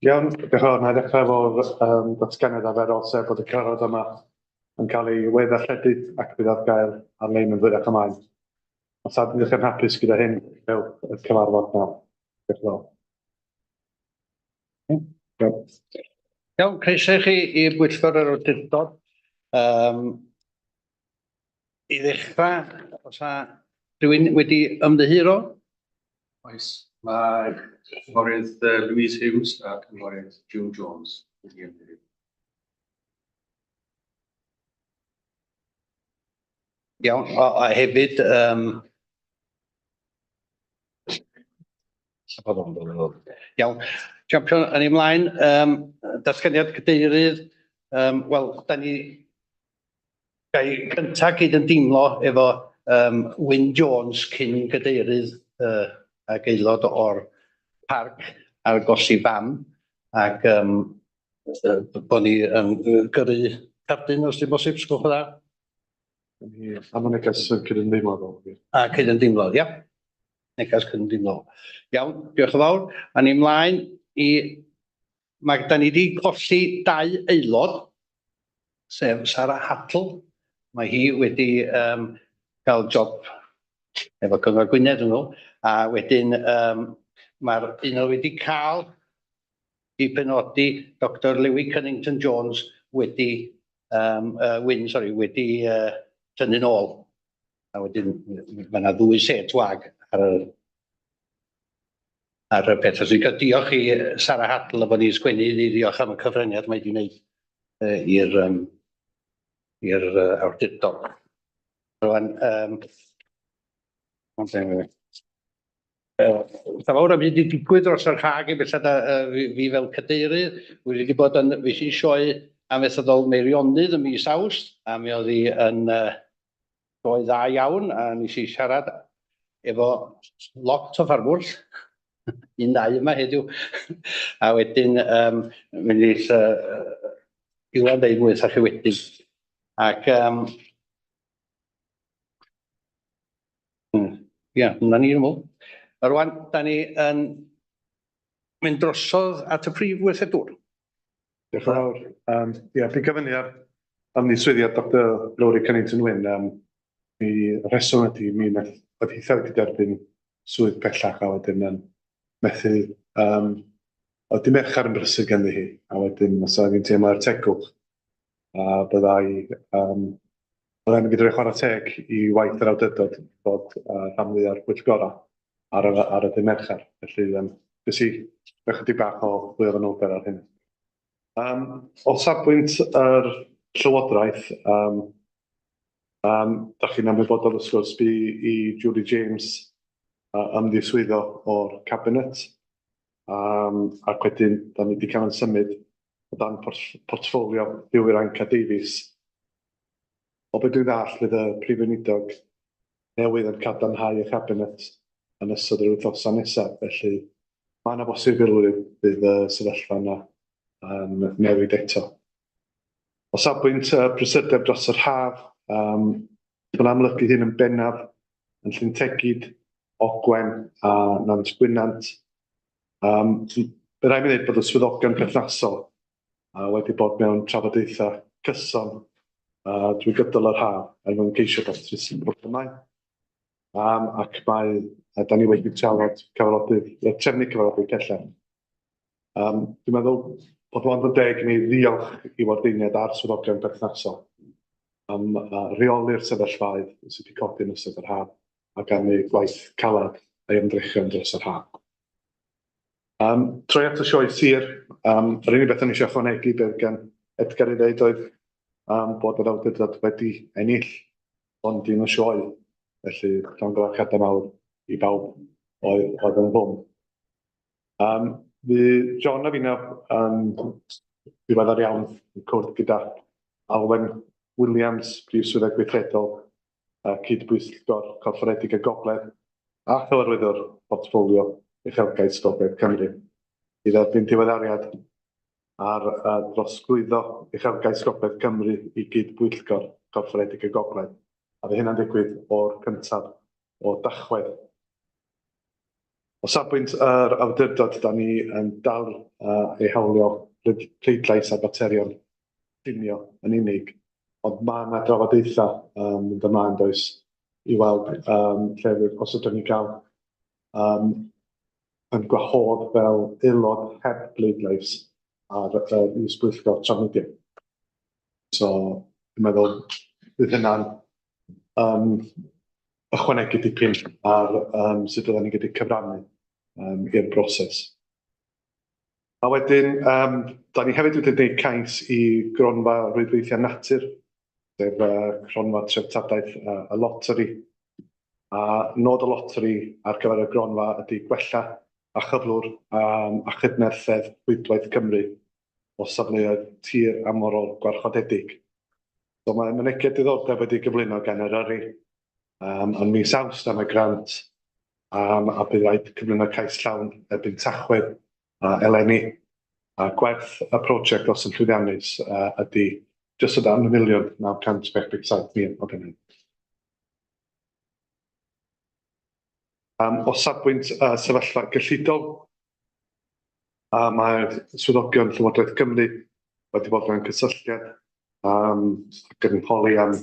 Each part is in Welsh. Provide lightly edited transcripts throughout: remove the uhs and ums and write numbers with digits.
Iawn, diolch yn fawr. Na i ddechrau efo'r um, datganiad arferol, sef bod y cyfarfod yma yn cael ei we-ddarlledu ac bydd ar gael ar-lein yn hwyrach ymlaen. Os ydych yn hapus gyda hyn, cewch y cyfarfod nawr. Diolch yn fawr. Iawn. Iawn, croeso i chi i Bwyllgor yr Awdurdod. Um, I ddechrau, os a rhywun wedi ymddiheuro? Oes, mae Cynghorydd Louise Hughes a Cynghorydd June Jones wedi ymddiheuro. Iawn, a, a hefyd, um, Iawn. Champion, yn ei mlaen, um, datganiad cadeirydd, um, wel, da ni gai cyntaf gyd yn deimlo efo um, Wyn Jones cyn gadeirydd uh, ac aelod o'r parc ar golli fam ac um, uh, bod ni yn gyrru cardyn os dim bosib, sgwch yn dda. A mae neges yn cydymdeimlo. A cydymdeimlo, ia. Neges cydymdeimlo. Iawn, diolch yn fawr. A ni mlaen i... Mae, da ni wedi colli dau aelod, sef Sarah Hattle. Mae hi wedi um, cael job efo Cyngor Gwynedd yn nhw. A wedyn um, mae'r un oedd wedi cael i benodi Doctor Lewi Cunnington Jones wedi, um, uh, Wyn, sorry, wedi uh, tynnu'n ôl. A wedyn mae yna ddwy set wag ar y, ar y peth. Felly cael diolch i Sarah Hadl a bod ni'n sgwennu iddi ddiolch am y cyfraniad mae wedi wneud uh, i'r um, i'r uh, awdurdod. Rwan, um, Yy, fawr am hyd i digwydd dros yr hag i bellad a uh, fi, fi fel cadeirydd, wedi bod yn, fi sy'n sioe amaethyddol Meirionnydd ym mis Awst, a mi oedd hi yn uh, sioe dda iawn, a nes i siarad efo lot o ffarmwrs, un ddau yma heddiw, a wedyn um, mi wneith uh, Iwan ddeud mwy wrthach chi wedyn. Ac um, Ia, na ni, dwi'n meddwl. A rwan, da ni yn mynd drosodd at y prif weithredwr. Diolch yn fawr. Um, ia, dwi'n cyfynnu ar ymddiswyddiad Dr Lowri Cunnington Wyn. Um, mi rheswm ydy mi wnaeth oedd hitha wedi derbyn swydd pellach a wedyn yn methu um, oedd dim merchar yn brysur ganddi hi a wedyn os oedd hi'n teimlo ar tegwch a byddai um, Byddai'n mynd i roi chwarae teg i waith yr awdurdod bod uh, rhan fwya'r pwyllgorau ar y, ar y dydd Mercher. Felly, um, nes i roi chydig bach o fwy o fanylder ar hyn. Um, o safbwynt yr Llywodraeth, um, um, da chi'n ymwybodol wrth gwrs bu i Julie James uh, ymddiswyddo o'r Cabinet, um, ac wedyn da ni wedi cael yn symud o dan portffolio Huw Irranca Davies. O be dwi'n ddallt, fydd y Prif Weinidog newydd yn cadarnhau y Cabinet yn ystod yr wythnosau nesaf, felly mae yna bosibilrwydd bydd y sefyllfa yna yn newid eto. O safbwynt y prysurdeb dros yr haf, um, mae'n amlygu hyn yn bennaf yn Llyn Tegid, Ogwen a Nant Gwynant. Um, Fe rhaid mi ddweud bod y swyddogion perthnasol a wedi bod mewn trafodaethau cyson uh, drwy gydol yr haf er mwyn ceisio datrys y problemau. Um, ac mae, a da ni wedi trafod cyfarfodydd, trefnu cyfarfodydd pellach. Um, dwi'n meddwl bod ond yn deg i ni ddiolch i wardeiniaid a'r swyddogion berthnasol am uh, reoli'r sefyllfaoedd sydd wedi codi yn ystod yr haf ac am eu gwaith caled a'i ymdrechion dros yr haf. Um, troi at y sioe sir, um, yr unig beth o'n eisiau ychwanegu beth gan Edgar i ddeud oedd um, bod yr awdurdod wedi ennill ond un o sioe. Felly, llongyfarchiadau mawr i bawb oedd, oedd yn ddwm. Um, fi John a finna yn ddiweddar iawn yn cwrdd gyda Alwen Williams, Prif Swyddog Gweithredol a Cyd-bwyllgor Corfforedig y Gogledd a Chyfarwyddwr Portffolio Uchelgais Gogledd Cymru i dderbyn diweddariad ar uh, drosglwyddo Uchelgais Gogledd Cymru i Gyd-bwyllgor Corfforedig y Gogledd, a fydd hynna'n digwydd o'r cyntaf o Dachwedd. O safbwynt yr awdurdod, da ni yn dal ei hawlio pleidlais ar faterion llunio yn unig, ond mae yna drafodaethau mynd ymlaen does i weld lle os ydym ni'n cael yn gwahodd fel aelod heb bleidlais ar yr is-bwyllgor trafnidiaeth. So, dwi'n meddwl bydd hynna'n ychwanegu dipyn ar sut oedden ni'n gallu cyfrannu i'r broses. A wedyn, da ni hefyd wedi gwneud cais i Gronfa Rwydweithiau Natur, sef Cronfa Treftadaeth y Loteri. A nod y loteri ar gyfer y gronfa ydy gwella a chyflwr a chydnerthedd rhwydwaith Cymru o safleoedd tir amorol gwarchodedig. So mae mynegiad diddordeb wedi gyflwyno gan Eryri yn mis Awst am y grant a bydd rhaid cyflwyno cais llawn erbyn Tachwedd eleni. A gwerth y prosiect os yn llwyddiannus ydy jyst o dan y 1,967,000 o bunnoedd. O safbwynt sefyllfa gyllidol, mae swyddogion Llywodraeth Cymru wedi bod mewn cysylltiad ac yn holi am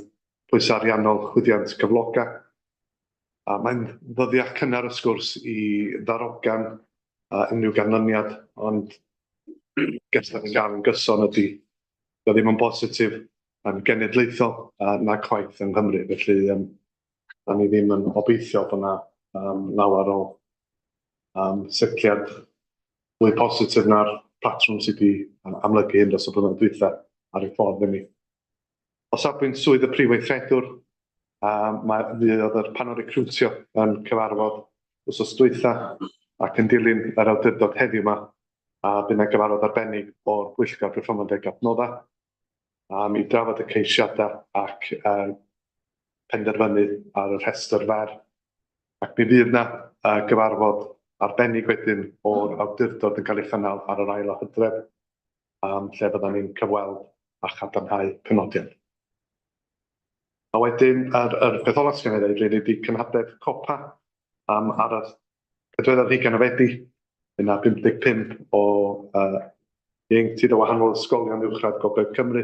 pwysau ariannol chwyddiant cyflogau. A mae'n ddyddiau cynnar y sgwrs i ddarogan unrhyw ganlyniad, ond beth ni'n gael yn gyson ydy, dio ddim yn bositif yn genedlaethol na chwaith yng Nghymru, felly da ni ddim yn obeithio bod yna lawer o setliad mwy positif na'r patrwm sydd wedi amlygu hyn dros y blynyddoedd dwytha ar ei ffordd i ni. O safbwynt swydd y prif weithredwr, mae fuodd yr panel recriwtio yn cyfarfod wythnos dwytha ac yn dilyn yr awdurdod heddiw yma, a bu yna gyfarfod arbennig o'r Bwyllgor Perfformiad Adnoddau i drafod y ceisiadau ac penderfynu ar y rhestr fer. Ac mi fydd yna gyfarfod arbennig wedyn o'r awdurdod yn cael ei chynnal ar yr ail o Hydref, lle fyddan ni'n cyfweld a chadarnhau penodiad. A wedyn, yr, yr peth olaf sy'n ei ddeud, rili, ydy cynhadledd COPA ar y pedwerydd ar hugain o Fedi. Fydd 'na 55 o ieuenctid o wahanol ysgolion uwchradd Gogledd Cymru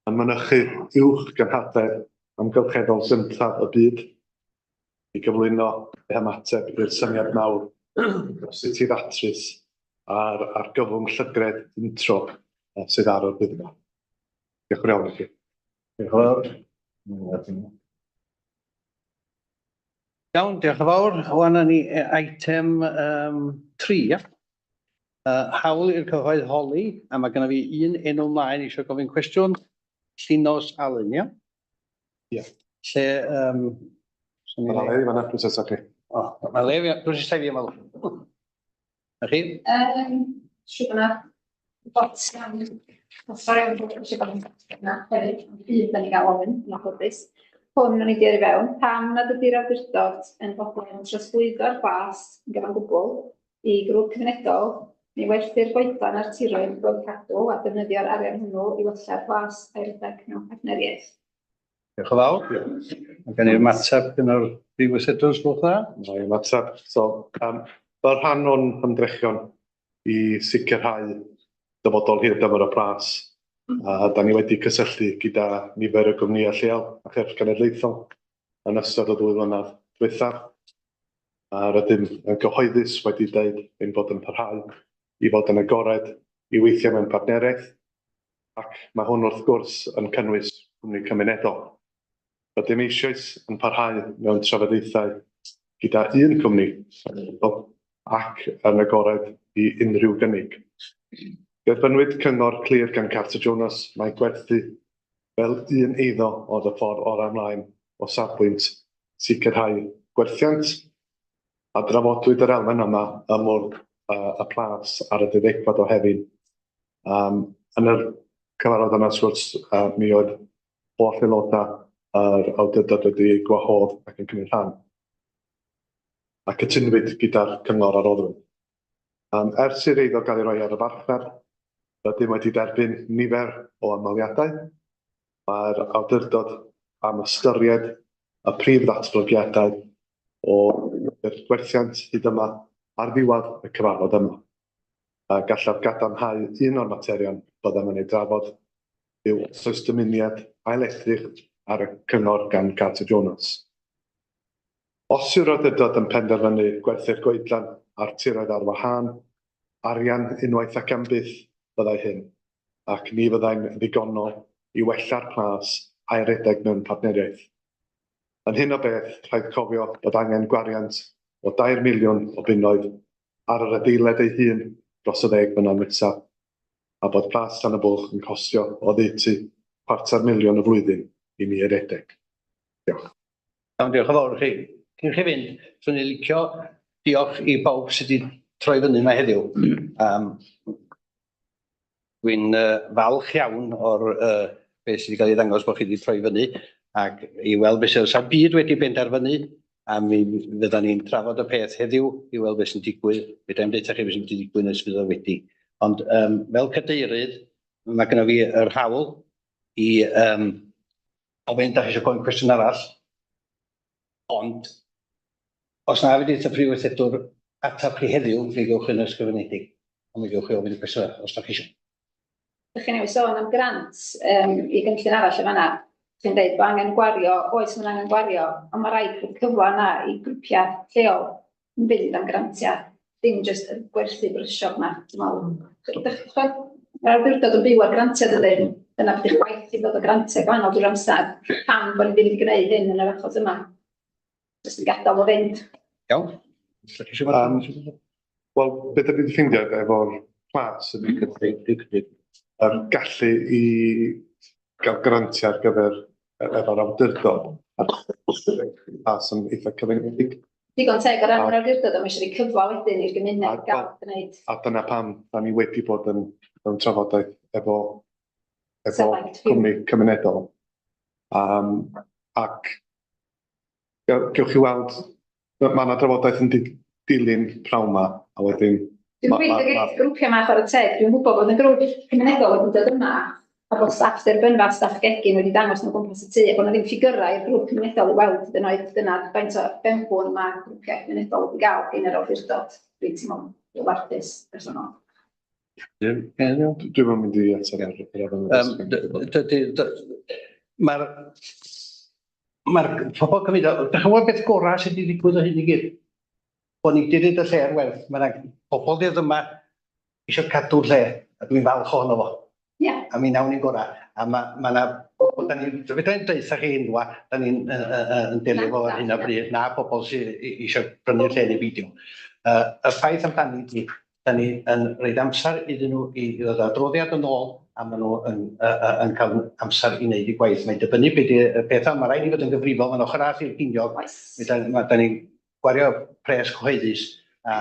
yn mynychu uwch gynhadledd amgylcheddol gyntaf y byd i gyflwyno eu hymateb i'r syniad mawr o sut i ddatrys ar argyfwng llygredd untro sydd ar yr Wyddfa. Diolch yn fawr iawn i chi. Diolch yn fawr. Iawn, diolch yn fawr. Wan ni eitem 3, ia? Hawl i'r cyhoedd holi, a mae genna fi un enw mlaen eisiau gofyn cwestiwn. Llinos Alun, ia? Ie. Lle... Mae le i fan'na, drws nesa chi. O, mae le fi, drws nesa fi yma. Na chi? Siŵr bod 'na bot iawn, sori am bod eisiau gofyn yna hefyd, ond un da ni gael ofyn, yn anffodus. Hwn o'n i 'di yrru fewn, pam nad ydy'r awdurdod yn fodlon trosglwyddo'r plas yn gyfan gwbl i grŵp cymunedol, neu werthu'r goedlan a'r tiroedd i Bwrdd Cadw a defnyddio'r arian hwnnw i wella'r plas a'i redeg mewn partneriaeth? Diolch yn fawr. Mae gen i'r ymateb gan yr Prif Weithredwr, os gwelwch dda. Mae ymateb. So, fel rhan o'n hymdrechion i sicrhau dyfodol hir dymor y plas, da ni wedi cysylltu gyda nifer o gwmnïau lleol a chyrff cenedlaethol yn ystod y ddwy flynedd ddiwethaf. A rydym yn gyhoeddus wedi dweud ein bod yn parhau i fod yn agored i weithio mewn partneriaeth ac mae hwn wrth gwrs yn cynnwys cwmni cymunedol. Rydym eisoes yn parhau mewn trafodaethau gyda un cwmni cymunedol ac yn agored i unrhyw gynnig. Derbynnwyd cyngor clir gan Carter Jonas mai gwerthu fel un eiddo oedd y ffordd orau ymlaen o safbwynt sicrhau gwerthiant, a drafodwyd yr elfen yma ym mwrdd y Plas ar y deuddegfed o Hefin. Yn yr cyfarfod yna, wrth gwrs, mi oedd holl aelodau yr awdurdod wedi eu gwahodd ac yn cymryd rhan. A cytunwyd gyda'r cyngor a roddwyd. Ers i'r eiddo gael ei roi ar y farchnad, rydym wedi derbyn nifer o ymholiadau. Mae'r awdurdod am ystyried y prif ddatblygiadau o i'r gwerthiant hyd yma ar ddiwedd y cyfarfod yma. A gallaf gadarnhau un o'r materion byddem yn ei drafod yw os oes dymuniad ail-edrych ar y cyngor gan Carter Jonas. Os yw'r awdurdod yn penderfynu gwerthu'r goedlan a'r tiroedd ar wahân, arian unwaith ac am byth fyddai hyn, ac ni fyddai'n ddigonol i wella'r plas a'i redeg mewn partneriaeth. Yn hyn o beth, rhaid cofio bod angen gwariant o dair miliwn o bunnoedd ar yr adeiled ei hun dros y ddeg mlynedd nesaf, a bod Plas Tan y Bwlch yn costio oddeutu chwarter miliwn y flwyddyn i ni ei redeg. Diolch. Iawn, diolch yn fawr i chi. Cyn chi fynd, swn i'n licio diolch i bawb sydd wedi troi fyny yma heddiw. Um, Dwi'n uh, falch iawn o'r uh, beth sydd wedi cael ei ddangos bod chi wedi troi fyny ac i weld beth sydd sa'n byd wedi benderfynu a mi fyddan ni'n trafod y peth heddiw i weld beth sy'n digwydd. Fedra i'm deutha chi beth sy'n digwydd nes fydd o wedi. Ond um, fel cadeirydd, mae gennym fi yr hawl i um, ofyn, da chi eisiau gofyn cwestiwn arall, ond os na fydd y prif weithredwr atab chi heddiw, mi gewch yn ysgrifenedig, ond mi gewch chi ofyn y cwestiwn arall os da chi eisiau. Dych chi newydd sôn am grant um, i gynllun arall yn fanna. Chi'n dweud bod angen gwario, oes mae'n angen gwario, ond mae rhaid bod cyfle yna i grwpiau lleol yn fynd am grantiau, dim jyst y gwerthu brysiog 'ma, dwi'n meddwl. Dych chi'n Mae'r awdurdod yn byw ar grantiau dydy? Dyna beth yw'ch gwaith chi, ddod o grantiau gwahanol drwy'r amser. Pam bod ni ddim wedi gwneud hyn yn yr achos yma? Jyst yn gadael o fynd. Iawn. Um, Wel, beth ydyn ni wedi ffeindio efo'r plas ydy yr gallu i gael grantiau ar gyfer efo'r awdurdod a'r plas yn eitha cyfyngedig. Digon teg o ran yr awdurdod, ond mae eisiau rhoi cyfle wedyn i'r gymuned gael gwneud. A dyna pam da ni wedi bod yn mewn trafodaeth efo efo cwmni cymunedol. Um, ac gewch chi weld, mae yna drafodaeth yn dilyn prawn ma, a wedyn... Dwi'n gobeithio geith grwpiau yma chwarae teg, dwi'n gwybod bod y grŵp cymunedol wedi dod yma a bod staff derbynfa, staff gegin wedi dangos nhw gwmpas y tŷ a bod yna ddim ffigyrau i'r grŵp cymunedol i weld hyd yn oed dyna faint o benbwn mae grwpiau cymunedol wedi gael gan yr awdurdod. Dwi'n teimlo'n warthus personol. Dwi'm yn mynd i ateb yr Mae'r mae'r pobl cymunedol, dych chi'n gwybod beth gorau sydd wedi digwydd o hyn i gyd? Bod ni wedi rhaid y lle ar werth. Mae yna pobl ddydd yma eisiau cadw'r lle, a dwi'n falch ohono fo. Yeah. A mi nawn ni'n gorau. A mae ma yna, da ni, fedra i'n deutha chi enwa, da ni'n uh, uh, yn delio fo ar hyn o bryd, na pobl sydd eisiau prynu'r lle neu beidio. Uh, y ffaith amdani ydy, da ni yn rhoid amser iddyn nhw i ddod â adroddiad yn ôl a maen nhw yn, uh, uh, yn cael amser i wneud eu gwaith. Mae'n dibynnu beth y peth mae rhaid i fod yn gyfrifol, mae'n ochr arall i'r giniog. Da, ma, da ni'n gwario pres cyhoeddus a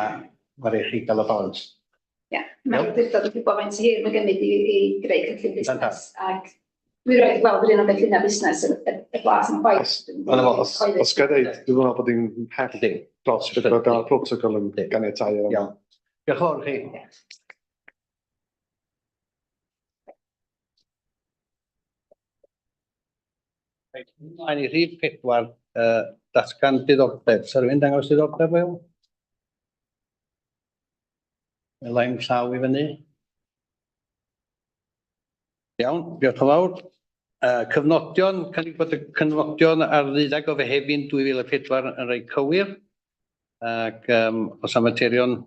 mae rhaid chi gael y balans. Ie, yeah, mae'n awdurdod yn gwybod faint o hir mae'n gymryd i, i greu cynllun busnes ac dwi roed gweld yr un o gynlluniau busnes y, y, y blas yn chwaith. Os, os ga i ddeud, dwi'n meddwl bod hi'n mhell dros beth mae'r protocol yn ganiatáu. Iawn. Diolch yn fawr chi. Reit, ymlaen i rhif pedwar, uh, datgan diddordeb. Sa rhywun dangos diddordeb fel? Elain llaw i fyny. Iawn, diolch yn fawr. Uh, cyfnodion, cynnig bod y cyfnodion ar ddeuddeg o Fehefin 2004 yn rhai cywir. Ac um, os am materion,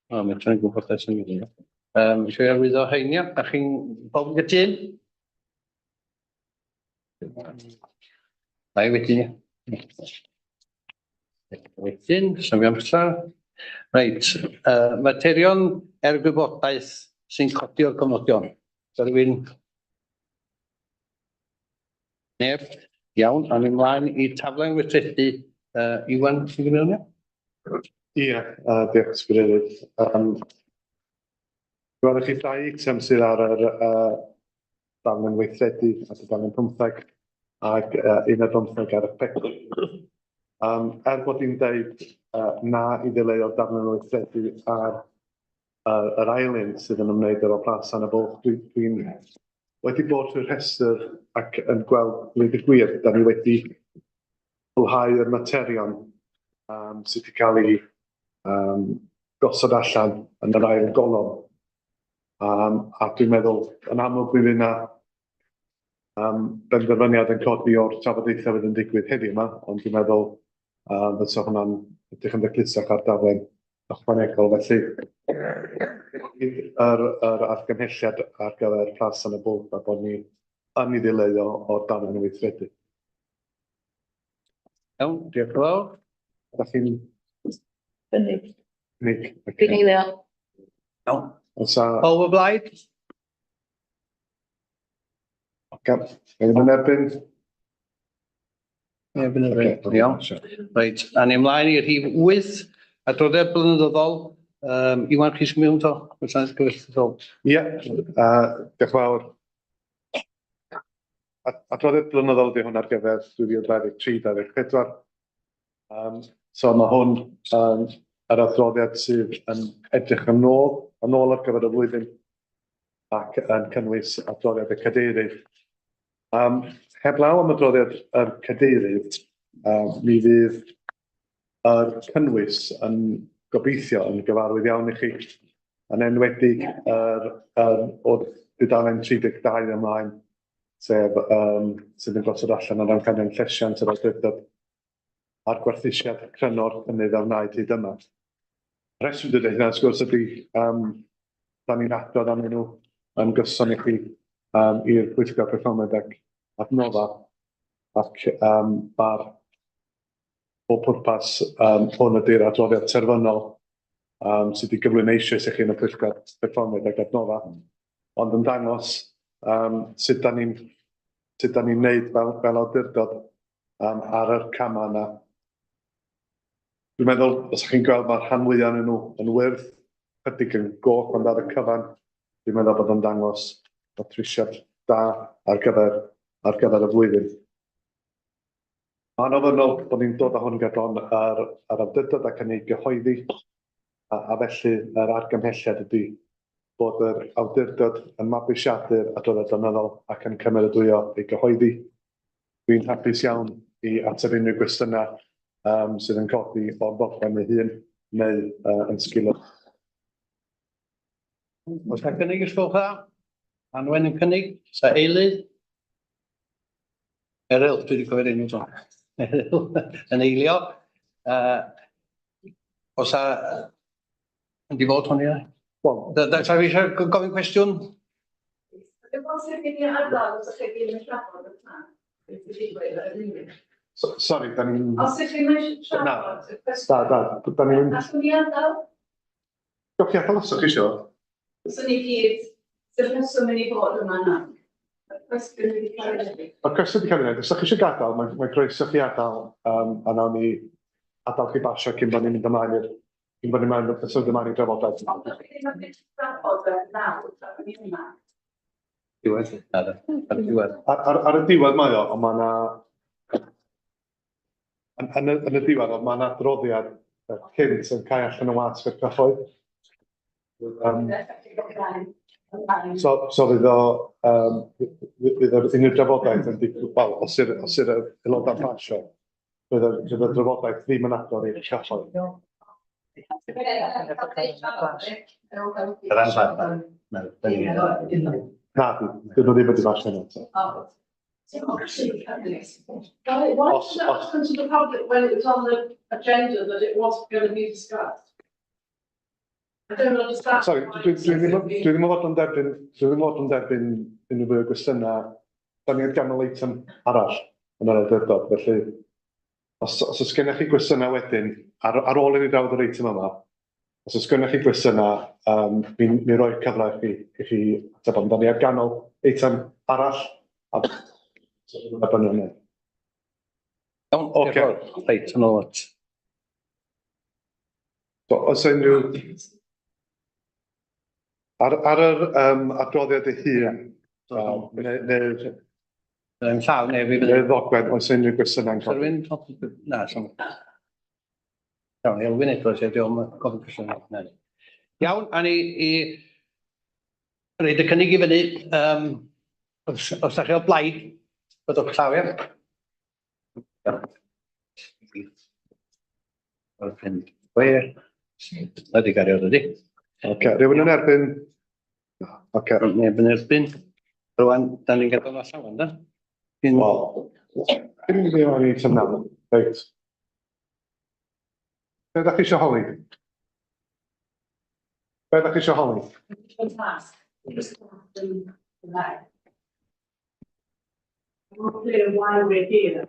o, oh, mae'n gwybod beth sy'n mynd. Um, eisiau arwyddo rheini, da chi'n bob yn gytun? Da i wedyn. Wedyn, symud amser. Reit, uh, materion er gwybodaeth sy'n codi o'r cofnodion. Sa rhywun? Neb? Iawn, awn ni mlaen i taflen weithredu. Uh, Iwan, ti'n gwneud hwnna? Ie, uh, diolch Ysgrifennydd. Um, Gwelwch chi dau eitem sydd ar yr uh, daflen weithredu a dudalen 15 ac uh, un ar bymtheg ar y pecyn. Um, er bod i'n deud uh, na i ddileu o'r daflen weithredu ar uh, yr ail un sydd yn ymwneud efo Plas Tan y Bwlch, dwi'n dwi, dwi wedi bod trwy'r rhestr ac yn gweld, dweud y gwir, da ni wedi cwblhau'r materion. sydd wedi cael ei gosod allan yn yr ail golofn. A dwi'n meddwl, yn amlwg, mi fydd 'na benderfyniad yn codi o'r trafodaethau fydd yn digwydd heddiw yma, ond dwi'n meddwl fysa hwnna'n edrych yn daclusach ar daflen ychwanegol. Felly, yr, yr argymhelliad ar gyfer Plas yn y Bwlch a bod ni yn ei ddileu o, o'r daflen weithredu. Iawn, diolch yn fawr. Ydych chi'n Gynnig. cynnig? Dwi'n eilio. Iawn. Oes a... Pawb o blaid? Ocê, Neb yn erbyn? Neb yn erbyn. Iawn. Reit, a ni ymlaen i'r rhif 8, adroddiad blynyddol. Iwan, chi sy'n mynd to? Gwasanaeth Cyfreithiol. Ie, diolch yn fawr. Adroddiad blynyddol ydy hwn ar gyfer 2023-2024. So mae hwn yn yr adroddiad sydd yn edrych yn ôl ar gyfer y flwyddyn ac yn cynnwys adroddiad y cadeirydd. Heblaw am adroddiad yr cadeirydd, mi fydd yr cynnwys yn gobeithio yn gyfarwydd iawn i chi, yn enwedig yr o'r dudalen 32 ymlaen, sef sydd yn gosod allan yr amcanion llesiant yr awdurdod a'r gwerthusiad cryno'r cynnydd a wnaed hyd yma. Y rheswm dwi'n dweud hynna, wrth gwrs, ydy da ni'n adrodd arnyn nhw yn gyson i chi i'r Pwyllgor Perfformiad ac Adnodda, ac ma'r bob pwrpas hwn ydy'r adroddiad terfynol sydd wedi gyflwyno eisoes i chi yn y Pwyllgor Perfformiad ac Adnodda, ond yn dangos sut da ni'n neud fel awdurdod ar yr camau yna. Dwi'n meddwl, os ydych chi'n gweld, mae'r rhan fwyaf ohonyn nhw yn wyrdd, chydig yn goch, ond ar y cyfan, dwi'n meddwl bod o'n dangos datrysiad da ar gyfer y flwyddyn. Mae'n ofynnol bod ni'n dod â hwn gerbron yr awdurdod ac yn ei gyhoeddi, a felly yr argymhelliad ydy bod yr awdurdod yn mabwysiadu'r adroddiad blynyddol ac yn cymeradwyo ei gyhoeddi. Dwi'n hapus iawn i ateb unrhyw gwestiynau sydd yn codi o'r ddogfen ei hun neu yn sgil y Oes 'na gynnig, os gwelwch dda? Anwen yn cynnig, sa eilydd? Eryl, dwi wedi cofio'r enw to. Eryl yn eilio. Oes a yn di fod hwn ia? Wel, Da, sa fi eisiau gofyn cwestiwn? Ydyn bosib i ni adael os ydych chi ddim yn trafod y plan? Beth sy'n digwydd ar y funud? Sori, da ni'n Os ydych chi'n eisiau trafod y cwestiwn, Da, da ni'n allwn ni adael? Gewch chi adael os ydych chi isio. So ni gyd, sy'n rheswm i ni fod yma nawr. Y cwestiwn wedi cael ei wneud. Mae'r cwestiwn wedi cael ei wneud. Os ydych chi eisiau gadael, mae croeso chi adael, a nawn ni adael chi basio cyn bod ni'n mynd symud ymlaen i'r drafodaeth. Ond ydych chi ddim yn mynd trafod e nawr, tra bod ni yma. Diwedd. Ar y diwedd. Ar y diwedd mae o, ond mae yna... Yn y diwedd, ond mae yna adroddiad cynt yn cael allan y wasg i'r cyhoedd. So fydd yr unrhyw drafodaeth yn digwydd, wel, os yw'r aelodau'n pasio, fydd y drafodaeth ddim yn agor i'r cyhoedd. Yr anfad. Na, Na, dyn nhw ddim wedi pasio hynny eto. Why was it open to the public when it was on the agenda that it was going to be discussed? I don't understand. Sorry, dwi ddim yn fodlon derbyn unrhyw fwy o gwestiynau. Da ni ar ganol eitem arall yn yr awdurdod, felly os oes gennych chi gwestiynau wedyn, ar ôl i ni drafod yr eitem yma, os oes gennych chi gwestiynau, mi roi cyfle i chi ateb, ond da ni ar ganol eitem arall, a bynnag hynny. Iawn, Ocê. Reit, yn ôl at. So, oes unrhyw... Ar yr adroddiad ei hun, neu Yn llaw, neu fi neu'r ddogfen, oes unrhyw gwestiynau'n codi? Rhywun? Na, so. Iawn, Elwyn Edwards, ie, diolch yn gofyn cwestiwn. Na. Iawn, a ni i roid y cynnig i fyny. Os da chi o blaid, byddwch llaw, ia? Iawn. 5, 6. Ydy gario, ydy? Oce, rhywun yn erbyn? Na, Oce. Neb yn erbyn. Rwan, da ni'n gadael allan wan, da? Wel, dim yn mynd i eitem naw. Reit. Be ydach chi eisiau holi? Be ydach chi eisiau holi? I'm not clear why we're here.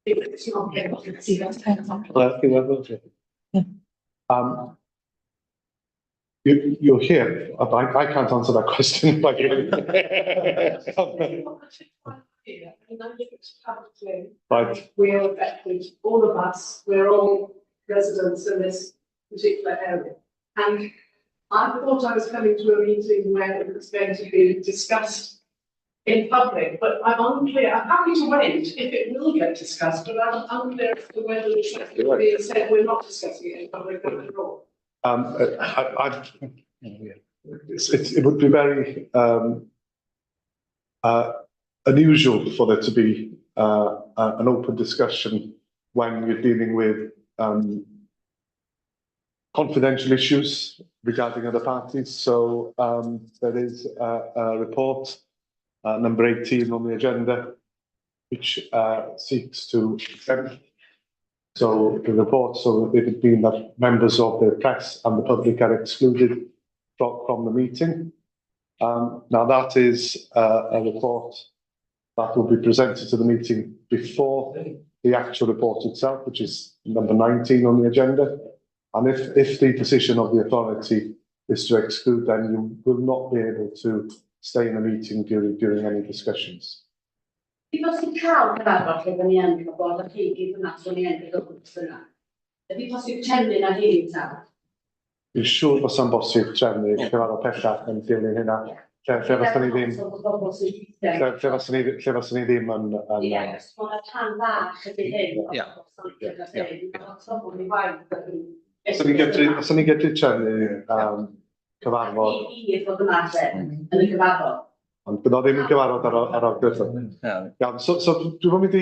If it's not getting You're here. I can't answer that question. Like, right. We are affected, all of us, we're all residents in this particular area. And I thought I was coming to a meeting where it was going to be discussed in public, but I'm unclear. I'm happy to wait if it will get discussed, but I'm unclear as to whether it's being said we're not discussing it in public at all. It would be very unusual for there to be an open discussion when you're dealing with confidential issues regarding other parties. So there is a report, number 18 on the agenda, which seeks to exempt. So the report, so it would mean that members of the press and the public are excluded from the meeting. Now that is a report that will be presented to the meeting before the actual report itself, which is number 19 on the agenda. And if the decision of the authority is to exclude, then you will not be able to stay in the meeting during any discussions. Di posib cael cyfarfod lle fydden ni yn cael bod a chi gyd yma, so ni yn cael gwrs yna. Ydy posib trefnu na hyn ta? Dwi'n siŵr bod sa'n bosib trefnu cyfarfod pellach yn dilyn hynna. Lle faswn ni ddim, lle lle faswn ni ddim yn Ie, achos ma' 'na rhan fach ydy hyn. Ie. Faswn ni'n gedru trefnu cyfarfod. I gyd fod yma lle, yn y cyfarfod. Ond bydd o ddim yn cyfarfod ar awdurdod. Iawn, so dwi'n mynd i,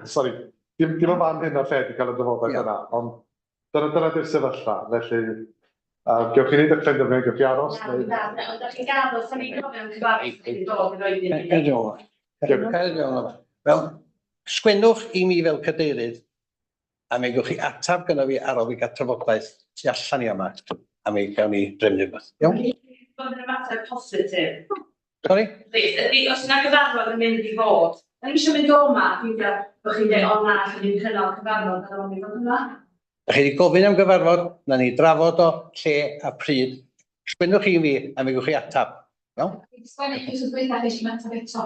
sorry, dim yn fan hyn a'r lle di cael y drafodaeth yna, ond dyna di'r sefyllfa, felly gewch chi wneud eich penderfyniad, gewch chi aros. Na, na, na, ond dach chi'n gadw, sa'n ni'n gofyn am cyfarfod, chi'n dod i roed i ni. Wel, sgwennwch i mi fel cadeirydd, a mi gewch chi atab gynno fi ar ôl fi gael trafodaeth tu allan i yma, a mi gawn ni drefnu rhywbeth. Iawn? Bod yn ymateb positif. Sorry? Please, ydy, os yna gyfarfod yn mynd i fod, da ni'n eisiau mynd o 'ma, dwi'n gwybod bod chi'n dweud, o na, allwn ni'n cynnal cyfarfod ar ôl mi fod yma. Da chi wedi gofyn am gyfarfod, na ni drafod o lle a pryd. Sgwennwch i mi, a mi gewch chi atab. Iawn? Sgwennu chi wrth dweud nes i'n ateb eto.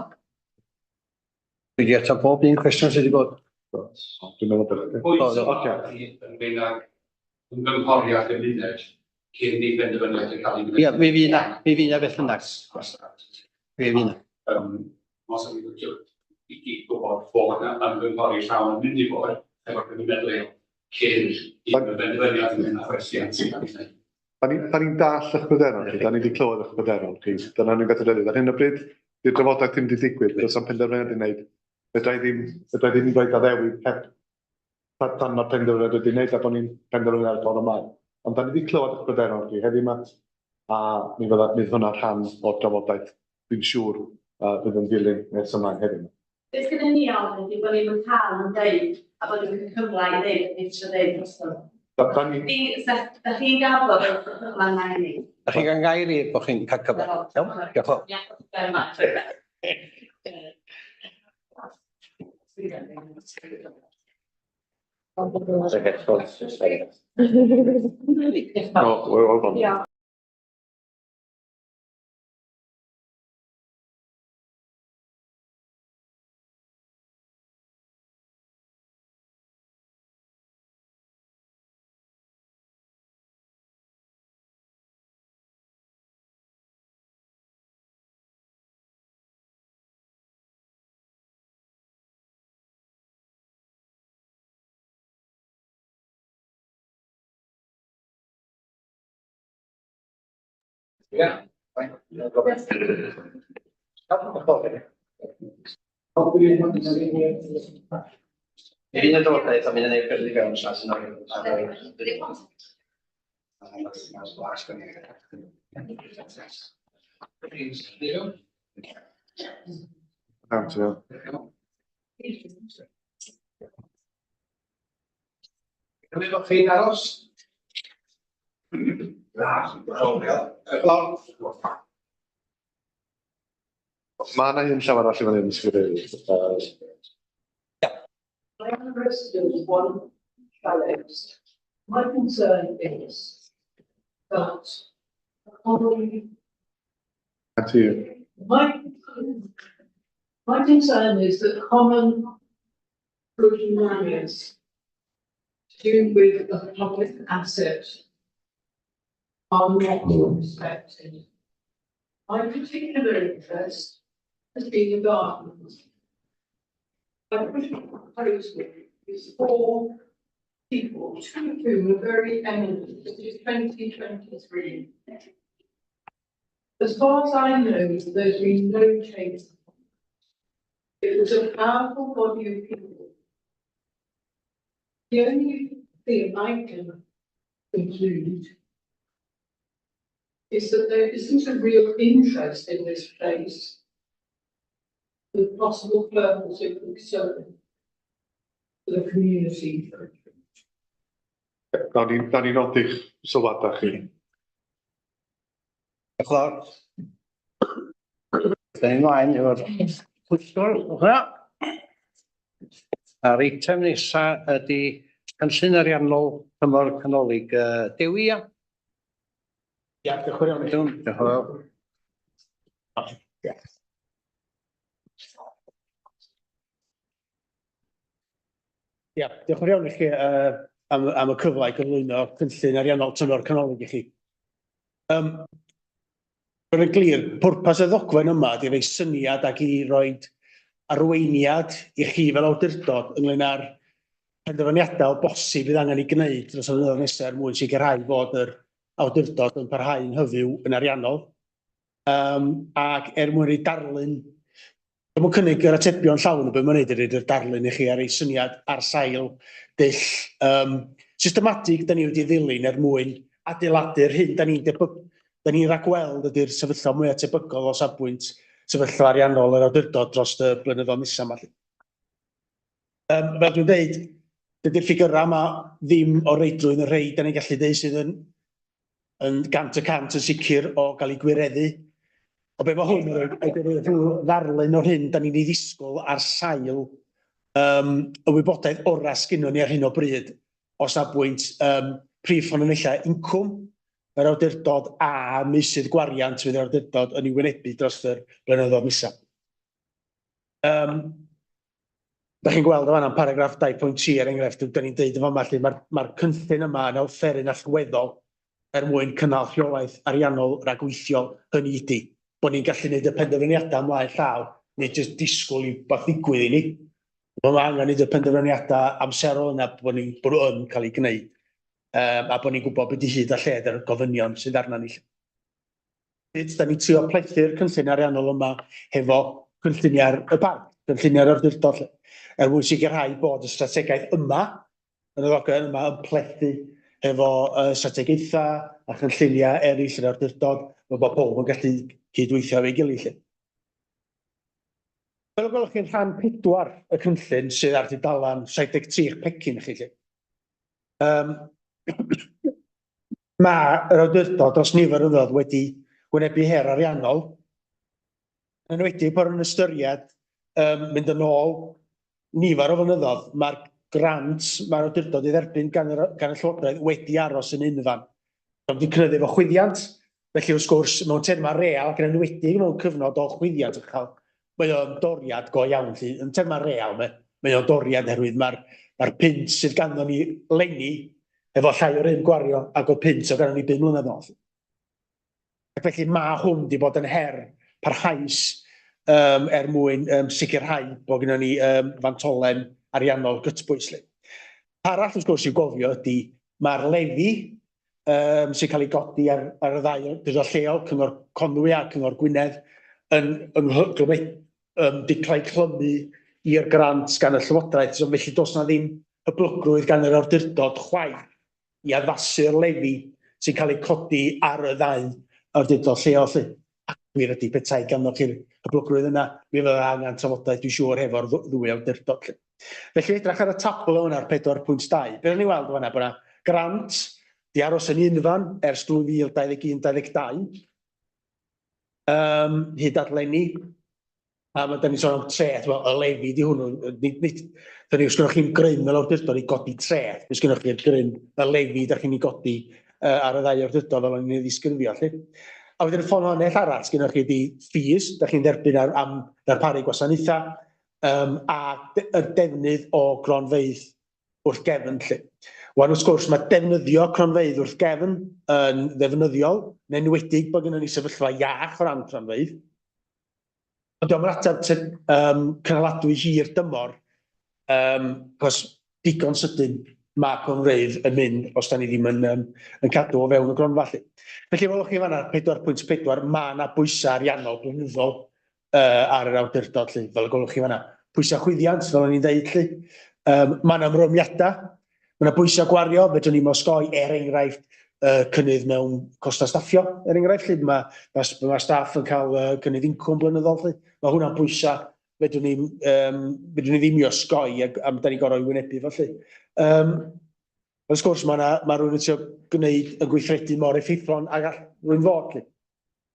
Dwi wedi atab bob un cwestiwn sydd wedi bod. Dwi'n meddwl bod... Pwynt ynglyn ag ymgynghoriad gymuned cyn i benderfyniad yn cael ei wneud. Ie, mi fydd na beth bynnag. Mi fydd na. Os ydyn ni'n i gyd gwybod bod yna ymgynghori llawn yn mynd i fod efo'r gymuned leol cyn i benderfyniad ynglyn â chwestiwn sy'n cael ei wneud. Da ni'n dall eich pryderon chi, da ni wedi clywed eich pryderon chi. Dyna'n ni'n beth yn dweud. Ar hyn o bryd, di'r drafodaeth ddim wedi digwydd, does am penderfyniad i wneud. Fedra i ddim rhoi addewid heb tan mae'r penderfyniad wedi wneud a bod ni'n penderfynu ar y ffordd ymlaen. Ond da ni wedi clywed eich pryderon chi heddiw yma, a mi fydd hwnna rhan o'r drafodaeth, dwi'n siŵr, fydd yn dilyn nes ymlaen heddiw. Beth gyda ni ofn ydy bod ni'n cael yn deud a bod ni'n cyfle i ddeud beth eisiau deud drosto. Da chi'n gael o'r cyfle yna i ni. Da chi'n gael gair i bod chi'n cael cyfle. Iawn? Diolch yn fawr. Very much. No, we're all gone. Yeah. Yeah. Mi fydd y drafodaeth a mi wna i gyrru fewn sa sy'n oer. Cymryd bod chi'n aros? Na. Mae yna un llaw arall i fan hyn, Mr Cadeirydd. I am a resident of one Chalets. My concern is that upon Can't My concern is that common good manners to do with a public asset are not respected. My particular interest has been the gardens. I put a proposal with four people, two of whom are very eminent. This is 2023. As far as I know, there's been no change. It was a powerful body of people. The only thing I can conclude is that there isn't a real interest in this place, the possible purpose it could serve for the community. Nawn ni, nawn ni nodi'ch sylwadau chi. Diolch yn fawr. Da ni mlaen efo'r pwyllgor hwnna. A'r eitem nesa ydy cynllun ariannol tymor canolig. Yy, Dewi, ia? Ia, diolch yn fawr iawn i chi. Diolch yn fawr. Ia, diolch yn fawr iawn i chi uh, am, am y cyfle i gyflwyno cynllun ariannol tymor canolig i chi. Um, Yn glir, pwrpas y ddogfen yma ydy rhoi syniad ac i roi arweiniad i chi fel awdurdod ynglyn â'r penderfyniadau o bosib fydd angen ei gwneud dros y blynyddoedd nesaf er mwyn sicrhau fod yr awdurdod yn parhau'n hyfyw yn ariannol. Um, ac er mwyn rhoi darlun, dwi'm yn cynnig yr atebion llawn o beth mae'n neud, ydy rhoi'r darlun i chi ar ei syniad ar sail dull um, systematig da ni wedi ddilyn er mwyn adeiladu'r hyn da ni'n debyg, da ni'n ragweld ydy'r sefyllfa mwyaf tebygol o safbwynt sefyllfa ariannol yr awdurdod dros y blynyddoedd nesaf yma. Um, fel dwi'n dweud, dydy'r ffigurau yma ddim o reidrwydd yn rhai da ni'n gallu dweud sydd yn yn 100% yn sicr o gael ei gwireddu. Ond be mae hwn yn rhoi ydy rhoi rhyw ddarlun o'r hyn da ni'n ei ddisgwyl ar sail um, y wybodaeth orau sgynnon ni ar hyn o bryd o safbwynt um, prif ffynonellau incwm yr awdurdod a meysydd gwariant fydd yr awdurdod yn ei wynebu dros yr blynyddoedd nesaf. Um, Da chi'n gweld yn fan'na yn paragraff 2.3 er enghraifft, da ni'n deud yn fama lly, mae'r mae cynllun yma yn offeryn allweddol er mwyn cynnal rheolaeth ariannol ragweithiol, hynny ydi, bod ni'n gallu gwneud y penderfyniadau ymlaen llaw, nid jyst disgwyl i wbath ddigwydd i ni. Mae angen gwneud y penderfyniadau amserol yna bod ni'n bod nhw yn cael eu gwneud, um, a bod ni'n gwybod beth di hyd a lled yr gofynion sydd arna ni. Sut da ni'n trio plethu'r cynllun ariannol yma hefo cynlluniau'r y banc, cynlluniau'r awdurdod 'lly, er mwyn sicrhau bod y strategaeth yma, yn y ddogfen yma, yn plethu hefo uh, strategaethau a chynlluniau eraill yr awdurdod, fel bod pob yn gallu cydweithio efo'i gilydd 'lly. Fel y gwelwch chi'n rhan 4 y cynllun sydd ar dudalen 73 'ych pecyn chi 'lly. Um, mae yr awdurdod dros nifer o flynyddoedd wedi wynebu her ariannol, yn enwedig bod yn ystyried um, mynd yn ôl nifer o flynyddoedd, mae'r grant mae'r awdurdod i dderbyn gan yr, gan y Llywodraeth wedi aros yn unfan. Mae wedi cynyddu efo chwyddiant, felly wrth gwrs, mewn termau real, ac yn enwedig mewn cyfnod o chwyddiant uchel, mae o'n doriad go iawn, 'lly. Yn termau real, mae, mae o'n doriad oherwydd mae'r mae punt sydd ganddo ni leni efo llai o rym gwario ag o punt o ganddo ni bum mlynedd nôl. Ac felly mae hwn wedi bod yn her parhaus um, er mwyn um, sicrhau bod gennym ni um, fantolen ariannol gytbwys. 'Lly. Arall, wrth gwrs, i'w gofio ydy mae'r lefi um, sy'n cael ei godi ar, ar y ddau awdurdod lleol, Cyngor Conwy a Cyngor Gwynedd, yn, yn, yn, um, di cael ei clymu i'r grant gan y Llywodraeth, so felly does 'na ddim hyblygrwydd gan yr awdurdod chwaith i addasu'r lefi sy'n cael eu codi ar y ddau awdurdod lleol 'lly. Ac gwir ydy, petai ganddo chi'r hyblygrwydd yna, mi fydda angen trafodaeth, dwi'n siŵr, hefo'r ddwy awdurdod 'lly. Felly, edrach ar y tabl yna ar 4.2, be ni'n weld fan'na, bod 'na grant 'di aros yn unfan ers 2021-22, hyd at leni. A ma' 'dan ni'n sôn am treth, wel y lefi 'di hwnnw, nid nid 'dan ni os gynnoch chi'm grym fel awdurdod i godi treth, os gynnoch chi'r grym, y lefi 'dach chi'n ei godi ar y ddau awdurdod fel o'n i'n ei ddisgrifio 'lly. A wedyn y ffynhonnell arall sgynnoch chi ydi fees 'dach chi'n dderbyn ar, am ddarparu gwasanaethau, a y defnydd o gronfeydd wrth gefn 'lly. Wan wrth gwrs mae defnyddio cronfeydd wrth gefn yn ddefnyddiol, yn enwedig bod gennym ni sefyllfa iach o ran cronfeydd. Ond dio'm yn ateb cynaladwy hir dymor, cos digon sydyn mae cronfeydd yn mynd os da ni ddim yn, yn cadw o fewn y gronfa 'lly. Felly welwch chi fan'na 4.4, mae 'na bwysau ariannol blynyddol ar yr awdurdod 'lly, fel y gwelwch chi fan'na. Pwysau chwyddiant, fel o'n i'n ddeud 'lly. Mae 'na ymrwymiadau, mae 'na bwysau gwario, fedrwn ni'm osgoi, er enghraifft, cynnydd mewn costau staffio, er enghraifft, 'lly, mae, mae, mae staff yn cael cynnydd incwm blynyddol, 'lly. Mae hwnna'n bwysau fedrwn ni, fedrwn ni ddim i osgoi, ac a da ni'n gorfod ei wynebu fo, 'lly. Wrth gwrs, mae, 'na, mae rhywun yn trio gwneud y gweithredu mor effeithlon ag all rhywun fod, 'lly.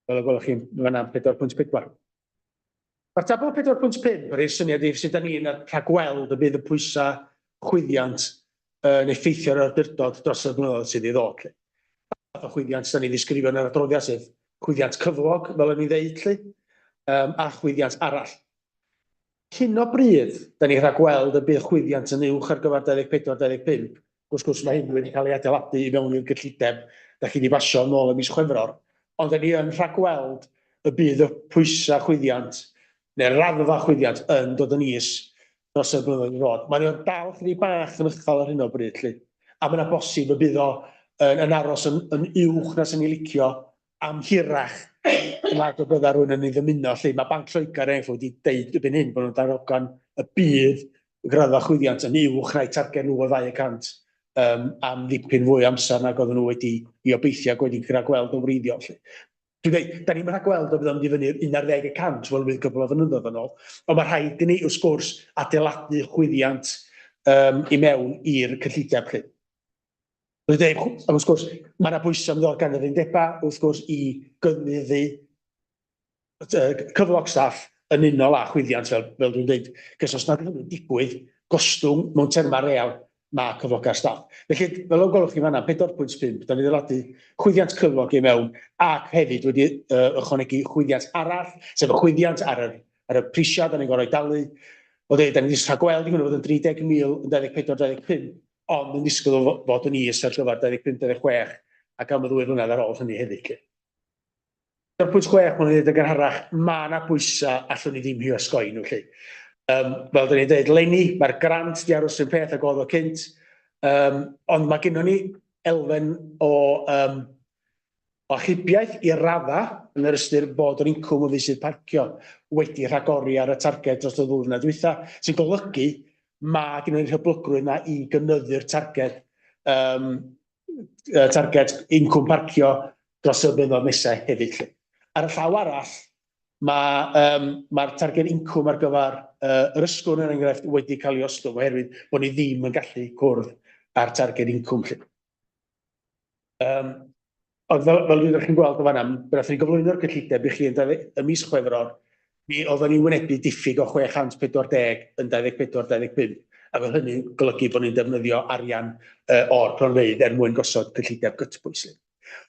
Fel y gwelwch chi'n fan'na, 4.4. Mae'r tabl 4.5 yn rhoi'r syniad i sut da ni'n rhagweld y bydd y pwysau chwyddiant yn effeithio ar yr awdurdod dros y blynyddoedd sydd i ddod. 'lly. Fath o chwyddiant da ni'n ddisgrifio yn yr adroddiad, sef chwyddiant cyflog, fel o'n i'n ddeud, 'lly, a chwyddiant arall. Hyn o bryd, da ni'n rhagweld y bydd chwyddiant yn uwch ar gyfer 24, 25. Wrth gwrs, mae hyn wedi cael ei adeiladu i mewn i'r gyllideb da chi wedi basio yn ôl ym mis Chwefror, ond da ni yn rhagweld y bydd y pwysau chwyddiant, neu'r raddfa chwyddiant, yn dod yn is dros y blynyddoedd i ddod. Mae o'n dal chydig bach yn uchel ar hyn o bryd, 'lly, a mae yna bosib y bydd o yn, yn aros yn, yn uwch na sy'n ei licio am hirach nag y bydda rhywun yn ei ddymuno. 'Lly mae Banc Lloegr er enghraifft wedi deud erbyn hyn bod nhw'n darogan y bydd y graddfa chwyddiant yn uwch na'i targed nhw o 2% am ddipyn fwy o amser nag oedden nhw wedi i obeithio ac wedi rhagweld yn wreiddiol. 'Lly. Dwi'n dweud, da ni'n rhagweld y bydd o'n mynd i fyny'r 11% fel fydd cwpl o flynyddoedd yn ôl, ond mae rhaid i ni, wrth gwrs, adeiladu chwyddiant i mewn i'r cyllideb. 'Lly. Dwi'n dweud, ond wrth gwrs, mae yna bwysau yn ddod gan yr undebau, wrth gwrs, i gynyddu cyflog staff yn unol â chwyddiant, fel, fel dwi'n dweud, cos os nad hynny'n digwydd, gostwng mewn termau real mae cyflogau'r staff. Felly, fel o'n gwelwch chi fan'na, 4.5, da ni adeiladu chwyddiant cyflog i mewn, ac hefyd wedi ychwanegu chwyddiant arall, sef y chwyddiant ar yr, ar y prisiau da ni'n gorfod dalu. O dweud, da ni wedi rhagweld i hwnnw fod yn 30,000 yn 24, 25, ond yn disgwyl o fod yn is ar gyfer 25, 26 ac am y ddwy flynedd ar ôl hynny hefyd. 'Lly. 4.6, maen nhw'n dweud yn gynharach, mae yna bwysau allwn ni ddim hi osgoi nhw. 'Lly. Fel dyn ni'n dweud, leni, mae'r grant di aros yn peth ag oedd o cynt, ond mae gennym ni elfen o, o achubiaeth i raddau yn yr ystyr bod yr incwm o feysydd parcio wedi rhagori ar y targed dros y ddwy flynedd dwytha, sy'n golygu mae gennym ni'r hyblygrwydd yna i gynyddu'r targed, targed incwm parcio dros y blynyddoedd nesaf hefyd. 'Lly. Ar y llaw arall, mae'r mae targed incwm ar gyfer yr Ysgwrn, er enghraifft, wedi cael ei ostwng oherwydd bod ni ddim yn gallu cwrdd â'r targed incwm. 'Lly. Ond fel, fel rydych chi'n gweld o fan'na, fe wnaethon ni gyflwyno'r gyllideb i chi yn 20, ym mis Chwefror, mi oeddwn ni'n wynebu diffyg o 640 yn 24, 25, ac oedd hynny'n golygu bod ni'n defnyddio arian o'r cronfeydd er mwyn gosod cyllideb gytbwys.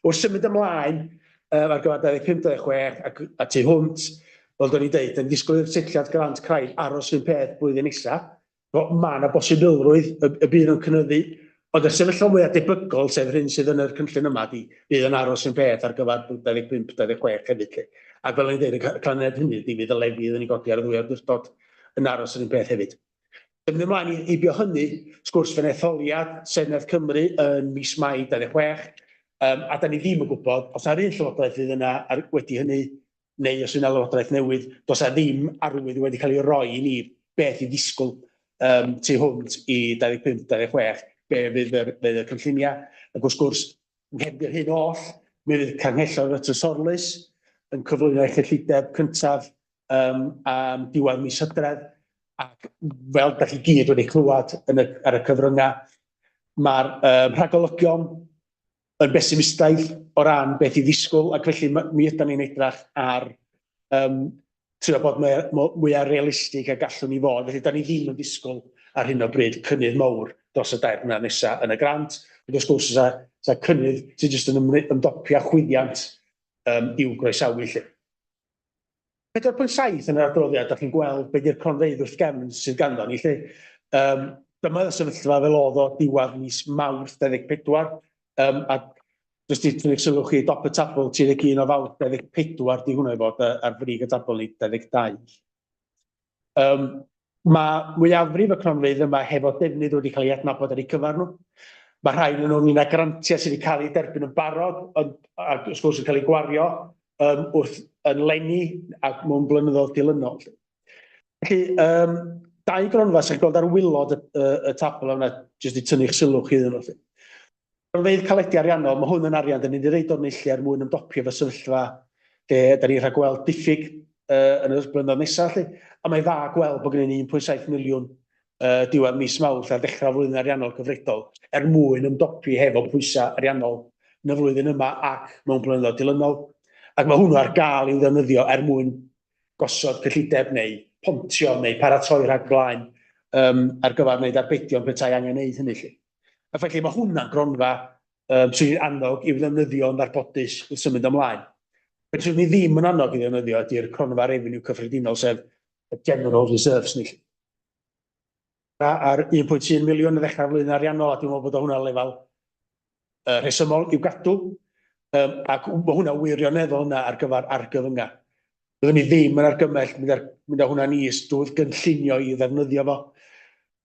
Wrth symud ymlaen ar gyfer 25, 26 ac, a tu hwnt, fel do'n i'n deud, yn disgwyl i'r setliad grant craidd aros un peth blwyddyn nesaf, Wel, mae yna bosibilrwydd y, y bydd yn cynyddu, ond y sefyllfa mwyaf debygol, sef yr hyn sydd yn yr cynllun yma, di, bydd yn aros yn peth ar gyfer 25, 26 hefyd. Lle. Ac fel o'n i'n dweud, y canlyniad hynny ydy fydd y lefi iddyn ni godi ar y ddwy awdurdod yn aros yr un peth hefyd. Symud ymlaen i heibio hynny, sgwrs fe'n etholiad Senedd Cymru yn mis Mai 26, a da ni ddim yn gwybod os na'r un llywodraeth fydd yna ar, wedi hynny, neu os yna lywodraeth newydd, does 'na ddim arwydd wedi cael ei roi i ni beth i ddisgwyl um, tu hwnt i 25, 26, be fydd yr, fydd y cynlluniau. Ac wrth gwrs, yng nghefndir hyn oll, mi fydd Canghellor y Trysorlys yn cyflwyno ei chyllideb cyntaf um, am diwedd mis Hydref, ac fel da chi gyd wedi clywed yn y, ar y cyfryngau, mae'r um, rhagolygion yn besimistaidd o ran beth i ddisgwyl, ac felly mi ydan ni'n edrach ar um, trio bod mwyaf realistig a gallwn ni fod. Felly, da ni ddim yn disgwyl ar hyn o bryd cynnydd mawr dros y dair mlynedd nesaf yn y grant. Ond wrth gwrs, sa, sa cynnydd sydd jyst yn ymdopi â chwyddiant um, i'w groesawu. Lle. 4.7 yn yr adroddiad, da chi'n gweld be di'r cronfeydd wrth gefn sydd ganddo ni. Lle, um, dyma y sefyllfa fel oedd o diwedd mis Mawrth 24, um, a jyst i tynnu sylw chi, dop y tabl 31 o Fawrth 24 di hwnna i fod ar frig y tabl ni 22. Um, mae mwyafrif y cronfeydd yma hefo defnydd wedi cael ei adnabod ar eu cyfer nhw. Mae rhai yn nhw'n un â grantiau sydd wedi cael eu derbyn yn barod, ond, ac wrth gwrs yn cael eu gwario um, wrth yn lenni ac mewn blynyddoedd dilynol. Felly, um, dau gronfa sy'n gweld ar wylod y, y, y tabl yna, jyst i tynnu'ch sylw chi iddyn nhw. Cronfeydd caledi ariannol, mae hwn yn arian 'dan ni 'di roid o'r neilltu er mwyn ymdopi efo sefyllfa lle 'dan ni'n rhagweld diffyg uh, yn y blynyddoedd nesaf 'lly. A mae'n dda gweld bod gennym ni 1.7 miliwn uh, diwedd mis Mawrth ar ddechrau flwyddyn ariannol gyfredol er mwyn ymdopi hefo pwysau ariannol yn y flwyddyn yma ac mewn blynyddoedd dilynol. Ac mae hwnnw ar gael i'w ddefnyddio er mwyn gosod cyllideb neu pontio neu paratoi rhag blaen um, ar gyfer wneud arbedion petai angen wneud hynny. 'Lly. A felly mae hwnna'n gronfa um, sy'n ni'n annog i'w ddefnyddio yn ddarbodus wrth symud ymlaen. Beth sy'n ni ddim yn annog i ddefnyddio ydy'r cronfa refeniw cyffredinol, sef y general reserves ni. Ar 1.1 miliwn yn ddechrau'r flwyddyn ariannol, a dwi'n meddwl bod hwnna'n lefel uh, rhesymol i'w gadw, um, ac mae hwnna wirioneddol yna ar gyfer argyfyngau. Byddwn ni ddim yn argymell mynd, ar, mynd â hwnna'n is drwy gynllunio i ddefnyddio fo.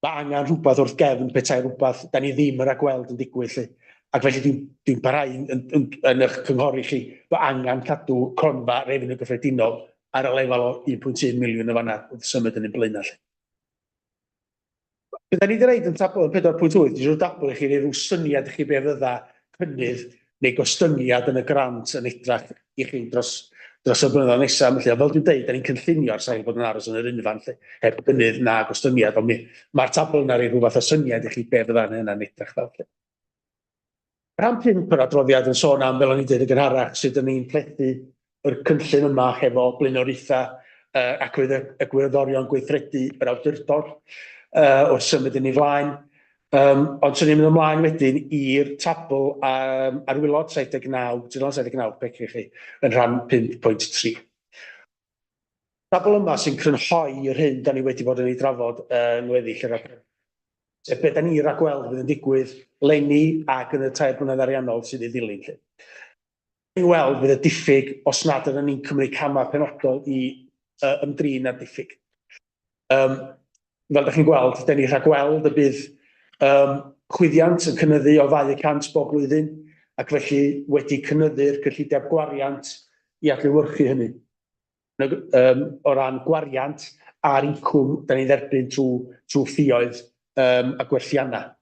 Mae angen rhywbeth wrth gefn petai rhywbeth da ni ddim yn rhagweld yn digwydd 'lly. Ac felly dwi'n dwi parhau yn, yn, yn, yn eich cynghori chi bod angen cadw cronfa refeniw gyffredinol ar y lefel o 1.1 miliwn yn fanna wrth symud yn ein blaenau 'lly. Be da ni wedi roid yn tabl yn 4.8, jyst rhyw dabl i chi, rhoi rhyw syniad i chi be fydda cynnydd neu gostyngiad yn y grant yn edrach i chi dros, dros y blynyddoedd nesaf. Felly, fel dwi'n deud, da ni'n cynllunio ar sail bod yn aros yn yr unfan, lle, heb gynnydd na gostyngiad, ond mae'r tabl yna rhoi rhyw fath o syniad i chi be fydda hynna'n edrach fel. Lle. Rhan 5 yr adroddiad yn sôn am, fel o'n i'n dweud yn gynharach, sut ydyn ni'n plethu yr cynllun yma hefo blaenoriaethau uh, ac y egwyddorion gweithredu yr awdurdod uh, wrth symud yn ei flaen. Um, ond swn i'n mynd ymlaen wedyn i'r tabl um, ar wylod 79, tudalen 79, pecyn i chi, yn rhan 5.3. Tabl yma sy'n crynhoi yr hyn da ni wedi bod yn ei drafod yng ngweddill yr adroddiad. Sef be da ni ragweld fydd yn digwydd leni ac yn y tair blynedd ariannol sydd i ddilyn. Lly. I weld fydd y diffyg os nad ydyn ni'n cymryd camau penodol i uh, ymdrin â'r diffyg. Um, fel da chi'n gweld, da ni rhagweld y bydd um, chwyddiant yn cynyddu o 2% bob blwyddyn, ac felly wedi cynyddu'r cyllideb gwariant i adlewyrchu hynny. um, o ran gwariant a'r incwm da ni'n dderbyn trwy, trwy ffioedd um, a gwerthiannau.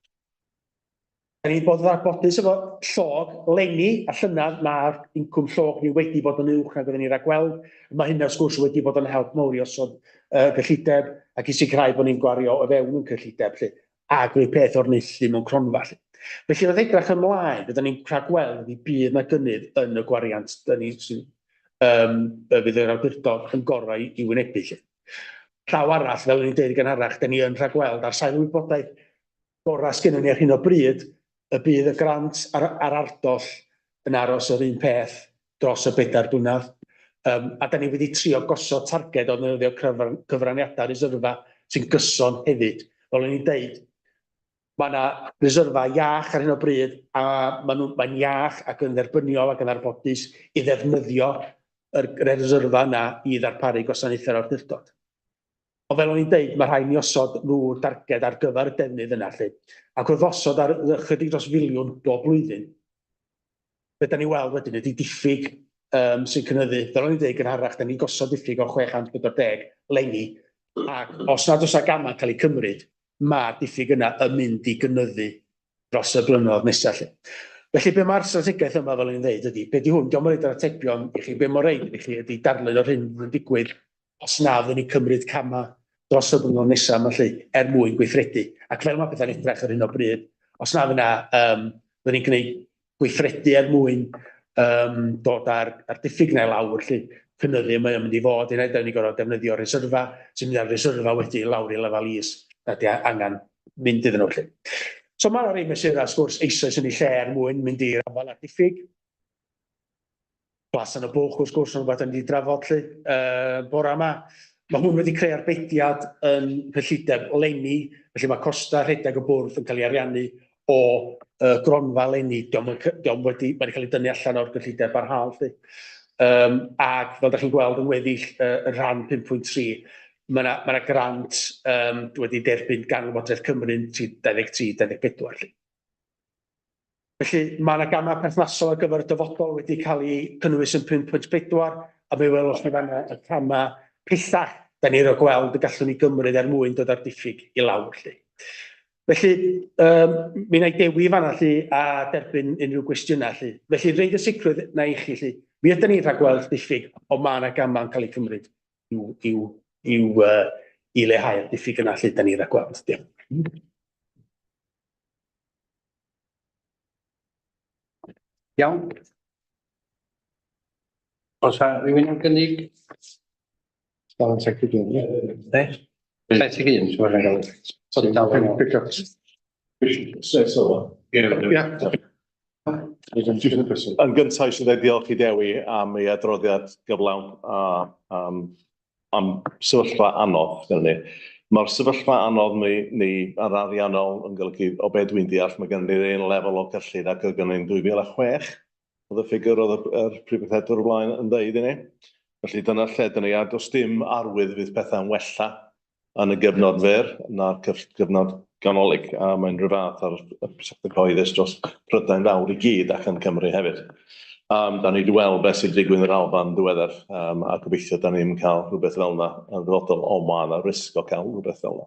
Da ni'n bod yn ddarbodus efo llog leni a llynedd, mae'r incwm llog ni wedi bod yn uwch nag oedden ni'n rhagweld. Mae hynna wrth gwrs wedi bod yn help mawr i osod uh, gyllideb ac i sicrhau bod ni'n gwario o fewn yn cyllideb. Lly. A gwneud peth o'r neilltu mewn cronfa. Lly. Felly wrth edrych ymlaen, byddwn ni'n rhagweld i bydd na gynnydd yn y gwariant dyn ni sy'n um, fydd yr awdurdod yn gorau i wynebu. Lly. Llaw arall, fel o'n i'n dweud gynharach, dyn ni yn rhagweld ar sail wybodaeth gorau sgynnon ni ar hyn o bryd, y bydd y grant a'r, ar ardoll yn aros yr un peth dros y bedair blynedd. Um, a da ni wedi trio gosod targed o ddefnyddio cyfraniadau reserfa sy'n gyson hefyd. Fel o'n i'n deud, mae yna reserfa iach ar hyn o bryd a maen nhw, mae'n iach ac yn dderbyniol ac yn ddarbodus i ddefnyddio yr, yr reserfa yna i ddarparu gwasanaethau'r awdurdod. Ond fel o'n i'n deud, mae rhaid ni osod rhyw darged ar gyfer y defnydd yna 'lly. Ac wrth osod ar ychydig dros filiwn bob blwyddyn, be da ni weld wedyn ydy diffyg um, sy'n cynyddu. Fel o'n i'n deud gynharach, da ni'n gosod diffyg o 640 leni. Ac os nad oes 'na gamau yn cael eu cymryd, mae'r diffyg yna yn mynd i gynyddu dros y blynyddoedd nesaf 'lly. Felly be mae'r strategaeth yma, fel o'n i'n ddeud, ydy, be di hwn, dio'm yn roid yr atebion i chi, be mae'n roid i chi ydy darlun o'r hyn fydd yn digwydd os na fyddwn ni'n cymryd camau dros y blynyddoedd nesaf yma 'lly, er mwyn gweithredu. Ac fel mae pethau'n edrych ar hyn o bryd, os na fydd 'na, yym, fyddwn ni'n gwneud gweithredu er mwyn yym dod â'r â'r diffyg 'na i lawr 'lly, cynyddu mae o'n mynd i fod, unai dan ni'n gorfod defnyddio reserfa, sy'n mynd â'r reserfa wedyn i lawr i lefel is na 'di angen mynd iddyn nhw 'lly. So ma' 'na rei mesurau wrth gwrs eisoes yn eu lle er mwyn mynd i'r afael â'r diffyg. Plas yn y Bwlch wrth gwrs yn rhywbeth da ni wedi drafod 'lly yy bora 'ma. Mae hwn wedi creu arbediad yn nghyllideb leni, felly mae costau rhedeg y bwrdd yn cael ei ariannu o uh, gronfa leni, dio'm yn, dio'm wedi, mae wedi cael ei dynnu allan o'r gyllideb barhaol 'lly. Um, ac fel da chi'n gweld yn weddill uh, y rhan 5.3, mae yna ma grant um, wedi derbyn gan Lywodraeth Cymru yn 23-24 'lly. Felly, mae yna gamau perthnasol ar gyfer y dyfodol wedi cael eu cynnwys yn 5.4, a mi welwch chi fanna y camau pellach da ni'n rhoi gweld y gallwn ni gymryd er mwyn dod â'r diffyg i lawr. Lly. Felly, um, mi wna i dewi fanna lly a derbyn unrhyw gwestiynau lly. Felly, reid y sicrwydd na i chi lly. Mi ydyn ni'n rhagweld diffyg, ond mae yna gamau'n cael eu cymryd i'w, i'w, i'w, uh, i leihau'r diffyg yna lle da ni'n rhagweld. Diolch. Iawn. Oes 'na rywun am gynnig? Dal yn 71, ie. Ne? 71, so mae'n gael. Sorry, Dal yn- pick up. Say so. Ie. Yn gyntaf eisiau dweud diolch i Dewi am ei adroddiad gyflawn a um, am sefyllfa anodd gyda ni. Mae'r sefyllfa anodd ni, ni ar ariannol yn golygu, o be dwi'n deall, mae gennym ni'r un lefel o gyllid ac oedd gennym ni'n 2006, oedd y ffigur oedd y, yr Prif Weithredwr o blaen yn ddeud i ni. Felly dyna lle dyn ni, a does dim arwydd fydd pethau'n wella yn y gyfnod fyr na'r cyfnod ganolig, a mae'n rhyw fath ar y sector cyhoeddus dros Prydain fawr i gyd ac yn Cymru hefyd. Um, da ni wedi weld beth sydd wedi digwydd yn yr Alban ddiweddar, um, a gobeithio da ni ddim cael rhywbeth fel yna yn ddyfodol, ond mae yna risg o cael rhywbeth fel yna.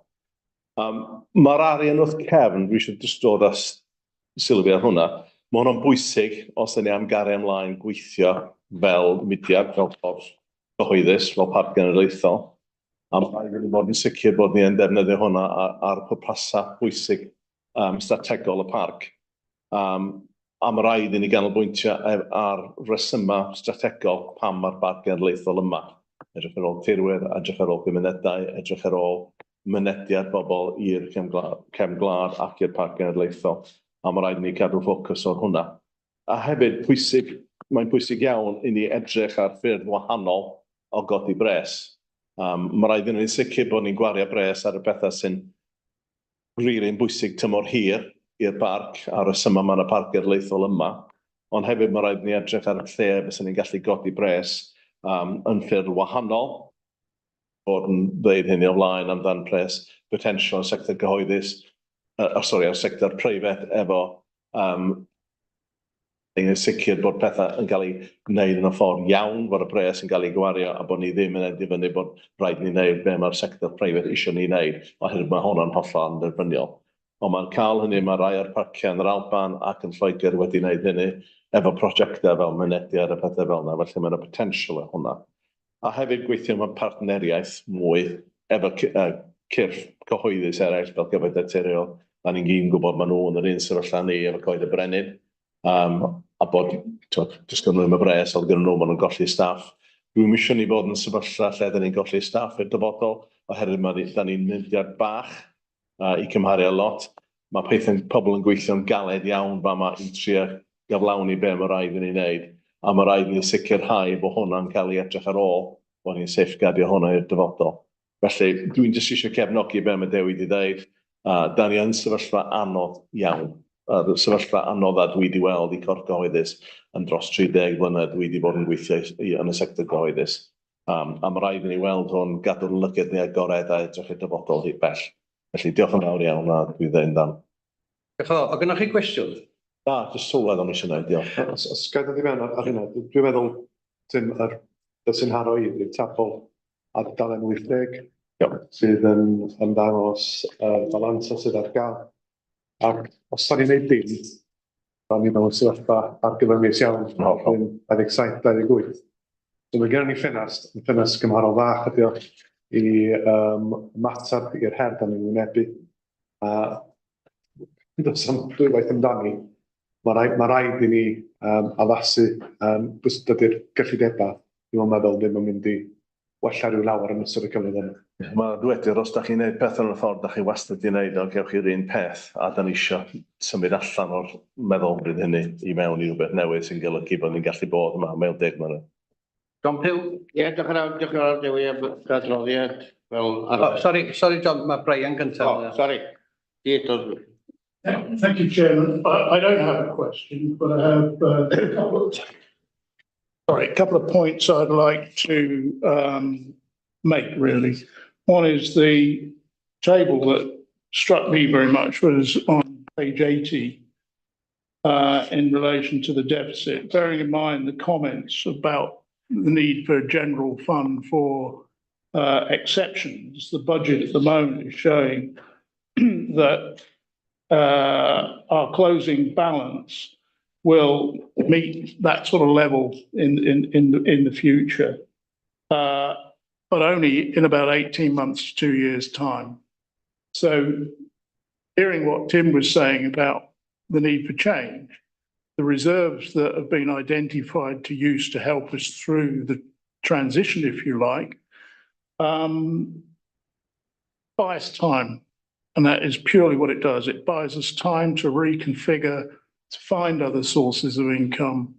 Um, Mae'r arian wrth cefn, dwi eisiau jyst dod â sylwi ar hwnna. Mae hwnna'n bwysig os ydyn ni am gario ymlaen gweithio fel mudiad, fel corff cyhoeddus, fel parc genedlaethol. A ma' raid i ni fod yn sicr bod ni yn defnyddio hwnna ar, ar pwrpasau pwysig um, strategol y parc. Um, a mae rhaid i ni ganolbwyntio ar resymau strategol pam mae'r Parc Genedlaethol yma. Edrych ar ôl tirwedd, edrych ar ôl gymunedau, edrych ar ôl mynediad bobl i'r cefn gwlad, cefn gwlad ac i'r Parc Genedlaethol. A mae rhaid i ni cadw ffocws ar hwnna. A hefyd, pwysig, mae'n pwysig iawn i ni edrych ar ffyrdd wahanol o godi bres. Um, mae rhaid i ni'n sicr bod ni'n gwario bres ar y pethau sy'n rili'n really bwysig tymor hir i'r parc a'r rhesymau mae yna parc genedlaethol yma. Ond hefyd mae rhaid i ni edrych ar y lle fysa ni'n gallu godi bres um, yn ffyrdd wahanol. Bod yn dweud hynny o flaen amdan pres potensial y sector gyhoeddus, uh, sorry, a'r sector preifat efo um, yn sicr bod pethau yn cael ei wneud yn y ffordd iawn, bod y pres yn cael ei gwario a bod ni ddim yn endio bod rhaid ni wneud be mae'r sector preifat eisiau ni wneud, oherwydd mae hwnna'n hollol anderbyniol. Ond mae'n cael hynny, mae rai o'r parciau yn yr Alban ac yn Lloegr wedi wneud hynny efo prosiectau fel mynediad a pethau fel yna, felly mae'n y potensial o hwnna. A hefyd gweithio mewn partneriaeth mwy efo cyrff cyhoeddus eraill fel Cyfoeth Naturiol. Da ni'n gyd yn gwybod maen nhw yn yr un sefyllfa ni efo Coed y Brenin. Um, a bod, twod, jyst gynnu nhw'n y bres, oedd gynnu nhw, maen nhw'n golli staff. Dwi'm eisiau ni fod yn sefyllfa lle da ni'n golli staff i'r dyfodol, oherwydd mae, da ni'n mudiad bach uh, i cymharu â lot. Mae pethau'n, pobl yn gweithio'n galed iawn fama i trio gyflawni be mae rhaid i ni wneud, a mae rhaid i ni sicrhau bod hwnna'n cael ei edrych ar ôl, bod ni'n safeguardio hwnna i'r dyfodol. Felly, dwi'n jyst eisiau cefnogi be mae Dewi wedi dweud. Da ni yn sefyllfa anodd iawn. Yr sefyllfa anodda dwi wedi weld i corff gyhoeddus yn dros 30 mlynedd dwi wedi bod yn gweithio i, yn y sector gyhoeddus. Um, a mae rhaid i ni weld hwn, gadw'r lyged ni agored a edrych i'r dyfodol hyd bell. Felly, diolch yn fawr iawn a dwi ddeud dan. Diolch yn fawr. O gynnoch chi gwestiwn? Na, jyst sylwedd o'n eisiau gwneud, diolch. Os, os ga i ddod i mewn ar, ar hynna, dwi'n meddwl, Tim, yr, beth sy'n haro i ydy'r tabl ar dudalen 80. Iawn. Sydd yn ymddangos y balansau sydd ar gael. Ac os da ni'n neud dim, da ni mewn sefyllfa argyfyngus iawn, Hollol. yn 27, 28. So mae gennym ni ffenast, yn ffenast gymharol fach ydi o, i ymateb i'r her da ni'n wynebu. A does 'am dwywaith amdani, mae rhaid i ni addasu, dydy'r gyllidebau, dwi'n meddwl, ddim yn mynd i wella rhyw lawer yn ystod y cyfnod yma. Mae dwedir, os da chi'n neud pethau yn y ffordd da chi wastad 'di neud o, gewch chi'r un peth, a da ni isio symud allan o'r meddylfryd hynny i mewn i rhywbeth newydd sy'n golygu bod ni'n gallu bod yma mewn 10 mlynedd. John Pugh. Ie, diolch yn fawr, diolch yn fawr Dewi am y adroddiad fel Oh, sorry, sorry John, mae Brian gyntaf. Oh, sorry. Di, dod. Thank you, Chairman. I don't have a question, but I have a couple of, sorry, a couple of points I'd like to make, really. One is the table that struck me very much was on page 80 in relation to the deficit, bearing in mind the comments about the need for a general fund for exceptions. The budget at the moment is showing that our closing balance will meet that sort of level in the future, but only in about 18 months to 2 years' time. So hearing what Tim was saying about the need for change, the reserves that have been identified to use to help us through the transition, if you like, buy us time. And that is purely what it does. It buys us time to reconfigure, to find other sources of income,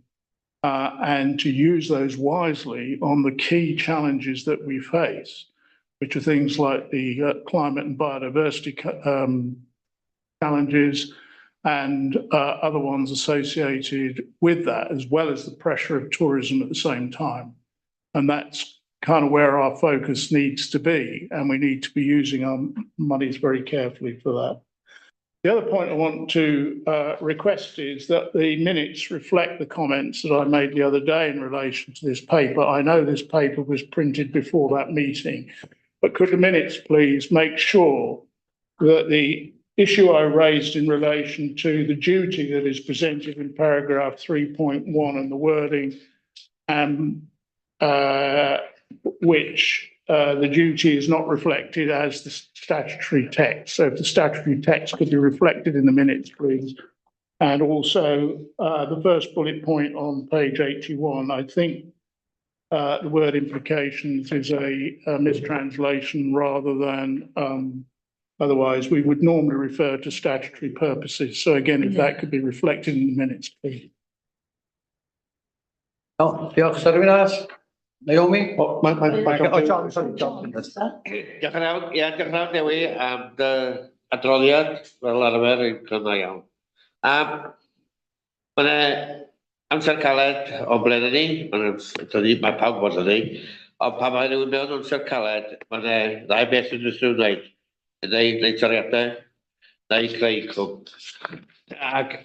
and to use those wisely on the key challenges that we face, which are things like the climate and biodiversity challenges and other ones associated with that, as well as the pressure of tourism at the same time. And that's kind of where our focus needs to be, and we need to be using our monies very carefully for that. The other point I want to request is that the minutes reflect the comments that I made the other day in relation to this paper. I know this paper was printed before that meeting, but could the minutes please make sure that the issue I raised in relation to the duty that is presented in paragraph 3.1 and the wording, which the duty is not reflected as the statutory text. So if the statutory text could be reflected in the minutes, please. And also the first bullet point on page 81, I think the word implications is a mistranslation rather than otherwise we would normally refer to statutory purposes. So again, if that could be reflected in the minutes, please. Oh, diolch. Sa rhywun arall? Naomi? O, mae O, John, sorry, John. Diolch yn fawr, ia, diolch yn fawr Dewi am dy adroddiad fel arfer yn gryno iawn. Mae yna amser caled o blaen ni, mae pawb bod yn ni, ond pan mae rhywun mewn amser caled, mae yna ddau beth yn rhywun wneud. Neu wneud toriadau, neu creu incwm. Ac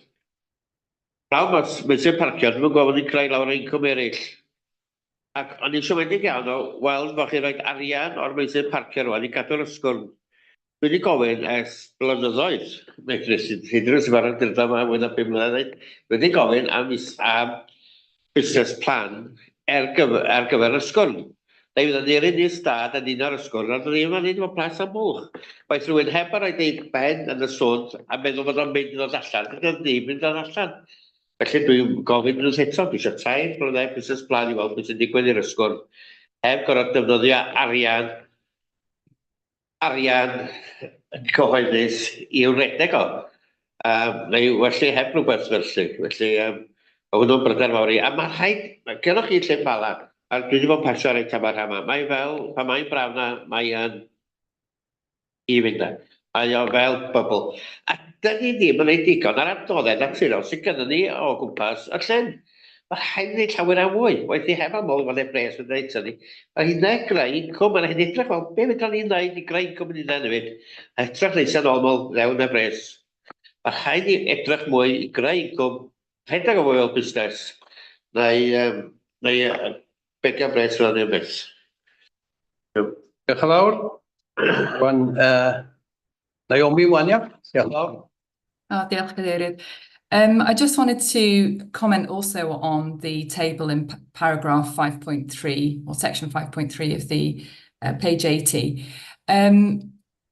pawb mae'r meysydd parcio, dwi'm yn gwybod bod ni'n creu lawer o incwm eraill. Ac o'n i'n siomedig iawn o weld bod chi'n rhoi arian o'r meysydd parcio rwan i gadw'r Ysgwrn. Dwi wedi gofyn ers blynyddoedd, medrus, hyd yn oed sy'n barod dyrda yma mwy na 5 mlynedd, dwi wedi gofyn am busnes plan ar gyfer Ysgwrn. Neu fydda ni'r unig stad yn un o'r Ysgwrn, ond ni yma nid efo plas am bwch. Waeth rhywun heb ar ei ben yn y sŵn a meddwl bod o'n mynd i ddod allan, dydy o ddim mynd i ddod allan. Felly dwi'n gofyn nhw eto, dwi eisiau 3 blynedd busnes plan i weld beth sy'n digwydd i'r Ysgwrn, heb gorfod defnyddio arian cyhoeddus i'w redeg o. Neu felly heb rhywbeth felly. Felly, mae hwnnw'n bryder mawr i. A mae rhaid, mae gennych chi Llyn Bala, a dwi wedi bod yn pasio reit am y rhan yma. Mae fel, pan mae'n braf na, mae yn i fynd â. Mae o fel bubble. A dyn ni ddim yn ei digon ar adnoddau naturiol sydd gynnon ni o gwmpas y llyn. Mae rhaid i ni llawer a mwy. Waeth ni heb aml, mae'n bres yn dweud ni. Mae hynna greu incwm, mae'n hyn edrych fel, be fedra ni'n neud i greu incwm yn hynna hefyd? A edrych neis yn ôl, mewn fewn y bres. Mae rhaid i edrych mwy i greu incwm, rhedeg o fwy fel busnes, neu bedio bres fel ni'n beth. Diolch yn fawr. Rwan, Naomi wan, ia? Diolch yn fawr. Oh, diolch, Cadeirydd. I just wanted to comment also on the table in paragraph 5.3 or section 5.3 of the page 80.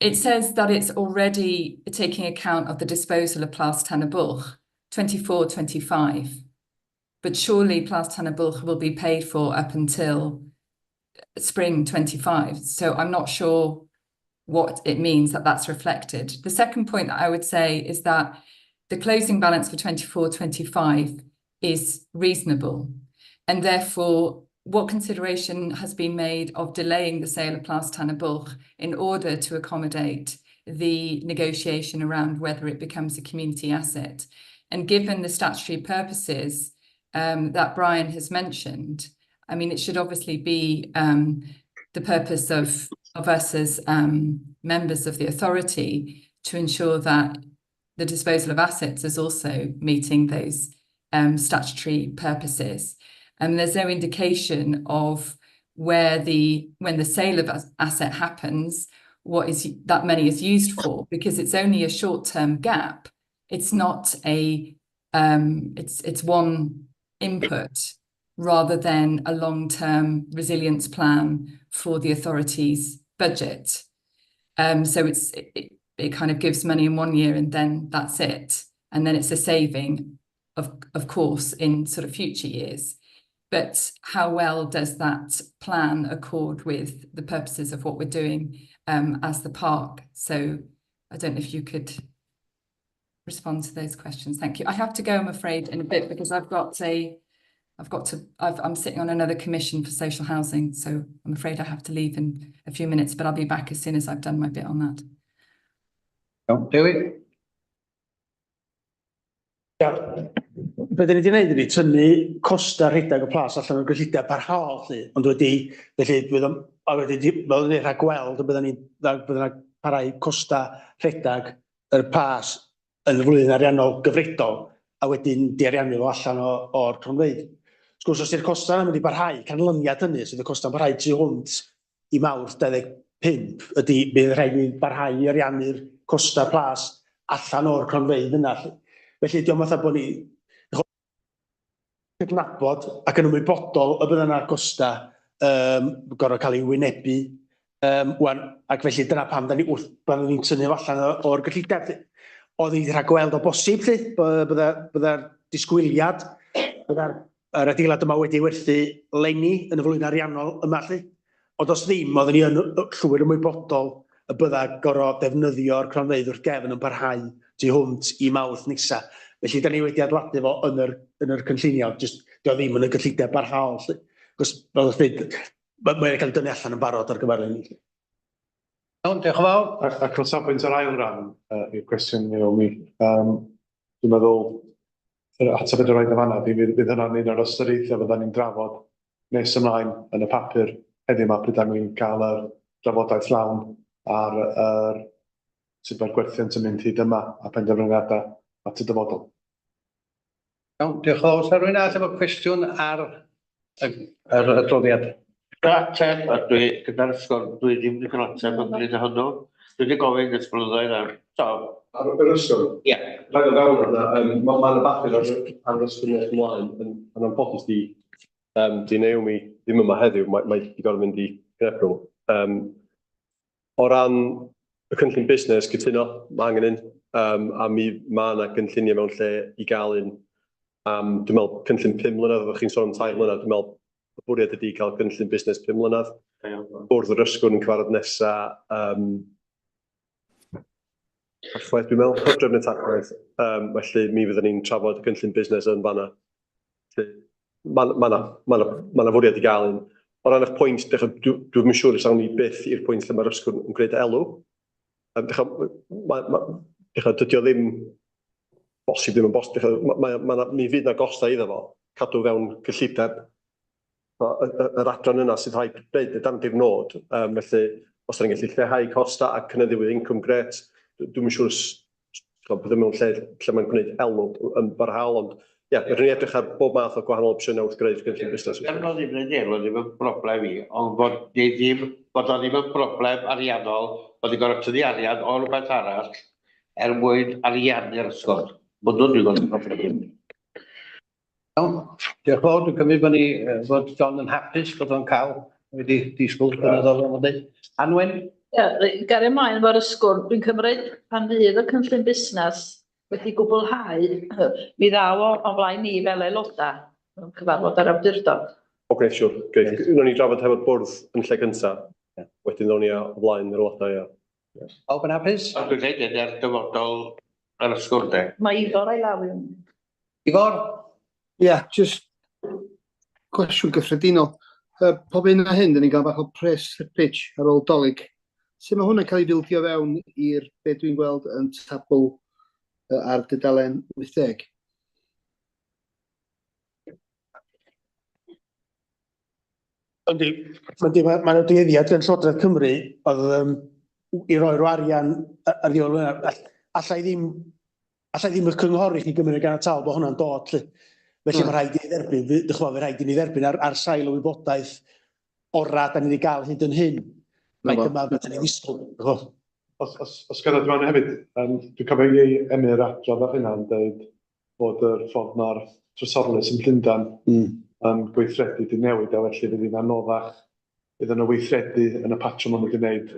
It says that it's already taking account of the disposal of Plas Tan y Bwlch, 24-25. But surely Plas Tan y Bwlch will be paid for up until spring 25. So I'm not sure what it means that that's reflected. The second point that I would say is that the closing balance for 24-25 is reasonable. And therefore, what consideration has been made of delaying the sale of Plas Tan y Bwlch in order to accommodate the negotiation around whether it becomes a community asset? And given the statutory purposes that Brian has mentioned, I mean, it should obviously be the purpose of us as members of the authority to ensure that the disposal of assets is also meeting those statutory purposes. And there's no indication of where the when the sale of asset happens, what is that money is used for, because it's only a short-term gap. It's not a it's one input rather than a long-term resilience plan for the authority's budget. So it kind of gives money in one year and then that's it. And then it's a saving, of course, in sort of future years. But how well does that plan accord with the purposes of what we're doing as the park? So I don't know if you could respond to those questions. Thank you. I have to go, I'm afraid, in a bit because I've got a, I've got to, I've, I'm sitting on another commission for social housing, so I'm afraid I have to leave in a few minutes, but I'll be back as soon as I've done my bit on that. Iawn, Dewi? Ia, be dyn ni wedi gwneud ydy tynnu costa rhedeg y plas allan o'r gyllideb parhaol 'lly, ond wedi, felly, bydd o'n, a wedi, fel o'n i'n rhagweld y bydden ni'n, bydden ni'n parhau costa rhedeg y plas yn y flwyddyn ariannol gyfredol, a wedyn di-ariannu fo allan o'r cronfeydd. Wrth gwrs, os 'di'r costa yna'n mynd i barhau, canlyniad hynny, os ydy'r costa'n parhau tu hwnt i Mawrth 25, ydy bydd rhaid ni barhau i ariannu'r costa plas allan o'r cronfeydd yna 'lly. Felly, diolch fatha bod ni cydnabod ac yn ymwybodol y bydda yna costa gorfod cael ei wynebu wan, ac felly dyna pam da ni wrth pan ni'n tynnu fo allan o'r gyllideb. Oedd hi wedi rhagweld o bosib 'lly, bydda'r disgwyliad, bydda'r yr adeilad yma wedi werthu leni yn y flwyddyn ariannol yma 'lly. Ond os ddim, oeddwn ni yn llwyr ymwybodol y bydda gorfod defnyddio'r cronfeydd wrth gefn yn parhau tu hwnt i Mawrth nesa. Felly, da ni wedi adeiladu fo yn yr cynllunio, jyst dio ddim yn y gyllideb barhaol 'lly. Cos, fel ydych dweud, mae'n cael ei dynnu allan yn barod ar gyfer hynny. Iawn, diolch yn fawr. Ac o safbwynt yr ail ran i'r cwestiwn, Naomi, dwi'n meddwl yr ateb ydy'r rhaid yn fanna, fydd hynna'n un o'r ystyriaethau fyddan ni'n drafod nes ymlaen yn y papur heddiw yma, pryd ni'n cael yr drafodaeth lawn ar yr sut mae'r gwerthiant yn mynd hyd yma a penderfyniadau at y dyfodol. Iawn, diolch yn fawr. Oes rhywun arall efo cwestiwn ar yr adroddiad? Da ateb, a dwi gyda'r ysgol, dwi ddim wedi cael ateb yn bryd o hwnnw. Dwi wedi gofyn ers blynyddoedd a so. Ar yr ysgol? Ie. Rhaid o fewn yna, ma' 'na bapur ar yr ysgol nes ymlaen, yn anffodus di Naomi ddim yma heddiw, mae di gorfod mynd i Gaernarfon. O ran y cynllun busnes, cytuno, mae angen un, a mi mae yna gynlluniau mewn lle i gael un am, dwi'n meddwl, cynllun 5 mlynedd, oeddech chi'n sôn am 3 mlynedd, dwi'n meddwl y bwriad ydy cael cynllun busnes 5 mlynedd. Bwrdd yr Ysgwrn yn cyfarfod nesa, Tachwedd, dwi'n meddwl, Hydref neu Tachwedd. Felly mi fyddwn ni'n trafod y cynllun busnes yn fanna. Mae ma 'na ma 'na fwriad i gael un. O ran eich pwynt, dwi'm yn siŵr os awn ni byth i'r pwynt lle mae'r Ysgwrn yn gwneud elw. Dydy o ddim bosib, ddim yn bosib. Mi fydd 'na gostau iddo fo, cadw fewn cyllideb yr adran yna sydd rhaid gwneud, dyna di'r nod. Felly, os da ni'n gallu lleihau costau a cynyddu incwm, grêt. Dwi'm yn siŵr os bydde mewn lle lle mae'n gwneud elw yn barhaol, ond Ie, fedrwn ni edrych ar bob math o gwahanol opsiynau wrth greu'r cynllun busnes. Gan fod ddim yn deall, ddim yn broblem i, ond bod ni ddim, bod o ddim yn broblem ariannol, bod ni'n gorfod tynnu arian o rhywbeth arall er mwyn ariannu'r ysgol. Bod nhw'n dwi'n gweld yn broblem. Iawn, diolch yn fawr. Dwi'n cymryd bod ni, fod John yn hapus bod o'n cael wedi disgwyl blynyddoedd o'n dweud. Anwen? Ie, gario ymlaen efo'r ysgwrn, dwi'n cymryd pan fydd y cynllun busnes wedi gwblhau, mi ddaw o o flaen ni fel aelodau mewn cyfarfod ar awdurdod. O, gwneud siwr. Grêt. Wnawn ni drafod hefo'r bwrdd yn lle cynta, wedyn ddown ni o flaen yr aelodau, ia. Pawb yn hapus? Ond dwi'n dweud hyn er dyfodol yr ysgwrn, de. Mae Ifor a'i law i fyny. Ifor? Ia, jyst cwestiwn gyffredinol. Uh, pob un a hyn, dyn ni'n cael bach o pres slippage ar ôl dolyg. Sut mae hwnna'n cael ei fildio fewn i'r be dwi'n gweld yn tabl uh, ar dudalen 80? Yndi, yndi, mae ma dueddiad gan Llywodraeth Cymru oedd um, i roi rhyw arian ar ddiwedd y Alla i ddim Alla i ddim eich cynghori chi gymryd yn ganiataol bod hwnna'n dod 'lly. Felly mae rhaid i ni dderbyn, dych ch'mod, fe rhaid i ni dderbyn ar, ar sail y wybodaeth ora da ni wedi gael hyd yn hyn. Mae dyma beth da ni'n ddisgwyl. dych ch'mod. Os, os, os ga i ddod mewn hefyd, um, dwi'n cofio i Emyr adrodd ar hynna yn dweud bod yr ffordd mae'r Trysorlys yn Llundain yn gweithredu 'di newid a felly fydd hi'n anoddach iddyn nhw weithredu yn y patrwm maen nhw wedi gwneud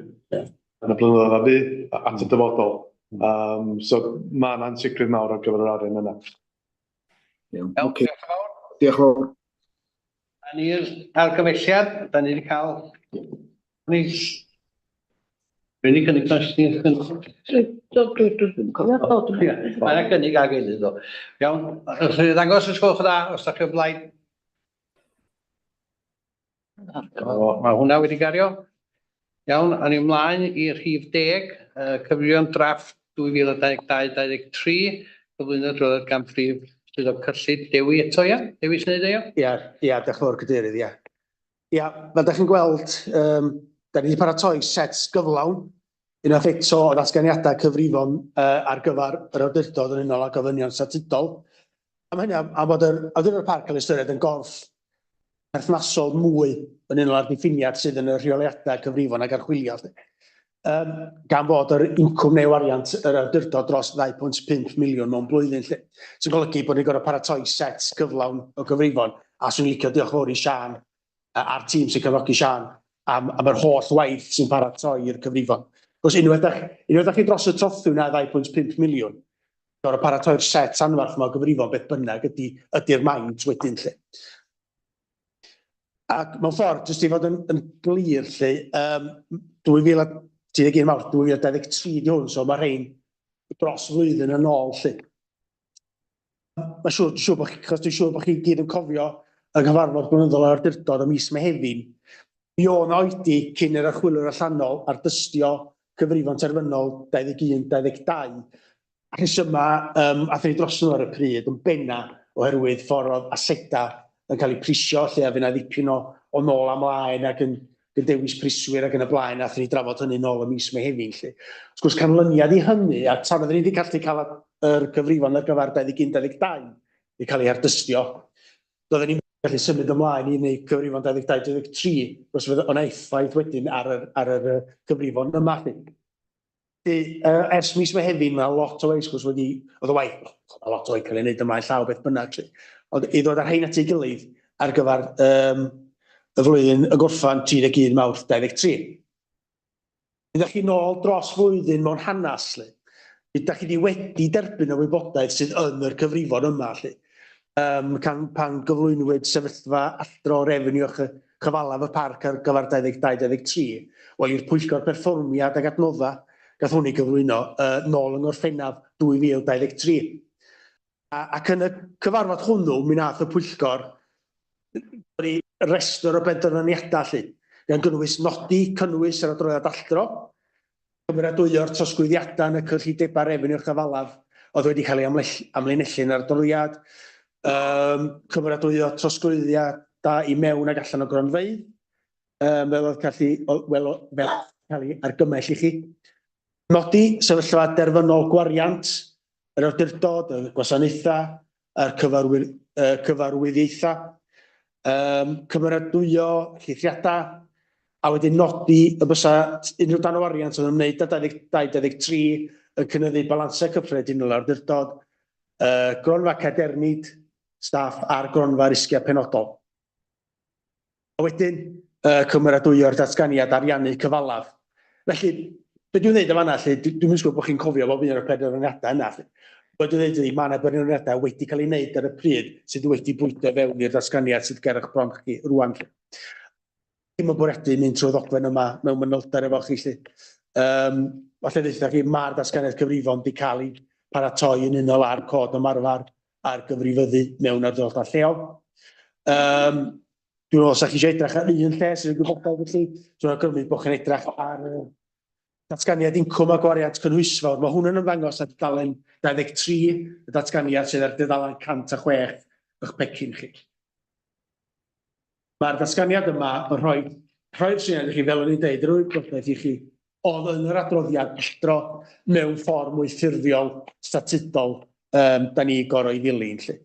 yn y blynyddoedd a fu at y dyfodol. Um, so mae yna ansicrwydd mawr ar gyfer yr arian yna. Iawn, okay. Diolch yn fawr. Diolch yn fawr. Da ni'r argymelliad, da ni wedi cael... Ni... Dwi'n ni cynnig dros ni'n cynnig. Dwi'n cofio. Mae yna gynnig ag eilydd o. Iawn, os chi ddangos os gwelwch yn dda, os da chi o blaid. Mae hwnna wedi gario. Iawn, a ni ymlaen i rhif 10, uh, cyfrion drafft 2022-2023, cyflwyno adroddiad gan Prif Swyddog Cyllid Dewi eto, ia? Dewi sy'n neud o, ia? Ia, ia, diolch yn fawr, Cadeirydd, ia. Ia, fel da chi'n gweld, um, da ni wedi paratoi set gyflawn, unwaith eto o ddatganiadau cyfrifon uh, ar gyfer yr awdurdod yn unol â gofynion statudol. A mae hynny am, am bod yr awdurdod parc cael ei ystyried yn gorff perthnasol mwy yn unol â'r diffiniad sydd yn y rheoliadau cyfrifon ac archwilio. Um, gan fod yr incwm neu wariant yr awdurdod dros 2.5 miliwn mewn blwyddyn lle. Sy'n golygu bod ni'n gorfod paratoi set gyflawn o gyfrifon, a swn i'n licio diolch fawr i Siân a'r tîm sy'n cefnogi Siân am, am yr holl waith sy'n paratoi i'r cyfrifon. Cos unwaith da, unwaith da chi dros y trothwy na 2.5 miliwn, gorfod paratoi'r set anfarth yma o gyfrifon beth bynnag ydy, ydy'r maint wedyn lle. Ac mewn ffordd, jyst i fod yn, yn glir lle, um, 2021 Mawrth 2023 di hwn, so mae rhain dros flwyddyn yn ôl lle. Mae'n siŵr, dwi'n siŵr bod chi, achos dwi'n siŵr bod chi gyd yn cofio yng nghyfarfod blynyddol yr awdurdod ym mis Mehefin, mi oedd 'na oedi cyn i'r archwiliwr allanol ardystio cyfrifon terfynol 21, 22, a rhesymau um, athyn ni dros nhw ar y pryd yn benna oherwydd ffordd oedd asedau yn cael eu prisio, lle a fydd 'na ddipyn o, o nôl a mlaen ac yn, yn dewis priswyr ac yn y blaen, athyn ni drafod hynny nôl ym mis Mehefin. Lle. Wrth gwrs, canlyniad i hynny, a tan oedden ni wedi gallu cael yr cyfrifon ar gyfer 21-22 wedi cael ei ardystio, doedden ni'n gallu symud ymlaen i wneud cyfrifon 22-23, os fydd o'n effaith wedyn ar yr, ar yr cyfrifon yma. Lle. Felly, uh, ers mis Mehefin, mae lot o waith, gwrs, wedi, oedd y waith, mae lot o waith cael ei wneud ymlaen llaw beth bynnag. Lle. Ond i ddod â'r rhain at ei gilydd ar gyfer um, y flwyddyn y gorffan 31 Mawrth 23. Ydych chi nôl dros flwyddyn mewn hanes, lle. Ydych chi wedi derbyn y wybodaeth sydd yn yr cyfrifon yma, lle. Um, can, pan gyflwynwyd sefyllfa alldro refeniw a chyfalaf y parc ar gyfer 22-23, wel i'r pwyllgor perfformiad ac adnoddau gath hwn ei gyflwyno uh, nôl yng Ngorffennaf 2023. A, ac yn y cyfarfod hwnnw, mi nath y pwyllgor roi restr o benderfyniadau lly, gan gynnwys nodi cynnwys yr adroddiad alldro, cymeradwyo'r trosglwyddiadau yn y cyllidebau refeniw chyfalaf oedd wedi cael ei amlinellu yn yr adroddiad, um, cymeradwyo trosglwyddiadau i mewn ac allan o gronfeydd, um, fel oedd gallu, wel, fel cael ei argymell i chi. Nodi sefyllfa derfynol gwariant yr awdurdod, y gwasanaethau, a'r cyfarwydd, cyfarwyddiaethau, um, cymeradwyo llithriadau, a wedyn nodi y bysa unrhyw danwariant yn ymwneud â 22-23 yn cynyddu balansau cyffredinol yr awdurdod, uh, gronfa cadernid staff a'r gronfa risgiau penodol. A wedyn, uh, cymeradwyo'r datganiad ariannu cyfalaf. Felly, be dwi'n dweud yn fanna, lle, dwi'n mynd bod chi'n cofio bob un o'r penderfyniadau yna. Lle. Be dwi'n dweud ydy, mae yna benderfyniadau wedi cael ei wneud ar y pryd sydd wedi bwydo fewn i'r datganiad sydd ger eich bron chi rwan. Lle. Ddim yn bwriadu mynd trwy'r ddogfen yma mewn manylder efo chi. Lle. Um, falle ddeutha chi, mae'r datganiad cyfrifon wedi cael ei paratoi yn unol â'r cod ymarfer ar gyfrifyddu mewn ardaloedd lleol. Um, dwi'n meddwl, os ydych chi eisiau edrych ar un lle sydd yn gwybodaeth felly, dwi'n awgrymu bod chi'n edrych ar y datganiad incwm a gwariant cynhwysfawr. Mae hwn yn ymddangos ar dudalen 23, y datganiad sydd ar dudalen 106 eich pecyn chi. Mae'r datganiad yma yn rhoi rhoi'r syniad i chi, fel o'n i'n deud, yr wybodaeth i chi oedd yn yr adroddiad alldro mewn ffordd mwy ffurfiol, statudol, um, da ni gorau i ddilyn. Lly.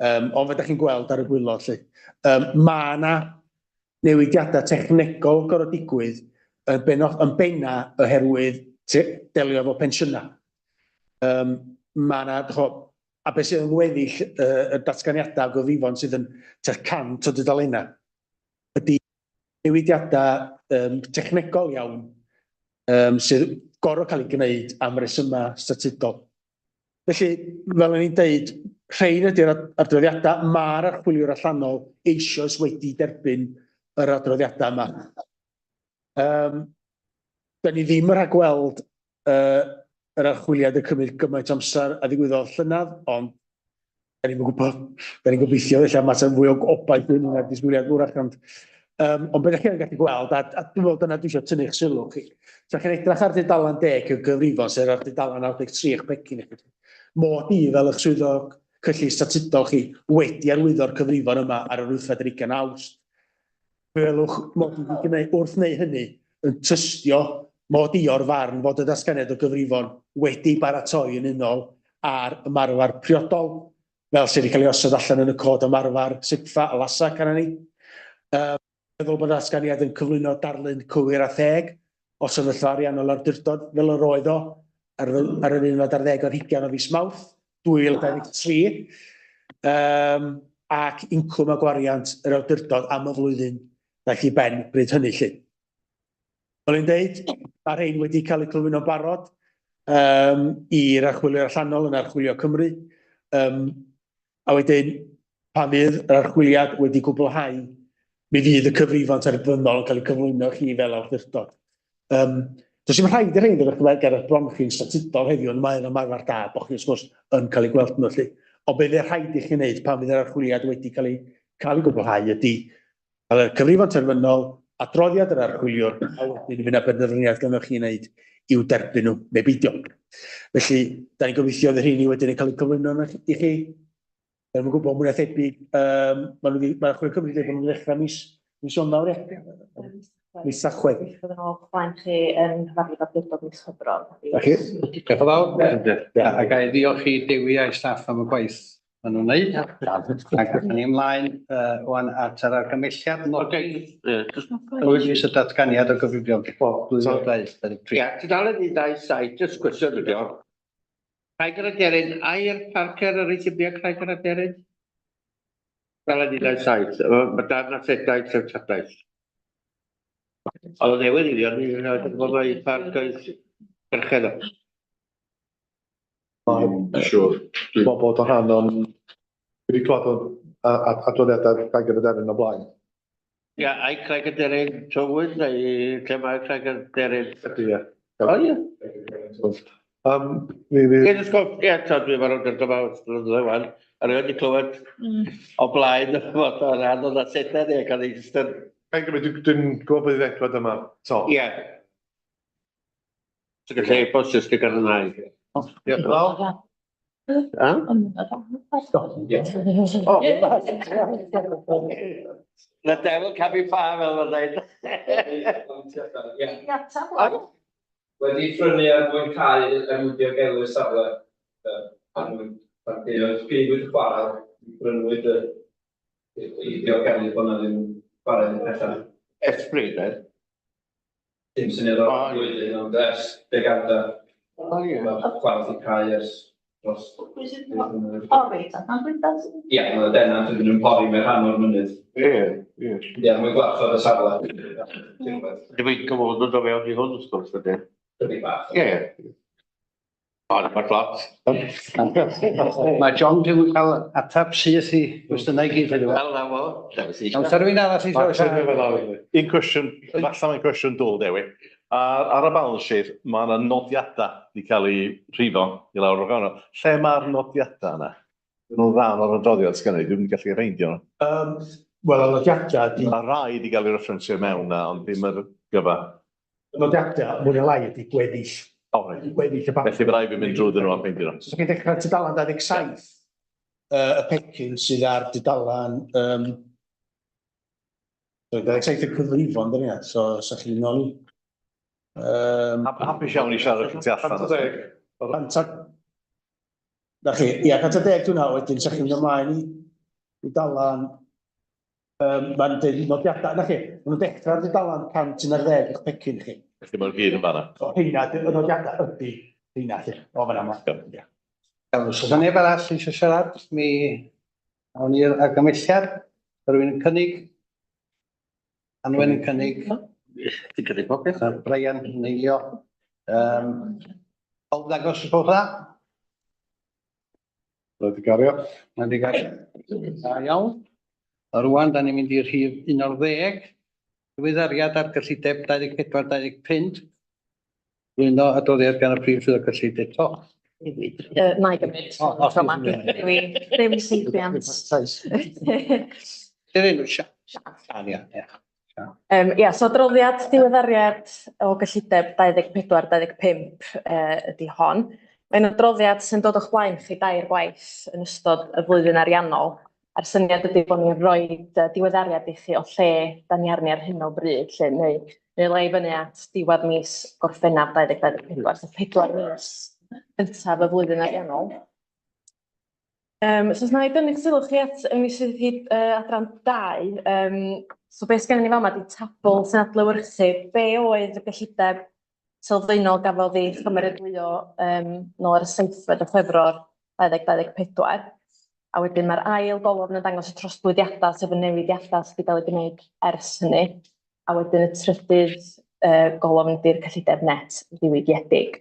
Um, ond fe da chi'n gweld ar y gwylod. Lly. Um, mae yna newidiadau technegol gorau digwydd yn, benno, yn benna oherwydd delio efo pensiynau. Um, mae yna, a beth sydd yn weddill y datganiadau o gyfrifon sydd yn tua 100 o dudalennau ydy newidiadau um, technegol iawn um, sydd gorfod cael ei gwneud am resymau statudol. Felly, fel o'n i'n deud, rhain ydy'r adroddiadau. Mae'r archwiliwr allanol eisoes wedi derbyn yr adroddiadau yma. Um, da ni ddim yn rhagweld uh, yr archwiliad yn cymryd gymaint o amser a ddigwyddodd llynedd, ond da ni'n gwybod, da ni'n gobeithio felly mater fwy o obaith dwi'n na'r disgwyliad fwrach, ond um, ond beth chi'n gallu gweld, a, a dwi'n meddwl dyna dwi eisiau tynnu'ch sylw chi. So chi'n edrych ar dudalen 10 y gyfrifon, sef ar dudalen 93 eich pecyn i chi. Mod i fel eich swyddog cyllid statudol chi wedi arwyddo'r cyfrifon yma ar yr wythfed ar ugain Awst. Gwelwch mod i wedi gwneud, wrth wneud hynny, yn tystio mod i o'r farn fod y datganiad o gyfrifon wedi baratoi yn unol â'r ymarfer priodol, fel sydd wedi cael ei osod allan yn y cod ymarfer SIPFA a LASAC arna ni. Um, meddwl bod y datganiad yn cyflwyno darlun cywir a theg o sefyllfa ariannol awdurdod fel yr oedd o ar, ar yr unfed ar ddeg ar hugain o fis Mawrth 2023, um, ac incwm a gwariant yr awdurdod am y flwyddyn ddaeth i ben bryd hynny lly. Fel i'n deud, mae rhain wedi cael eu cyflwyno'n barod um, i'r archwiliwr allanol yn Archwilio Cymru. Um, a wedyn, pan fydd yr archwiliad wedi gwblhau, mi fydd y cyfrifon terfynol yn cael eu cyflwyno chi fel awdurdod. Um, does dim rhaid i'r rhain ddod o'ch ger eich bron chi'n statudol heddiw, ond mae'n ymarfer da bod chi wrth gwrs yn cael ei gweld nhw lly. Ond be fydd rhaid i chi wneud pan fydd yr archwiliad wedi cael ei, cael ei gwblhau ydy cael y cyfrifon terfynol, adroddiad yr archwiliwr, a wedyn fydd yna benderfyniad ganddo chi wneud i'w derbyn nhw neu beidio. Felly, da ni'n gobeithio fydd rheini wedyn yn cael eu cyflwyno i chi. Da ni'n gwybod mwy na thebyg, um, maen nhw wedi, mae Archwilio Cymru wedi dweud bod nhw'n ddechrau mis, mis Ionawr, ie? Mis Tachwedd. Byddwn nhw'n blaen chi yn nghyfarfod awdurdod mis Chwefror. Na chi. Diolch yn fawr. A ga i ddiolch i Dewi a'i staff am y gwaith maen nhw'n wneud. Ac awn ni ymlaen uh, wan at yr argymhelliad. Nodi cyhoeddus y datganiad o gyfrifion 2023. Ia, tudalen 17, jyst cwestiwn ydi o. Craig yr Aderyn, ai i'r parc ar yr eitemau Craig yr Aderyn? Fel yn 17, mae darn asedau treftadaeth. Oedd o'n newydd i fi, ond i'n rhaid bod mai parc oedd berchen o. Mae'n siŵr. Dwi'n meddwl bod o rhan o'n... Dwi wedi clywed o adroddiadau Craig yr Aderyn o blaen. Ia, ai Craig y Deryn Tywyn neu lle mae Craig y Deryn? Ydy, ie. O, ie. Um, mi fydd... Ie, jyst gof, ie, to, dwi'n barod yn dyma blynyddoedd wan, a rwy'n wedi clywed o blaen fod o rhan o'n asedau ni, ac o'n i jyst yn... Craig, dwi'n gwybod bod i ddechrau dyma, to. Ie. Ti'n gallu e-bost jyst i gadarnhau. Diolch yn fawr. The devil can be far, fel mae'n dweud. Wedi prynu er mwyn cau er mwyn diogelu'r safle. Er mwyn Pan gaeodd gaewyd y chwarel, mi brynwyd y i ddiogelu bod 'na ddim chwarel yn pellach. Ers pryd then? Dim syniad o'r flwyddyn, ond ers degawda. O ie. Mae'r chwarel 'di cau ers dros... Pwy sy'n pori? Ie, mae denant yn yn pori mewn rhan o'r mynydd. Ie, ie. Ie, mae'n gwarchod y safle. Dwi'n gwybod bod o fewn i hwn wrth gwrs ydy. Chydig bach. Ie, ie. O, na, lot. Mae John dwi'n cael ateb syth i gwestiynau i gyd heddiw. Wel, na, wel. Iawn, sa rhywun arall eisiau siarad? Un cwestiwn, falle mae'n cwestiwn dwl, Dewi. Ar y balance sheet, mae yna nodiadau wedi cael eu rhifo i lawr o'r gornel. Lle mae'r nodiadau yna? Dyn nhw'n rhan o'r adroddiad sgynny, dwi'n gallu reindio nhw. Wel, y nodiadau... Di... Mae rai wedi cael eu referensio mewn na, ond ddim yr gyfa. Y nodiadau, mwy neu lai, ydy gweddill. O, reit. Gweddill y papur. Felly bydd rhaid fi mynd drwyddyn nhw a ffeindio nhw. So, chi'n dechrau tudalan 27, y pecyn sydd ar dudalan... 27 y cyfrifon, dyn ni, so sa chi'n nôl i... Hapus iawn i siarad tu allan. 110. Na chi, ia, 110 dwi'n wedyn, sa chi'n mynd ymlaen i dudalan... Mae'n dweud nodiadau, na chi, maen nhw'n dechrau ar dudalan 111 eich pecyn chi. Felly mae'r gyd yn fanna. So heina, y nodiadau ydy heina, lly, o fanna yma. Ia. Iawn, os oes neb arall eisiau siarad, mi awn ni'r argymhelliad. Rwy'n yn cynnig. Anwen yn cynnig. Ti'n cynnig pob peth. Brian yn eilio. Pawb ddangos os gwelwch dda? Wedi gario. Wedi gario. Da iawn. A rwan, da ni'n mynd i'r rhif 11. Diweddariad ar gyllideb 24-25. Blwyno adroddiad gan y Prif Swyddog Cyllid eto. Na i gymryd. O, o, Tro 'ma. Dwi ddim seibiant. Dyn enw Sian. Sian, ia, ia. Ia, so adroddiad diweddariad o gyllideb 24-25 ydy hon. Mae'n adroddiad sy'n dod o'ch blaen chi dair gwaith yn ystod y flwyddyn ariannol, a'r syniad ydy bod ni'n rhoi diweddariad i chi o lle da ni arni ar hyn o bryd, lle, neu lai fyny at diwedd mis Gorffennaf 2024, so 4 mis gyntaf y flwyddyn ariannol. So os na i dynnu'ch sylw chi at, ewn ni syth i adran 2, so beth sgennon ni fama 'di tabl sy'n adlewyrchu be oedd y gyllideb sylfaenol gafodd ei chymeradwyo nôl ar y 7fed o Chwefror 2024. A wedyn mae'r ail golofn yn dangos y trosglwyddiadau, sef y newidiadau sydd wedi cael eu gwneud ers hynny. A wedyn y trydydd golofn ydy'r cyllideb net ddiwygiedig.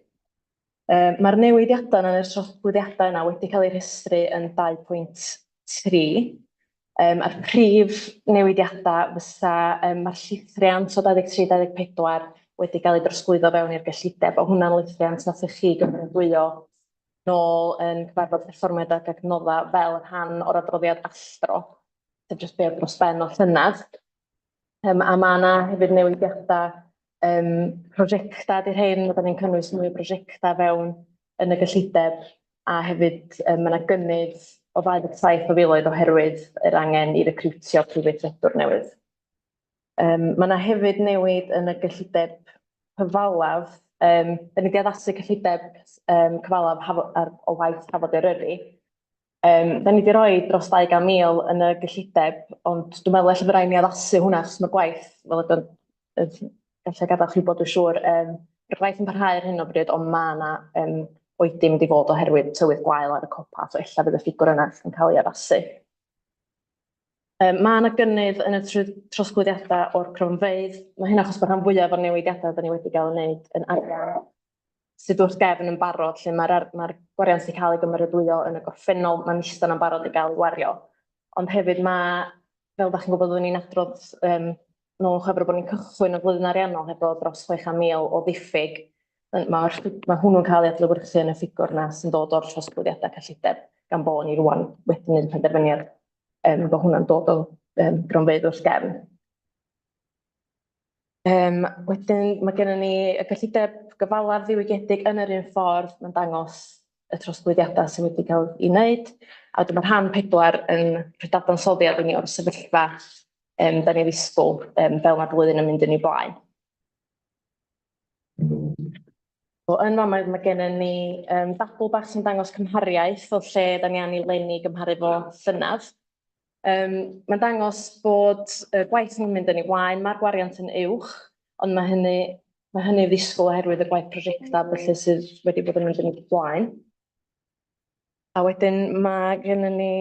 Mae'r newidiadau yna, neu'r trosglwyddiadau yna, wedi cael eu rhestru yn 2.3. A'r prif newidiadau fysa, mae'r llithriant o 23-24 wedi cael ei drosglwyddo fewn i'r gyllideb. O hwnna'n lithriant nath chi gymeradwyo nôl yn cyfarfod perfformiad ac adnoddau fel rhan o'r adroddiad Astro, sef jyst be oedd dros ben o llynedd. A mae yna hefyd newidiadau prosiectau 'di rhein, da ni'n cynnwys mwy o brosiectau fewn yn y gyllideb, a hefyd mae yna gynnydd o 27 o filoedd oherwydd yr angen i recriwtio prif weithredwr newydd. Mae yna hefyd newid yn y gyllideb cyfalaf. Da ni wedi addasu cyllideb cyfalaf o waith Hafod Eryri. Da ni wedi rhoi dros 200,000 yn y gyllideb, ond dwi'n meddwl ella bod rhaid ni addasu hwnna, achos mae'r gwaith, fel ydyn, gallai gadael chi bod yn siŵr, mae'r gwaith yn parhau ar hyn o bryd, ond mae yna oedi mynd i fod oherwydd tywydd gwael ar y copa, so ella fydd y ffigwr yna yn cael ei addasu. Mae yna gynnydd yn y trosglwyddiadau o'r cronfeydd. Mae hyn achos bod rhan fwyaf o'r newidiadau da ni wedi gael ei wneud yn arian sydd wrth gefn yn barod, lle mae'r ma gwariant sy'n cael ei gymeradwyo yn y gorffennol, mae'n eistedd yna'n barod i gael ei wario. Ond hefyd mae, fel da chi'n gwybod, oeddwn ni'n adrodd nôl yn Chwefror bod ni'n cychwyn y flwyddyn ariannol hefo dros 600,000 o ddiffyg. Mae hwnnw'n cael ei adlewyrchu yn y ffigwr yna sy'n dod o'r trosglwyddiadau cyllideb, gan bod ni rwan wedi gwneud penderfyniad bod hwnna'n dod o gronfeydd wrth gefn. Wedyn mae gennym ni y gyllideb gyfalaf ddiwygiedig yn yr un ffordd, mae'n dangos y trosglwyddiadau sydd wedi cael ei wneud. A wedyn mae rhan 4 yn rhoi dadansoddiad i ni o'r sefyllfa da ni'n ddisgwyl fel mae'r flwyddyn yn mynd yn ei blaen. So yn fama mae gennym ni um, dabl bach sy'n dangos cymhariaeth o lle da ni angen leni gymharu fo llynedd. Um, mae'n dangos bod y gwaith yn mynd yn ei flaen, mae'r gwariant yn uwch, ond mae hynny, mae hynny ddisgwyl oherwydd y gwaith prosiectau felly sydd wedi bod yn mynd yn ei flaen. A wedyn mae gennym ni,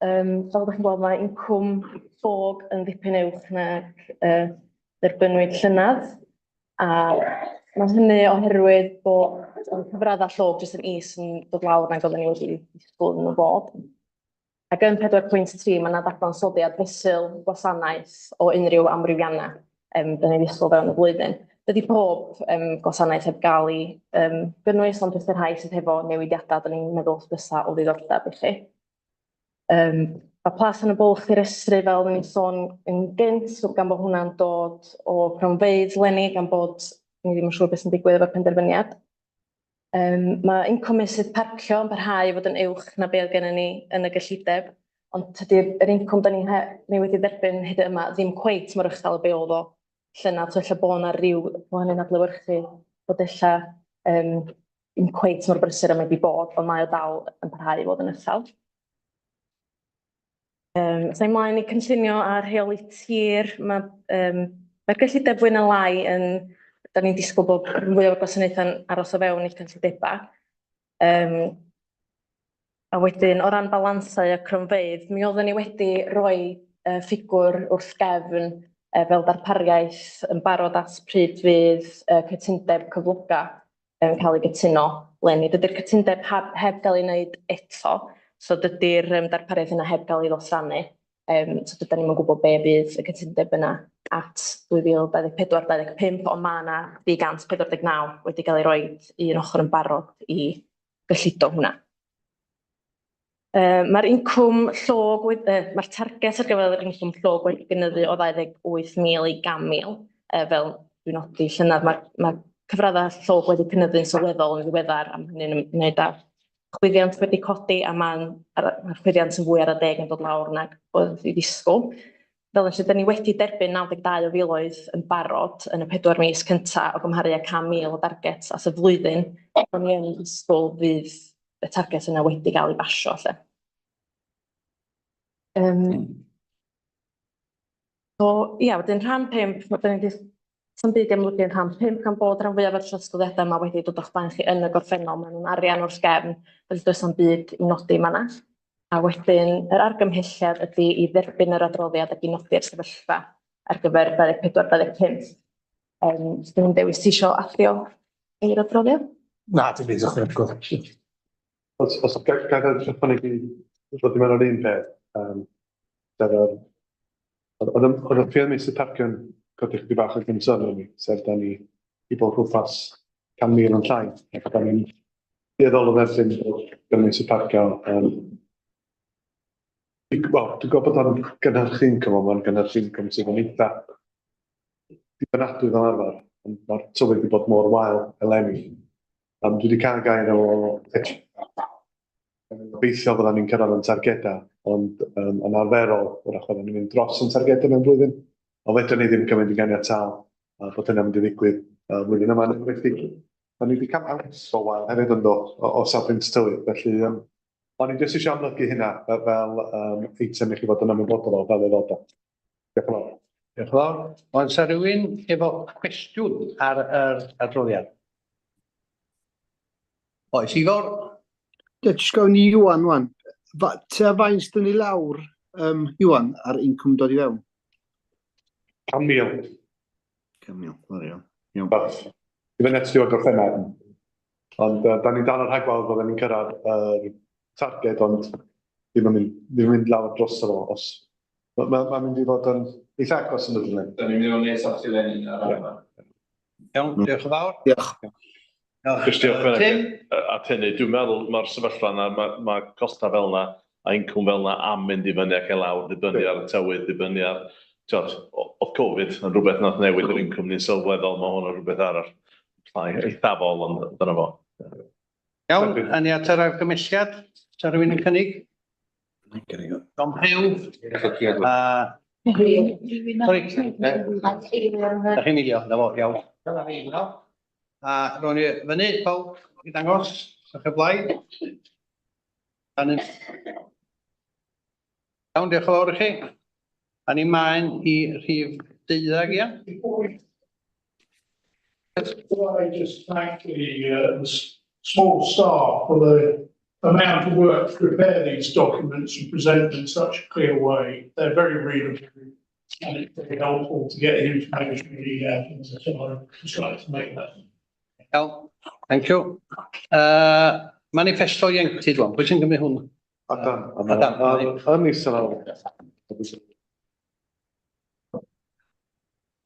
um, fel ydych chi'n gweld, mae incwm ffog yn ddipyn uwch nag uh, dderbynwyd llynedd. A mae hynny oherwydd bod y cyfraddau llog jyst yn is yn dod lawr nag oedden ni wedi disgwyl iddyn nhw fod. Ac yn 4.3 mae yna ddadansoddiad fesul gwasanaeth o unrhyw amrywiannau um, dyn ni'n ddisgwyl fewn y flwyddyn. Dydy pob um, gwasanaeth heb gael ei um, gynnwys, ond jyst y rhai sydd hefo newidiadau, dyn ni'n meddwl fysa o ddiddordeb i chi. Um, mae Plas yn y Bwlch i restru fel oedden ni'n sôn yn gynt, so gan bod hwnna'n dod o cronfeydd leni, gan bod ni ddim yn siŵr beth sy'n digwydd efo'r penderfyniad. Um, mae incwm meysydd parcio yn parhau i fod yn uwch na be oedd gennym ni yn y gyllideb, ond tydi'r yr incwm da ni, he, ni wedi dderbyn hyd yma ddim cweit mor uchel o be oedd o llynedd, so ella bod yna ryw, bod hynny'n adlewyrchu bod ella um, ddim cweit mor brysur â mae wedi bod, ond mae o dal yn parhau i fod yn uchel. Um, so ymlaen i cynllunio a rheoli tir, mae, um, mae'r gyllideb fwy na lai yn, da ni'n disgwyl bod mwy o'r gwasanaethau'n aros o fewn i'ch cyllidebau. Um, a wedyn, o ran balansau a cronfeydd, mi oedden ni wedi rhoi uh, ffigwr wrth gefn uh, fel darpariaeth yn barod at pryd fydd uh, cytundeb cyflogau yn cael ei gytuno leni. Dydy'r cytundeb heb, heb gael ei wneud eto, so dydy'r um, darpariaeth yna heb gael ei ddosrannu. Um, so dydan ni'm yn gwybod be fydd y cytundeb yna at 2024-2025, ond mae yna 249 wedi cael ei roi un ochr yn barod i gyllido hwnna. Yy ma'r incwm llog wed- yy ma'r target ar gyfer yr incwm llog wedi gynyddu o 28,000 i 100,000 yy fel dwi'n nodi llynedd ma'r ma' cyfraddau llog wedi cynyddu'n sylweddol yn ddiweddar a ma' hynny'n ymwneud â chwyddiant wedi codi a ma'n ar- ma'r chwyddiant yn fwy ar y deg yn dod lawr nag oedd i ddisgwyl. Fel felly, da ni wedi derbyn 92 o filoedd yn barod yn y pedwar mis cynta o gymharu â 100,000 o darget as y flwyddyn, o'n i yn disgwyl fydd y target yna wedi gael ei basio lle. Um, so, ia, wedyn rhan 5, mae dyn ni wedi sa'm byd i amlygu yn rhan 5 gan bod rhan fwyaf o'r trosglwyddiadau yma wedi dod o'ch blaen chi yn y gorffennol, maen nhw'n arian wrth gefn, felly does na'm byd i nodi yma. A wedyn yr argymhelliad ydy i dderbyn yr adroddiad ac i nodi'r sefyllfa ar gyfer 24-25. Um, so dwi'n dewis ti isio adio i'r adroddiad? Na, dim byd ychwanegol. Os, os ga ga i ychwanegu ddod i mewn o'r un peth, um, sef yr, oedd oedd oedd y ffyrdd meysydd parcio'n codi chydig bach o gynsyrn i mi, sef da ni i bod rhywbeth 100,000 yn llai, ac da ni'n dueddol o dderbyn bod gyda meysydd parcio um, Wel, dwi'n gwybod bod o'n gynhyrchu incwm, ond mae'n gynhyrchu incwm sydd yn eitha dibynadwy fel arfer, ond mae'r tywydd wedi bod mor wael eleni. Um, dwi wedi cael gair o gobeithio fyddan ni'n cyrraedd yn targedau, ond um, yn arferol, wrach fyddan ni'n mynd dros yn targedau mewn blwyddyn. Ond fedrwn ni ddim cymryd i ganiataol uh, bod hynna'n mynd i ddigwydd uh, flwyddyn yma. Yn enwedig, da ni wedi cael amser wael hefyd yn do, o, o safbwynt tywydd, felly um, o'n i jyst eisiau amlygu hynna fel um, eitem i chi fod yn ymwybodol o fel aelodau. Diolch yn fawr. Diolch yn fawr. Oes 'na rywun efo cwestiwn ar yr adroddiad? Oes, Ifor? Ie, jyst gofyn i Iwan wan. Fa, tua faint dyn ni lawr, um, Iwan, ar incwm dod i fewn? 100,000. 100,000, o iawn. Iawn. I fyny at diwedd Gorffennaf. Ond uh, da ni'n dal yn rhagweld fod ni'n cyrraedd yr uh, targed, ond ddim yn mynd, ddim yn mynd lawr dros fo os... Mae'n ma, ma mynd i fod yn eitha agos yn y dilyn. Da ni'n mynd i fod yn nes at eleni ar raddfa. Iawn, diolch yn fawr. Diolch. Diolch. Jyst i ychwanegu Tim? at hynny, dwi'n meddwl mae'r sefyllfa yna, mae, mae costau fel yna a incwm fel yna am mynd i fyny ac i lawr, dibynnu ar y tywydd, dibynnu ar, ti'od, oedd Covid yn rhywbeth nath newid yr incwm ni'n sylweddol, mae hwn yn rhywbeth arall llai eithafol, ond dyna fo. Iawn, a ni at yr argymhelliad. Oes 'na rhywun yn cynnig? Tom Pugh. A... Sori. Da chi'n eilio, na fo, iawn. A rown ni fyny, pawb i ddangos, ydych chi blaid? Dan yn... Iawn, diolch yn fawr i chi. A ni maen i rhif 12, ia? Before I just thank the, the small staff for the amount of work to prepare these documents and present them in such a clear way. They're very readable and it's very helpful to get the information we need out of them. So I'd just like to make that. Iawn, thank you. Manifesto ieuenctid wan, pwy sy'n cymryd hwn? Adam. Adam. Yn eistedd lawr.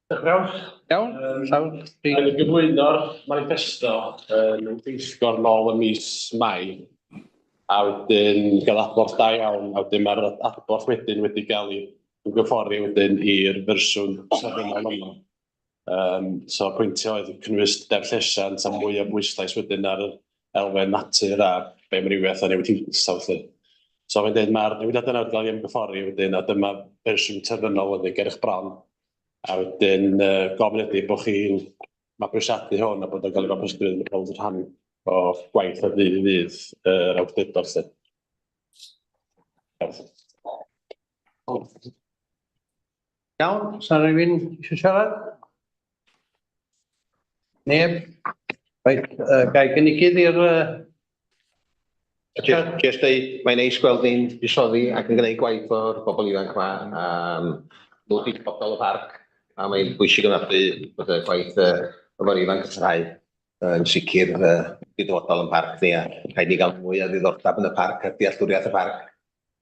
Diolch yn fawr. Iawn, llawn. Rhaid i gyflwyno'r manifesto yn bwyllgor nôl ym mis Mai, a wedyn gael adborth da iawn, a wedyn mae'r adborth wedyn wedi cael ei ymgynghori wedyn i'r fersiwn terfynol yma. So pwyntiau oedd cynnwys deddf llesiant a mwy o bwyslais wedyn ar yr elfen natur a bioamrywiaeth a newid hinsawdd 'lly. So mae'n deud mae'r newidiadau yna wedi cael ei ymgynghori wedyn a dyma fersiwn terfynol wedyn ger eich bron. A wedyn gofyn ydy bod chi'n mabwysiadu hwn a bod o'n cael ei fabwysiadu fel rhan o gwaith o ddydd i ddydd yr awdurdod 'lly. Iawn, sa rhywun eisiau siarad? Neb? Reit, gai gynigydd i'r... Just deud, mae'n neis gweld ni'n buddsoddi ac yn gwneud gwaith o'r bobl ifanc yma. Nhw ydi dyfodol y parc, a mae'n bwysig ofnadwy bod y gwaith efo'r ifanc yn parhau. Yn sicr, i dyfodol yn parc ni, a rhaid ni gael mwy o ddiddordeb yn y parc a dealltwriaeth y parc.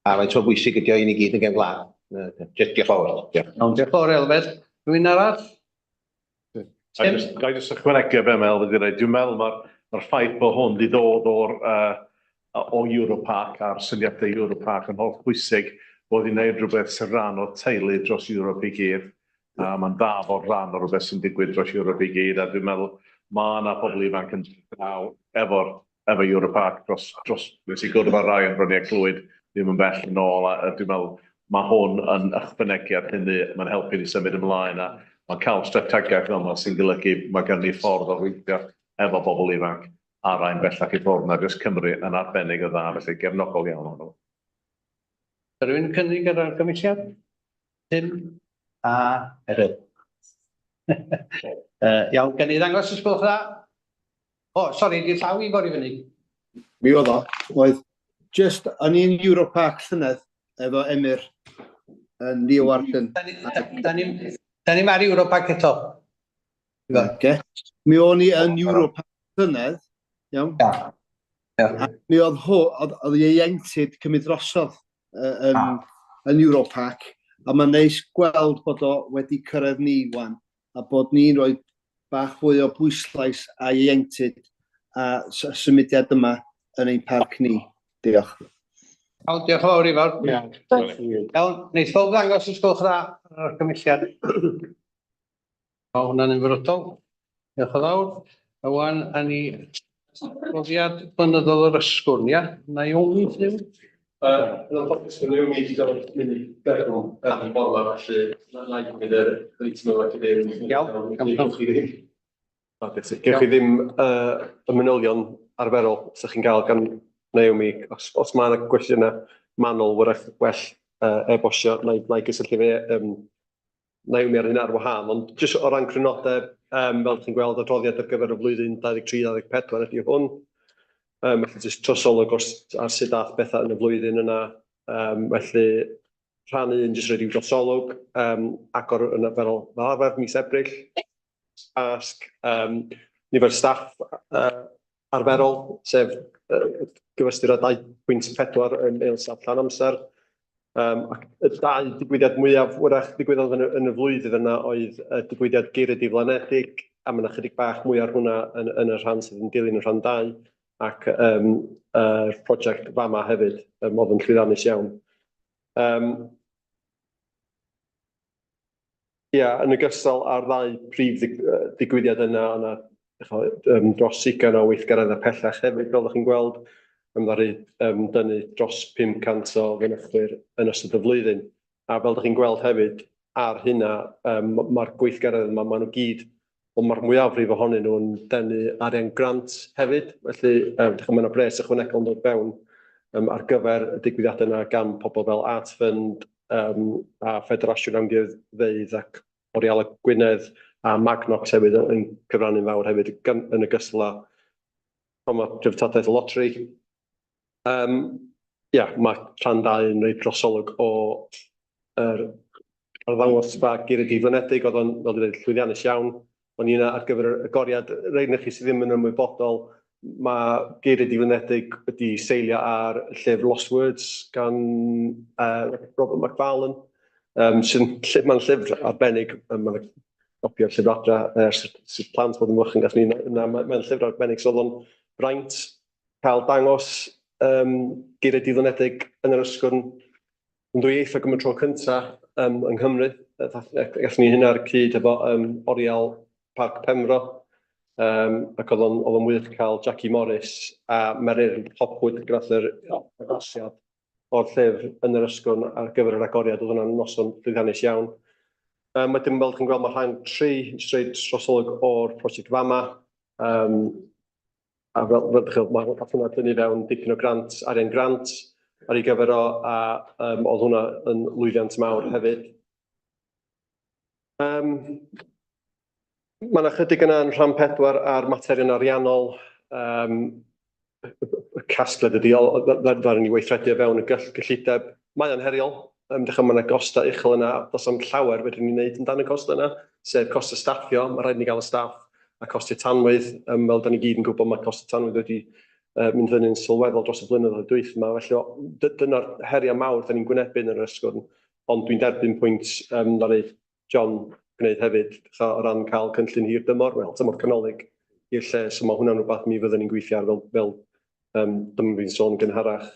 A faint mor bwysig ydi o i ni gyd yn gefn gwlad. Diolch yn fawr. Diolch. Iawn, diolch yn fawr Elfed. Rhywun arall? Ga i jyst, ga i jyst ychwanegu be mae Elfed wedi dweud. Dwi'n meddwl mae'r mae'r ffaith bod hwn wedi dod o'r uh, o Europark a'r syniadau Europark yn holl bwysig bod i'n gwneud rhywbeth sy'n rhan o'r teulu dros Ewrop i gyd. A mae'n dda fod rhan o rhywbeth sy'n digwydd dros Ewrop i gyd, a dwi'n meddwl mae yna pobl ifanc yn draw efo'r efo Europark dros, dros, nes i gwrdd â rai yn Bryniau Clwyd ddim yn bell yn ôl, a, a dwi'n meddwl mae hwn yn ychwanegiad hynny, mae'n helpu ni symud ymlaen, a mae'n cael strategaeth fel yma sy'n golygu mae gen ni ffordd o weithio efo bobl ifanc a rhai'n bellach i ffwrdd na jyst Cymru yn arbennig o dda, felly gefnogol iawn ohono fo. Rhywun yn cynnig yr argymhelliad? Tim a Eryl. Iawn, gen i ddangos os gwelwch dda? O, sori, di'r llaw i gori fyny. Mi oedd o. Oedd. Just, o'n i'n Europark llynedd efo Emyr yn Leeuwarden. Da ni'n ar Europark eto. Oce. Mi o'n i yn Europark llynedd, iawn? Ia. Ia. A mi oedd ho, oedd, oedd ieuenctid cymryd drosodd yn, ah. yn Europark, a mae'n neis gweld bod o wedi cyrraedd ni wan, a bod ni'n rhoi bach fwy o bwyslais a ieuenctid a symudiad yma yn ein parc ni. Diolch. Iawn, diolch yn fawr Ifor. Iawn. Iawn, neith pawb ddangos os gwelwch dda ar yr argymhelliad. Mae hwnna'n unfrydol. Diolch yn fawr. A wan, a ni adroddiad blynyddol yr Ysgwrn, ia? Naomi, sydd? Yn anffodus, mae Naomi wedi gorfod mynd i Lerpwl yn bore 'ma, felly na i gymryd yr eitem yma cadeirydd. Iawn, iawn. Gewch chi ddim. Gewch chi ddim y manylion arferol sy'ch chi'n gael gan Naomi. Os, os mae yna gwestiynau manwl, wrach well e-bostio, na i, na i gysylltu fe Naomi ar hynna ar wahân, ond jyst o ran crynodeb, um, fel chi'n gweld, adroddiad ar gyfer y flwyddyn 23-24 ydy hwn. Um, felly jyst trosolwg o'r, ar sut ath bethau yn y flwyddyn yna. Um, felly rhan un jyst rhoi rhyw drosolwg, um, agor yn fel, fel arfer mis Ebrill, Pasg, um, nifer staff arferol, sef gyfystyr â 2.4 yn ail staff llawn amser. Um, ac y dau digwyddiad mwyaf wrach ddigwyddodd yn y, yn y flwyddyn yna oedd y digwyddiad Geiriau Diflanedig, a mae yna chydig bach mwy ar hwnna yn, yn y rhan sydd yn dilyn y rhan 2, ac um, yr prosiect fama hefyd, um, oedd yn llwyddiannus iawn. Um, Ia, yn ogystal â'r ddau prif ddigwyddiad yna, o' 'na ch'mo' dros ugain o weithgareddau pellach hefyd, fel dach chi'n gweld, ddaru dynnu dros 500 o fynychwyr yn ystod y flwyddyn. A fel dach chi'n gweld hefyd ar hynna, ma'r gweithgareddau yma, maen nhw gyd ond mae'r mwyafrif ohonyn nhw'n denu arian grant hefyd, felly um, mae yna bres ychwanegol yn dod fewn um, ar gyfer y digwyddiadau yna gan pobl fel Art Fund um, a Ffederasiwn Amgueddfeydd ac Oriel Gwynedd a Magnox hefyd yn, yn cyfrannu'n fawr hefyd gan, yn ogystal â Cronfa Treftadaeth y Loteri. Um, ia, mae rhan 2 yn rhoi drosolwg o yr arddangosfa Geiriau Diflanedig, oedd o'n, fel dwi'n dweud, llwyddiannus iawn. O'n i yna ar gyfer yr agoriad. Rhai ohonoch chi sydd ddim yn ymwybodol, mae Geiriau Diflanedig wedi seilio ar llyfr Lost Words gan Robert Macfarlane, sy'n mae'n llyfr arbennig, mae'n gopi o'r llyfr adra ers ers plant bod yn fychan gath ni yna, mae'n llyfr arbennig, so oedd o'n fraint cael dangos um, geiriau diflanedig yn yr Ysgwrn yn ddwyieithog am y tro cyntaf um, yng Nghymru. Gathon ni hynna ar y cyd efo um, Oriel Parc Penfro, um, ac oedd o'n, oedd o'n wych cael Jackie Morris a Meryl Hopwood gyda'r yr addasiad o'r llyfr yn yr Ysgwrn ar gyfer yr agoriad. Oedd hwnna'n noson llwyddiannus iawn. Um, wedyn, fel chi'n gweld, mae rhan 3, jyst rhoi trosolwg o'r prosiect fama. Um, a fel, fel dych chi'n mae hwnna dynnu fewn dipyn o grant, arian grant ar ei gyfer o, a um, oedd hwnna yn lwyddiant mawr hefyd. Um, mae yna chydig yna yn rhan pedwar ar materion ariannol. Um, y casgliad ydy, ddaru ni weithredu o fewn y gyllideb. Mae o'n heriol, um, dechrau mae yna gostau uchel yna, does am llawer fedrwn ni wneud amdano y costau yna, sef costau staffio, mae rhaid ni gael y staff a costau tanwydd, um, fel da ni gyd yn gwybod mae costau tanwydd wedi uh, mynd fyny'n sylweddol dros y blynyddoedd dwytha yma, felly dyna'r heriau mawr da ni'n gwynebu yn yr ysgwrn, ond dwi'n derbyn pwynt um, ddaru John gwneud hefyd, o ran cael cynllun hir dymor, wel, tymor canolig i'r lle, so mae hwnna'n rhywbeth mi fyddwn ni'n gweithio ar fel, fel um, dyma fi'n sôn gynharach.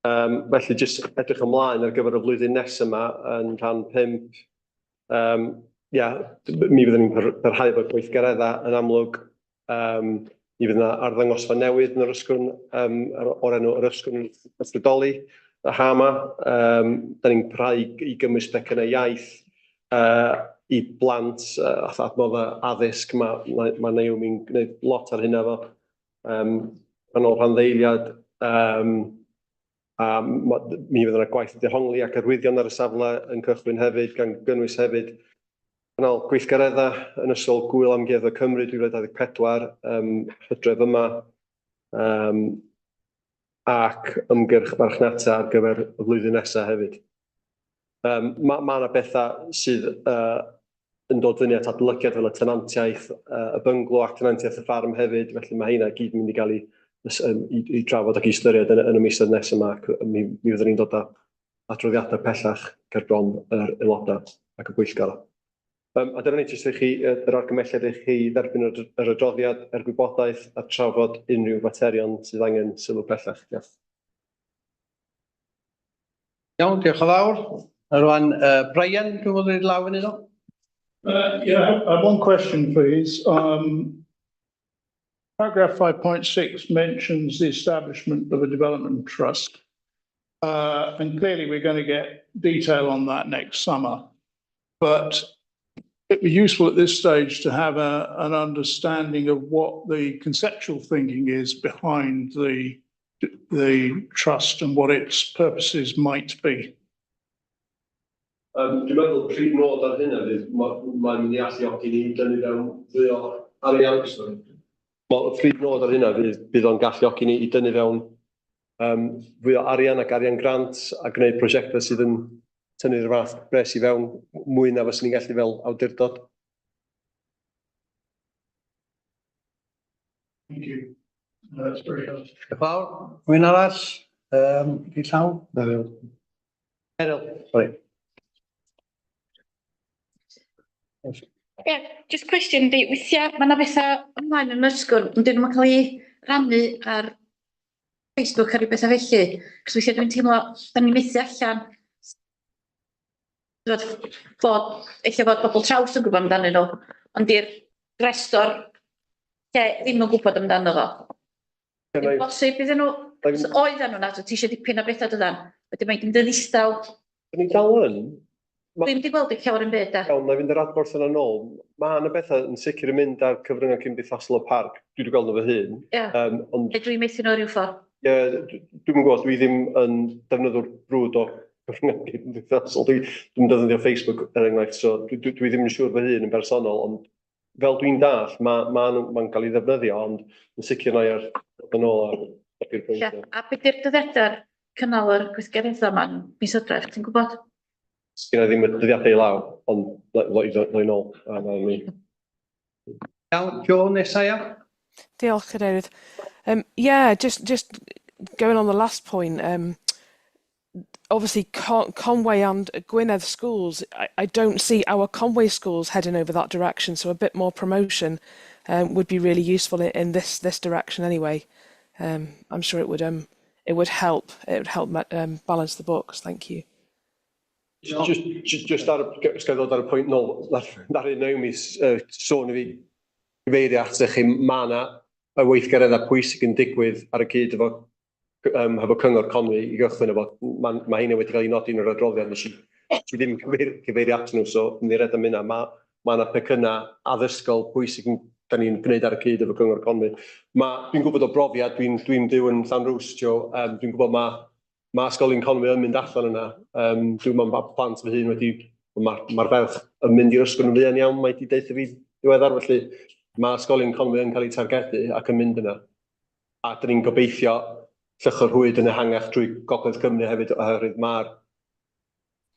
Um, felly, jyst edrych ymlaen ar gyfer y flwyddyn nesaf yma yn rhan 5. Um, yeah, mi fyddwn ni'n parhau efo'r gweithgareddau yn amlwg. Um, mi fydd yna arddangosfa newydd yn yr Ysgwrn um, o'r enw Yr Ysgwrn Ysbrydoli, y ha yma. Um, da ni'n parhau i, i gynnwys pecynnau iaith uh, i blant uh, adnoddau addysg. Mae, mae, mae Naomi'n gwneud lot ar hynna fo. Um, yn ôl rhanddeiliad, um, a mi fydd yna gwaith dehongli ac arwyddion ar y safle yn cychwyn hefyd, gan gynnwys hefyd cynnal gweithgareddau yn ysgol Gŵyl Amgueddfa Cymru 2024, um, hydref yma, um, ac ymgyrch marchnata ar gyfer y flwyddyn nesaf hefyd. Um, mae ma yna bethau sydd uh, yn dod fyny at adolygiad fel y tenantiaeth, uh, y bynglo ac tenantiaeth y ffarm hefyd, felly mae heina gyd yn mynd i gael ei, i, i drafod ac i ystyried yn, yn y misoedd nesaf yma, ac mi, mi fyddwn ni'n dod â adroddiadau pellach ger bron yr aelodau ac y pwyllgor. Um, a dyna ni jyst i chi yr argymhelliad i chi dderbyn yr, yr adroddiad, er gwybodaeth a trafod unrhyw faterion sydd angen sylw pellach. Diolch. Iawn, diolch yn fawr. A rwan, uh, Brian, dwi'n gwybod wedi law fyny ddo? Yeah, I have one question, please. Paragraph 5.6 mentions the establishment of a development trust. And clearly we're going to get detail on that next summer. But it'd be useful at this stage to have a, an understanding of what the conceptual thinking is behind the, the trust and what its purposes might be. Um, dwi'n meddwl prif nod ar hynna fydd, mae'n ma mynd i alluogi ni dynnu fewn fwy o arian. Wel, y prif nod ar hynna fydd, bydd o'n galluogi ni i dynnu fewn um, fwy o arian ac arian grant a gwneud prosiectau sydd yn tynnu'r fath bres i fewn mwy na fyswn ni'n gallu fel awdurdod. Thank you. That's very helpful. Diolch yn fawr. Rwy'n arall? Um, i llaw? Meryl. Meryl, sorry. Ie, yeah, just cwestiwn di, weithiau mae yna bethau ymlaen yn ysgol, ond dyn nhw'n cael eu rannu ar Facebook a rhyw bethau felly. Cos weithiau dwi'n teimlo, da ni'n methu allan bod, bod, ella bod bobl traws yn gwybod amdanyn nhw, ond di'r rest o'r lle ddim yn gwybod amdano fo. Dwi'n bosib iddyn nhw, oedden nhw'n adro, ti eisiau dipyn o bethau dydan, wedyn mae'n mynd yn ddistaw. Dyn ni'n dal yn, Dwi'm 'di gweld llawer yn byd de. Iawn, na i fynd yr adborth yna nôl. Mae yna bethau yn sicr yn mynd ar cyfryngau cymdeithasol y parc. Dwi wedi gweld nhw fy hun. Ie. Um, ond Neu dwi'n methu nhw ryw ffordd. Ie, dwi'm yn gwybod, dwi ddim yn defnyddwr brwd o cyfryngau cymdeithasol. Dwi'n defnyddio Facebook er enghraifft, so dwi ddim yn siŵr fy hun yn bersonol, ond fel dwi'n dallt, mae ma, ma mae'n cael ei ddefnyddio, ond yn sicr na i ar yn ôl ar i'r pwynt. Ie. A be di'r dyddiadau cynnal yr gweithgareddau yma yn mis Hydref, ti'n gwybod? Sgynna i ddim y dyddiadau i law, ond ddoi nôl. A na ni. Iawn, Jo, nesa ia? Diolch, Cadeirydd. Yeah, just going on the last point, obviously Conway and Gwynedd schools, I don't see our Conway schools heading over that direction, so a bit more promotion would be really useful in this direction anyway. I'm sure it would help. It would help balance the books. Thank you. Just ar, os gael ddod ar y pwynt nôl, na'r un Naomi sôn i fi gyfeirio atoch chi, mae yna y weithgareddau pwysig yn digwydd ar y cyd efo Cyngor Conwy i gychwyn efo. Mae ma hynny wedi cael ei nodi yn yr adroddiad, nes i ddim cyfeirio atyn nhw, so mynd i red am hynna. Mae ma yna pecynnau addysgol pwysig yn da ni'n gwneud ar y cyd efo Cyngor Conwy. Dwi'n gwybod o brofiad, dwi'n dwi byw yn Llanrwst, Jo, dwi'n gwybod mae ysgolion Conwy yn mynd allan yna. Dwi'n meddwl mae plant fy hun wedi, mae'r ma ferch yn mynd i'r ysgol yn fuan iawn, mae wedi deutha fi diweddar, felly mae ysgolion Conwy yn cael eu targedu ac yn mynd yna. A dyn ni'n gobeithio lluchio'r rhwyd yn ehangach drwy Gogledd Cymru hefyd, oherwydd mae'r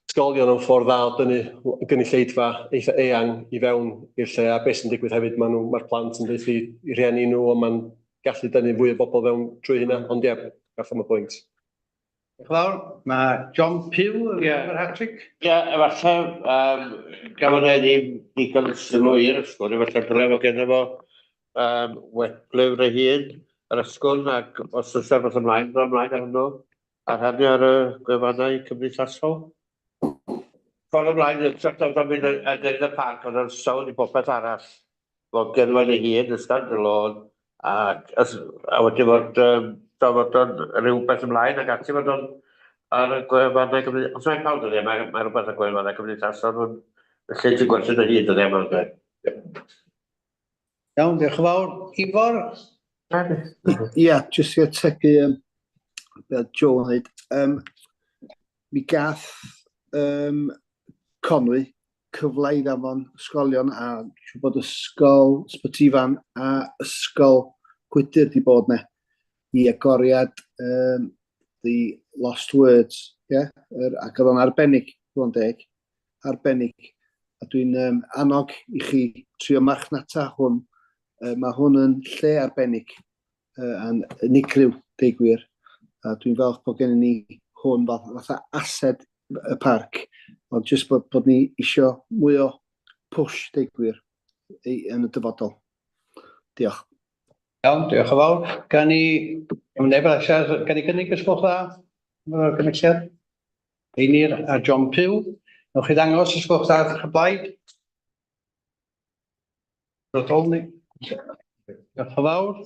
ysgolion yn ffordd dda o dynnu gynulleidfa eitha eang i fewn i'r lle, a beth sy'n digwydd hefyd, mae'r plant yn deuthu i rhieni nhw, ond mae'n gallu dynnu fwy o bobl fewn trwy hynna, ond ie, gall am y pwynt. Diolch yn fawr. Mae John Pugh yn yr hat-trick. Ie, efallai, gafodd e ddim digon sylw i'r ysgol, efallai dyle fod genno fo weblyfr ei hun, yr ysgol, ac os oes rhywbeth ymlaen, dod ymlaen ar hwnnw, a rhannu ar y gwefannau cymdeithasol. Ffordd ymlaen, yn oedd o'n mynd yn y parc, oedd o'n sôn i popeth arall. Fod genno fo ei hun, y stand-alone, ac a wedyn fod, fod o'n rhywbeth ymlaen ac ati fod o'n ar y gwefannau cymdeithasol. Os mae'n pawb dyddiau, mae rhywbeth ar gwefannau cymdeithasol yn lle ti'n gwerthu dy hun dyddiau yma. Iawn, diolch yn fawr. Ifor? Ia, jyst i ategu be oedd Joe yn dweud. Mi gath Conwy cyfle i ddanfon ysgolion a siŵr bod Ysgol Ysbyty Ifan a Ysgol Gwydyr di bod ne i agoriad The Lost Words, yeah? Ac oedd o'n arbennig, dwi'n deg, arbennig. A dwi'n annog i chi trio marchnata hwn. Mae hwn yn lle arbennig a'n unigryw, deud gwir. A dwi'n falch bod gennym ni hwn fatha ased y parc, ond jyst bod ni isio mwy o push, deud gwir, yn y dyfodol. Diolch. Iawn, diolch yn fawr. Gan i, am neb arall, gan i gynnig os gwelwch dda? Mae'r gynulliad. Einir a John Pugh. Newch chi ddangos os gwelwch dda ydych y blaid? Brodol ni. Diolch yn fawr.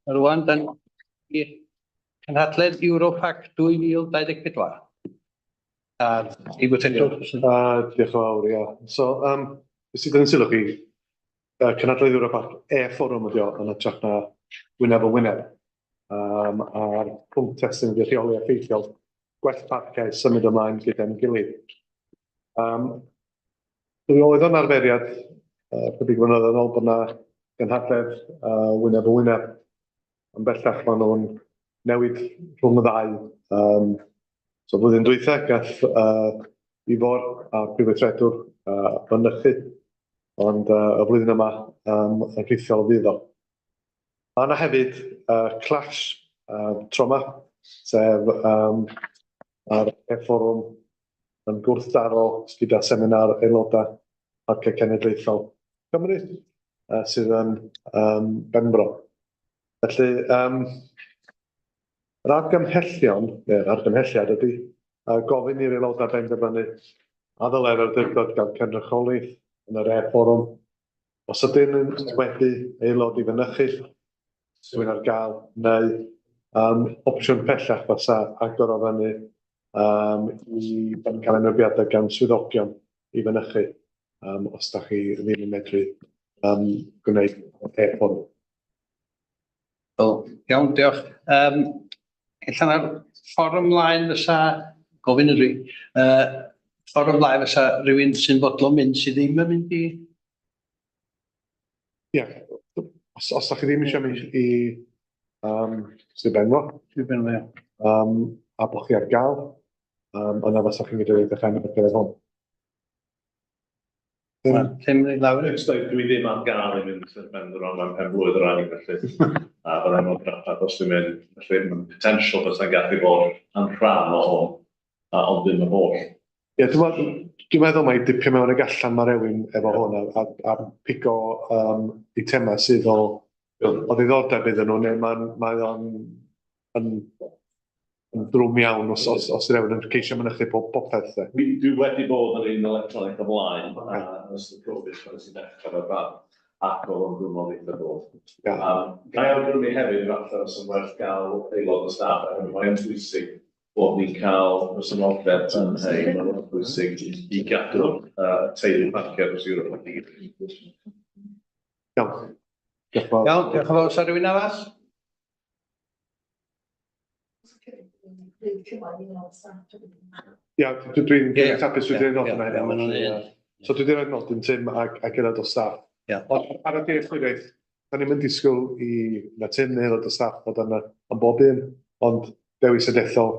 A rwan, dan i cynhadledd Europac 2024. A i weithredwr. Diolch yn fawr, ia. So, nes i dynnu sylw chi, cynhadledd Europac e-fforwm ydi o yn hytrach na wyneb yn wyneb. A'r pwnc testun ydi rheoli effeithiol gwell parciau symud ymlaen gyda'n gilydd. Mi oedd o'n arferiad chydig flynyddoedd yn ôl bod 'na gynhadledd wyneb yn wyneb, ond bellach maen nhw'n newid rhwng y ddau. So flwyddyn dwytha gath Ifor a Prif Weithredwr fynychu, ond y flwyddyn yma yn rhithiol fydd o. Mae yna hefyd clash tro 'ma, sef ar e-fforwm yn gwrthdaro gyda seminar aelodau Parciau Cenedlaethol Cymru sydd yn Benfro. Felly, yr argymhellion, neu'r argymhelliad ydy, gofyn i'r aelodau benderfynu a ddylai'r awdurdod gael cynrychiolaeth yn yr e-fforwm. Os ydyn yn enwebu aelod i fynychu, rhywun ar gael, neu opsiwn pellach fysa agor o fyny i cael enwebiadau gan swyddogion. i fynychu um, os da chi ddim yn medru um, gwneud y peth hwn. Wel, iawn, diolch. Um, ella na'r ffordd ymlaen fysa, gofyn ydw i, ffordd ymlaen fysa rhywun sy'n fodlon mynd sydd ddim yn mynd i... Ie, yeah. os, os da chi ddim eisiau mynd i um, Sir Benfro, Sir Benfro, ie. Um, a bod chi ar gael, um, yna fysa chi'n medru rhoid eich enw ar gyfer hwn. Wel, Tim i lawr. Jyst dweud, dwi ddim ar gael i fynd i Sir Benfro am pen blwydd yr ail, felly. A byddai'n mor drafferth os dwi'n mynd. Felly mae'n potential bysa'n gallu bod yn rhan o hwn, a ond ddim yr holl. Ie, dwi'n meddwl, dwi'n meddwl mai dipyn mewn ag allan mae rhywun efo hwn a, a, a pigo um, eitemau sydd o, o ddiddordeb iddyn nhw, neu mae'n mae o'n yn yn drwm iawn os, os, os rhywun yn ceisio mynychu pob popeth. De. Dwi, dwi wedi bod yn un electronic o blaen, a yn ystod Covid pan nes i ddechrau efo'r brand, ac oedd o'n ddiwrnod eitha dod. Ia. Um, ga i awgrymu hefyd, falle os yn werth gael aelod o staff, oherwydd mae'n bwysig bod ni'n cael presenoldeb yn hyn, mae'n mor bwysig i gadw teulu parciau dros Ewrop i gyd. Iawn. Diolch yn fawr. Iawn, diolch yn fawr. Oes 'na rywun arall? Ia, dwi'n dwi'n hapus dwi 'di rhoi nodyn ar Ie, hynna. So dwi 'di rhoi nodyn Tim ac ac aelod o staff. Ia. Ond ar y dealltwriaeth, da ni'm yn disgwyl i na Tim neu aelod o staff fod yna am bob un, ond dewis a dethol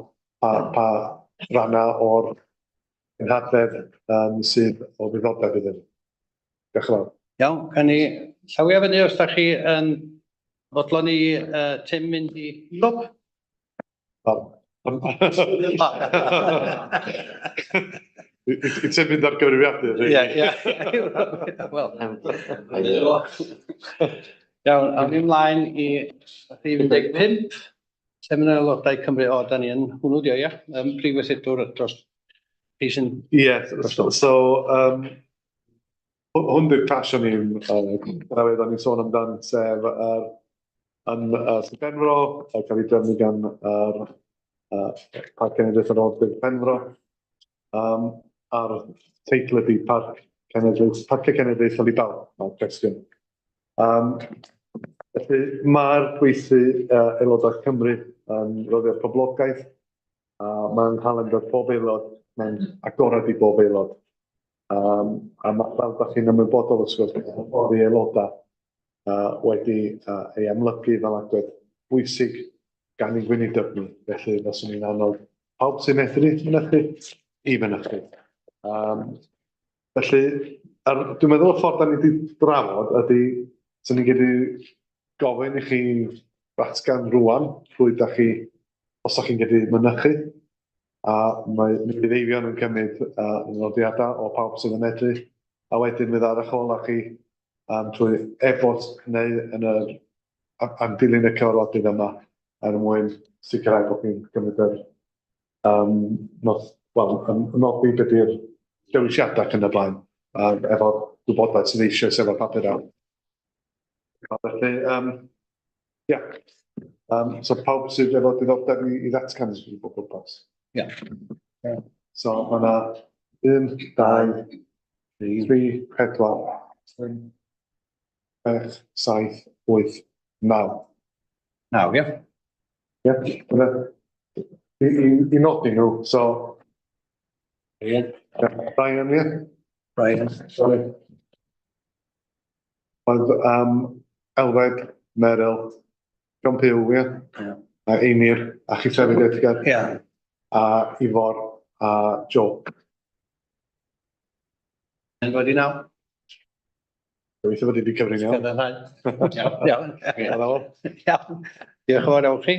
pa pa rannau o'r cynhadledd um, sydd o ddiddordeb iddyn nhw. Diolch yn fawr. Iawn, gawn ni llawia fyny os da chi yn fodlon i uh, Tim mynd i Ewrop. I, i, i Tim mynd ar gyfrifiadur. Ie, ie. Wel, iawn, awn ni ymlaen i rhif 15. Seminar Aelodau Cymru, o, da ni yn hwnnw dio, ia? Um, Prif Weithredwr dros chi sy'n... Ie, yeah, so, um, hwn di'r clash o'n i'n uh, o'n i'n sôn amdan, sef yr yn Sir Benfro, a cael ei drefnu gan yr Parc Cenedlaethol Sir Benfro. Um, a'r teitl ydy Parc Cenedlaethol, Parciau Cenedlaethol i Bawb, mae'r cwestiwn. Um, felly mae'r gweithlu Aelodau Cymru yn roddiad poblogaidd, a mae'n nghalendr pob aelod, mae'n agored i bob aelod. Um, a ma, fel da chi'n ymwybodol wrth gwrs, mae hyfforddi aelodau uh, wedi uh, ei amlygu fel agwedd bwysig gan ein gweinidog ni. Felly, faswn i'n annog pawb sy'n medru mynychu i fynychu. Um, felly, ar, dwi'n meddwl y ffordd da ni wedi drafod ydy, sy'n ni'n gallu gofyn i chi ddatgan rwan pwy da chi, os da chi'n gallu mynychu, a mae mi fydd Eifion yn cymryd uh, nodiadau o pawb sydd yn medru, a wedyn fydd ar eich ôl chi um, trwy e-bost neu yn yr, am dilyn y cyfarfodydd yma er mwyn sicrhau bod chi'n cymryd yr um, not, well, yn nodi beth yw'r dewisiadau ac yn y blaen, um, efo gwybodaeth sydd eisoes efo'r papurau. Felly, um, ia. Um, so pawb sydd efo diddordeb i, i ddatgan i bob pwrpas. Ia. Yeah. So mae yna 1, 2, 3, 4, 5, 6, 7, 8, 9. 9, ia. Ie, dyna. I, i, i nodi nhw, so... Brian. Brian, ie? Brian. Sorry. Oedd um, Elfed, Meryl, John Pugh, ie? Ie. A Einir, a chi hefyd, Edgar. Ie. A Ifor, a Joe. Yn dod i naw? Gobeithio bod i wedi cyfri'n iawn. Iawn, iawn. Iawn. Diolch yn fawr iawn chi.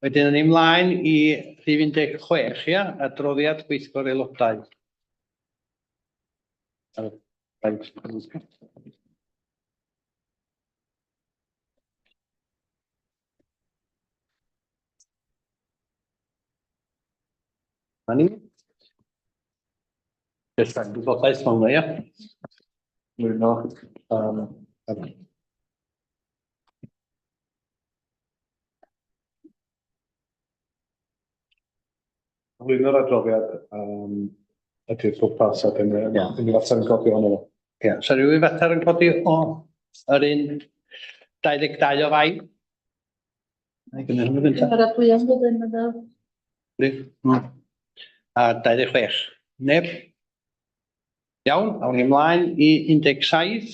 Wedyn yn ymlaen i rhif 16, ia, adroddiad gweithgor aelodau. Na ni. Jyst rhaid gwybodaeth mewn ia. Lwyno. Um, Cyflwyno'r adroddiad um, ydy'r pwrpas a dim unrhyw fater yn codi ohono fo. Ie, so rhywun fater yn codi o yr un 22 o Fai? Na i gymryd hwnnw gyntaf. Cymeradwyo am flwyddyn, meddwl. Yndi? A 26. Neb? Iawn, awn ni ymlaen i 17.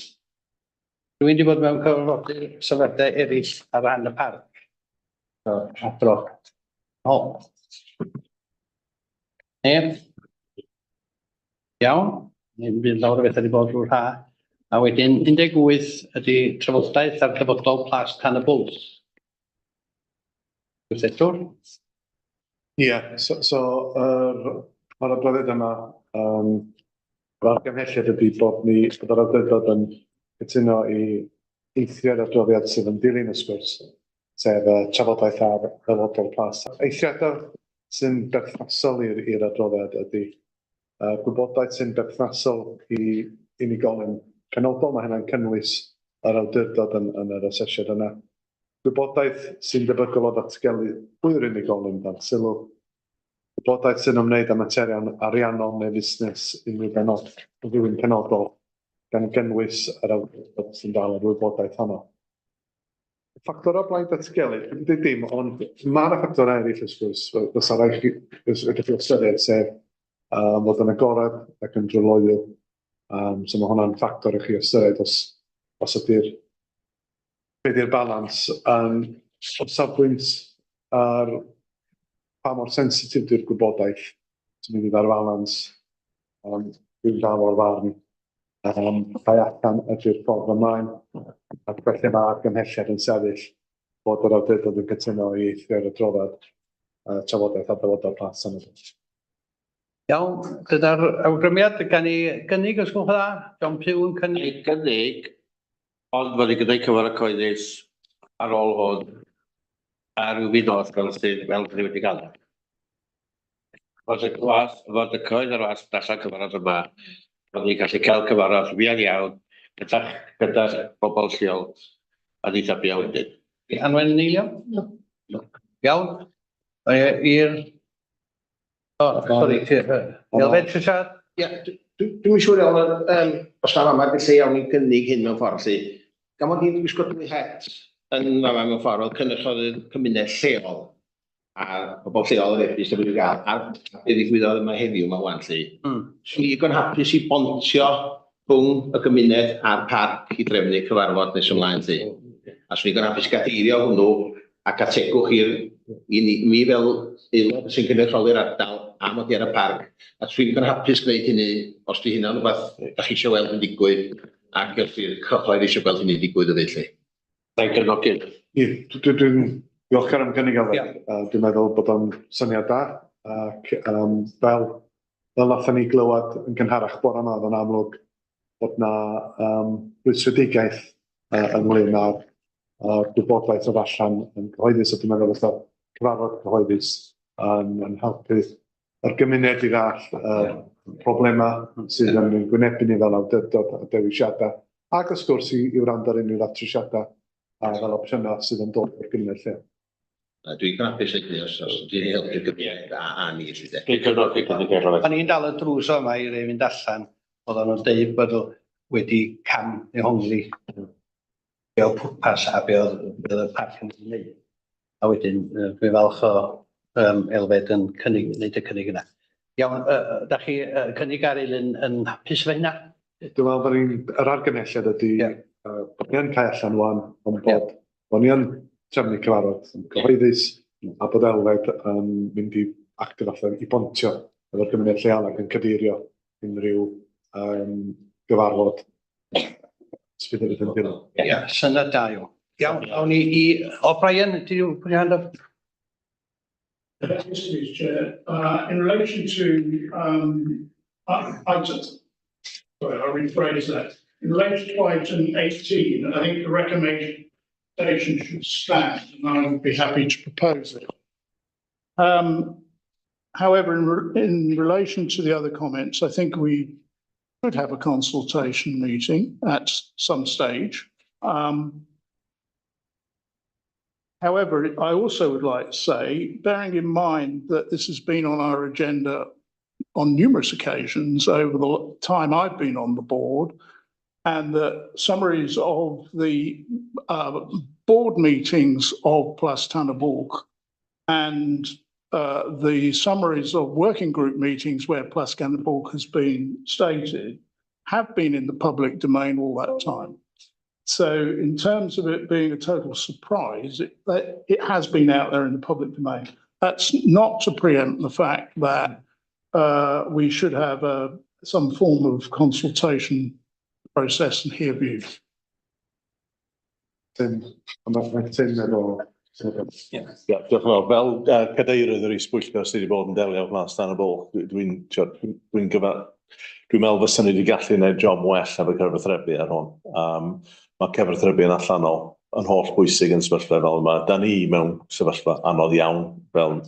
Rwy'n wedi bod mewn cyfarfodydd sefydliadau eraill ar ran y parc. So, adro. O. Neb? Iawn, ddim byd lawr o bethau wedi bod drwy'r ha. A wedyn 18 ydy trafodaeth ar dyfodol Plas Tan y Bwlch. Gweithredwr? Ie, yeah, so mae'r adroddiad yma, yr argymhelliad ydy bod ni, bod yr awdurdod yn cytuno i eithrio'r adroddiad sydd yn dilyn y sgwrs, sef y trafodaeth ar ddyfodol Plas. Eithriadau sy'n berthnasol i'r adroddiad ydy gwybodaeth sy'n berthnasol i unigolyn penodol, mae hynna'n cynnwys yr awdurdod yn yr asesiad yna. Gwybodaeth sy'n debygol o ddatgelu pwy yw'r unigolyn dan sylw. Gwybodaeth sy'n ymwneud â materion ariannol neu fusnes unrhyw benod, rhywun penodol, gan gynnwys yr awdurdod sy'n dal yr wybodaeth honno. Ffactorau blaid datgelu, dwi'm yn dweud dim, ond mae yna ffactorau eraill wrth gwrs, fysa rhaid chi, ydych chi ystyried, sef fod yn agored ac yn dryloyw. So mae hwnna'n ffactor i chi ystyried os ydy'r, be di'r balans. O safbwynt ar pa mor sensitif di'r gwybodaeth sy'n mynd i ddar falans, dwi'n dal o'r farn Cau allan ydy'r ffordd ymlaen, ac felly mae argymhelliad yn sefyll bod yr awdurdod yn cytuno i eithrio'r adroddiad trafodaeth ar ddyfodol Plas Tan y Bwlch. Iawn, dyna'r awgrymiad. Gan i gynnig os gwelwch yn dda? John Pugh yn cynnig. I gynnig, ond bod i gyda'i cyfar y coeddus ar ôl hwn a rhyw fydd oll fel sydd fel dwi wedi cael. Fod y gwas, fod y coed ar wasg allan cyfarfod yma, bod ni'n gallu cael cyfarfod fuan iawn gyda, gyda bobl lleol a ni tabia wedyn. Anwen yn eilio? No. Iawn. I'r... O, sori, ti... Elfed, ti siarad? Ie, dwi'n siŵr iawn, os na fama, felly iawn i gynnig hyn mewn ffordd, lly. Gan mod i'n gwisgo dwy het yn fama mewn ffordd, fel cynrychiolydd cymuned lleol, a pobl lleol yr e-byst a wedi gael, a'r be ddigwyddodd yma heddiw yma wan lly. Swn i ddigon hapus i bontio rhwng y gymuned a'r parc i drefnu cyfarfod nes ymlaen lly. A swn i ddigon hapus i gadeirio hwnnw ac ategwch i'r i ni, mi fel aelod sy'n cynrychioli'r ardal a mod i ar y parc, a swn i ddigon hapus gwneud hynny os 'di hynna'n rhywbeth da chi eisiau weld yn digwydd ac os 'di'r cyhoedd eisiau gweld hynny'n digwydd hefyd lly. Mae'n cefnogi. Ie, dwi'n ddiolchgar am gynnig Elfed. Yeah. Dwi'n meddwl bod o'n syniad da ac fel, fel nathon ni glywed yn gynharach bore yma, oedd o'n amlwg bod na rwystredigaeth ynglyn â'r gwybodaeth oedd allan yn gyhoeddus, a dwi'n meddwl fatha cyfarfod cyhoeddus yn helpu yr gymuned i ddall y problemau sydd yn ein gwynebu ni fel awdurdod a dewisiadau, ac wrth gwrs i wrando ar unrhyw ddatrysiadau a fel opsiynau sydd yn dod o'r gymuned lleol. Dwi'n hapus i os dwi'n helpu'r gymuned a ni lly de. Dwi'n cefnogi cynnig Elfed. O'n i'n dal y drws o yma i rei fynd allan, oedden nhw'n deud bod nhw wedi cam dehongli be oedd pwrpas a be oedd, be oedd y parc yn ei wneud. A wedyn dwi'n falch o Elfed yn cynnig, wneud y cynnig yna. Iawn, da chi cynnig ar Elin yn hapus efo hynna? Dwi'n meddwl bod ni'n, yr argymhelliad ydy bod ni yn cau allan wan, ond bod ni yn trefnu cyfarfod yn cyhoeddus a bod Elfed yn mynd i actio fatha i bontio efo'r gymuned lleol ac yn cadeirio unrhyw gyfarfod sydd yn dilyn. Ie, syniad da yw. Iawn, awn ni i... O, Brian, did you put your hand up? Yes, please, Chair. In relation to, item, sorry, I'll rephrase that. In relation to item 18, I think the recommendation should stand, and I would be happy to propose it. However, in relation to the other comments, I think we could have a consultation meeting at some stage. However, I also would like to say, bearing in mind that this has been on our agenda on numerous occasions over the time I've been on the board, and that summaries of the board meetings of Plas Tan-y-Bwlch and the summaries of working group meetings where Plas Tan-y-Bwlch has been stated have been in the public domain all that time. So in terms of it being a total surprise, it has been out there in the public domain. That's not to preempt the fact that we should have some form of consultation process and hear views. Tim, mae Tim efo... Ie, diolch yn fawr. Fel cadeirydd yr is-bwyllgor sydd wedi bod yn delio efo Plas Dan y Bwlch, dwi'n dwi gyfa, dwi'n meddwl fysa ni wedi gallu gwneud job well efo cyfathrebu ar hwn. Mae cyfathrebu yn allanol yn holl bwysig yn sefyllfa fel yma. Da ni mewn sefyllfa anodd iawn fel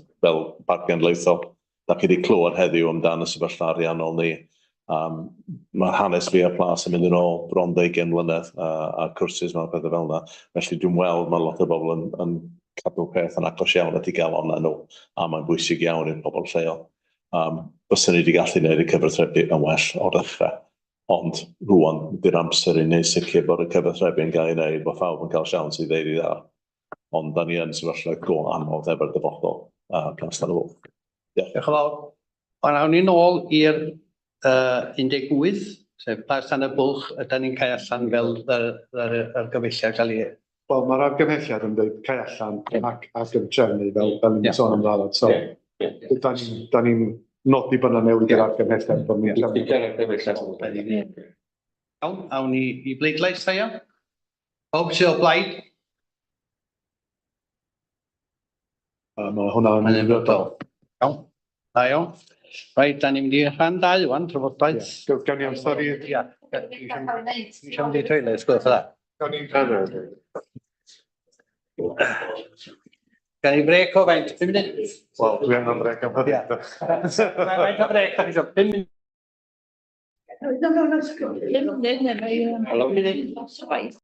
Parc Genedlaethol. Da chi wedi clywed heddiw amdan y sefyllfa ariannol ni. Mae hanes fi a Plas yn mynd yn ôl bron 20 mlynedd a cwrsus mewn pethau fel yna. Felly dwi'n weld mae lot o bobl yn cadw peth yn agos iawn at ei galon nhw, a mae'n bwysig iawn i'r pobl lleol. Byswn ni wedi gallu gwneud y cyfathrebu yn well o'r dechrau, ond rwan di'r amser i wneud sicr bod y cyfathrebu yn cael ei wneud, bod phawb yn cael siawns i ddeud i dda. Ond da ni yn sefyllfa go anodd efo'r dyfodol Plas Dan y Bwlch. Diolch yn fawr. Ond awn ni nôl i'r 18, sef Plas Dan y Bwlch, ydan ni'n cael allan fel yr argymhelliad cael ei... Wel, mae'r argymhelliad yn dweud cael allan ac yn trefnu fel ni'n sôn am barod. So, da ni'n nodi bod yna newid i'r argymhelliad. Bod ni'n trefnu. Iawn, awn ni i bleidlais, da iawn. Pawb sydd o blaid? Mae hwnna'n unfrydol. Iawn, da iawn. Reit, da ni'n mynd i rhan 2 wan, trafodaeth. Gawn ni amser i... Ia. Dwi eisiau mynd i toilet, gwelwch yn dda. Gawn ni... Gawn ni brec o faint? 5 munud? Wel, dwi angen brec am hynny. Faint o brec da chi eisiau? 5 munud? No, no, no. 5 munud neu mae... 5 munud.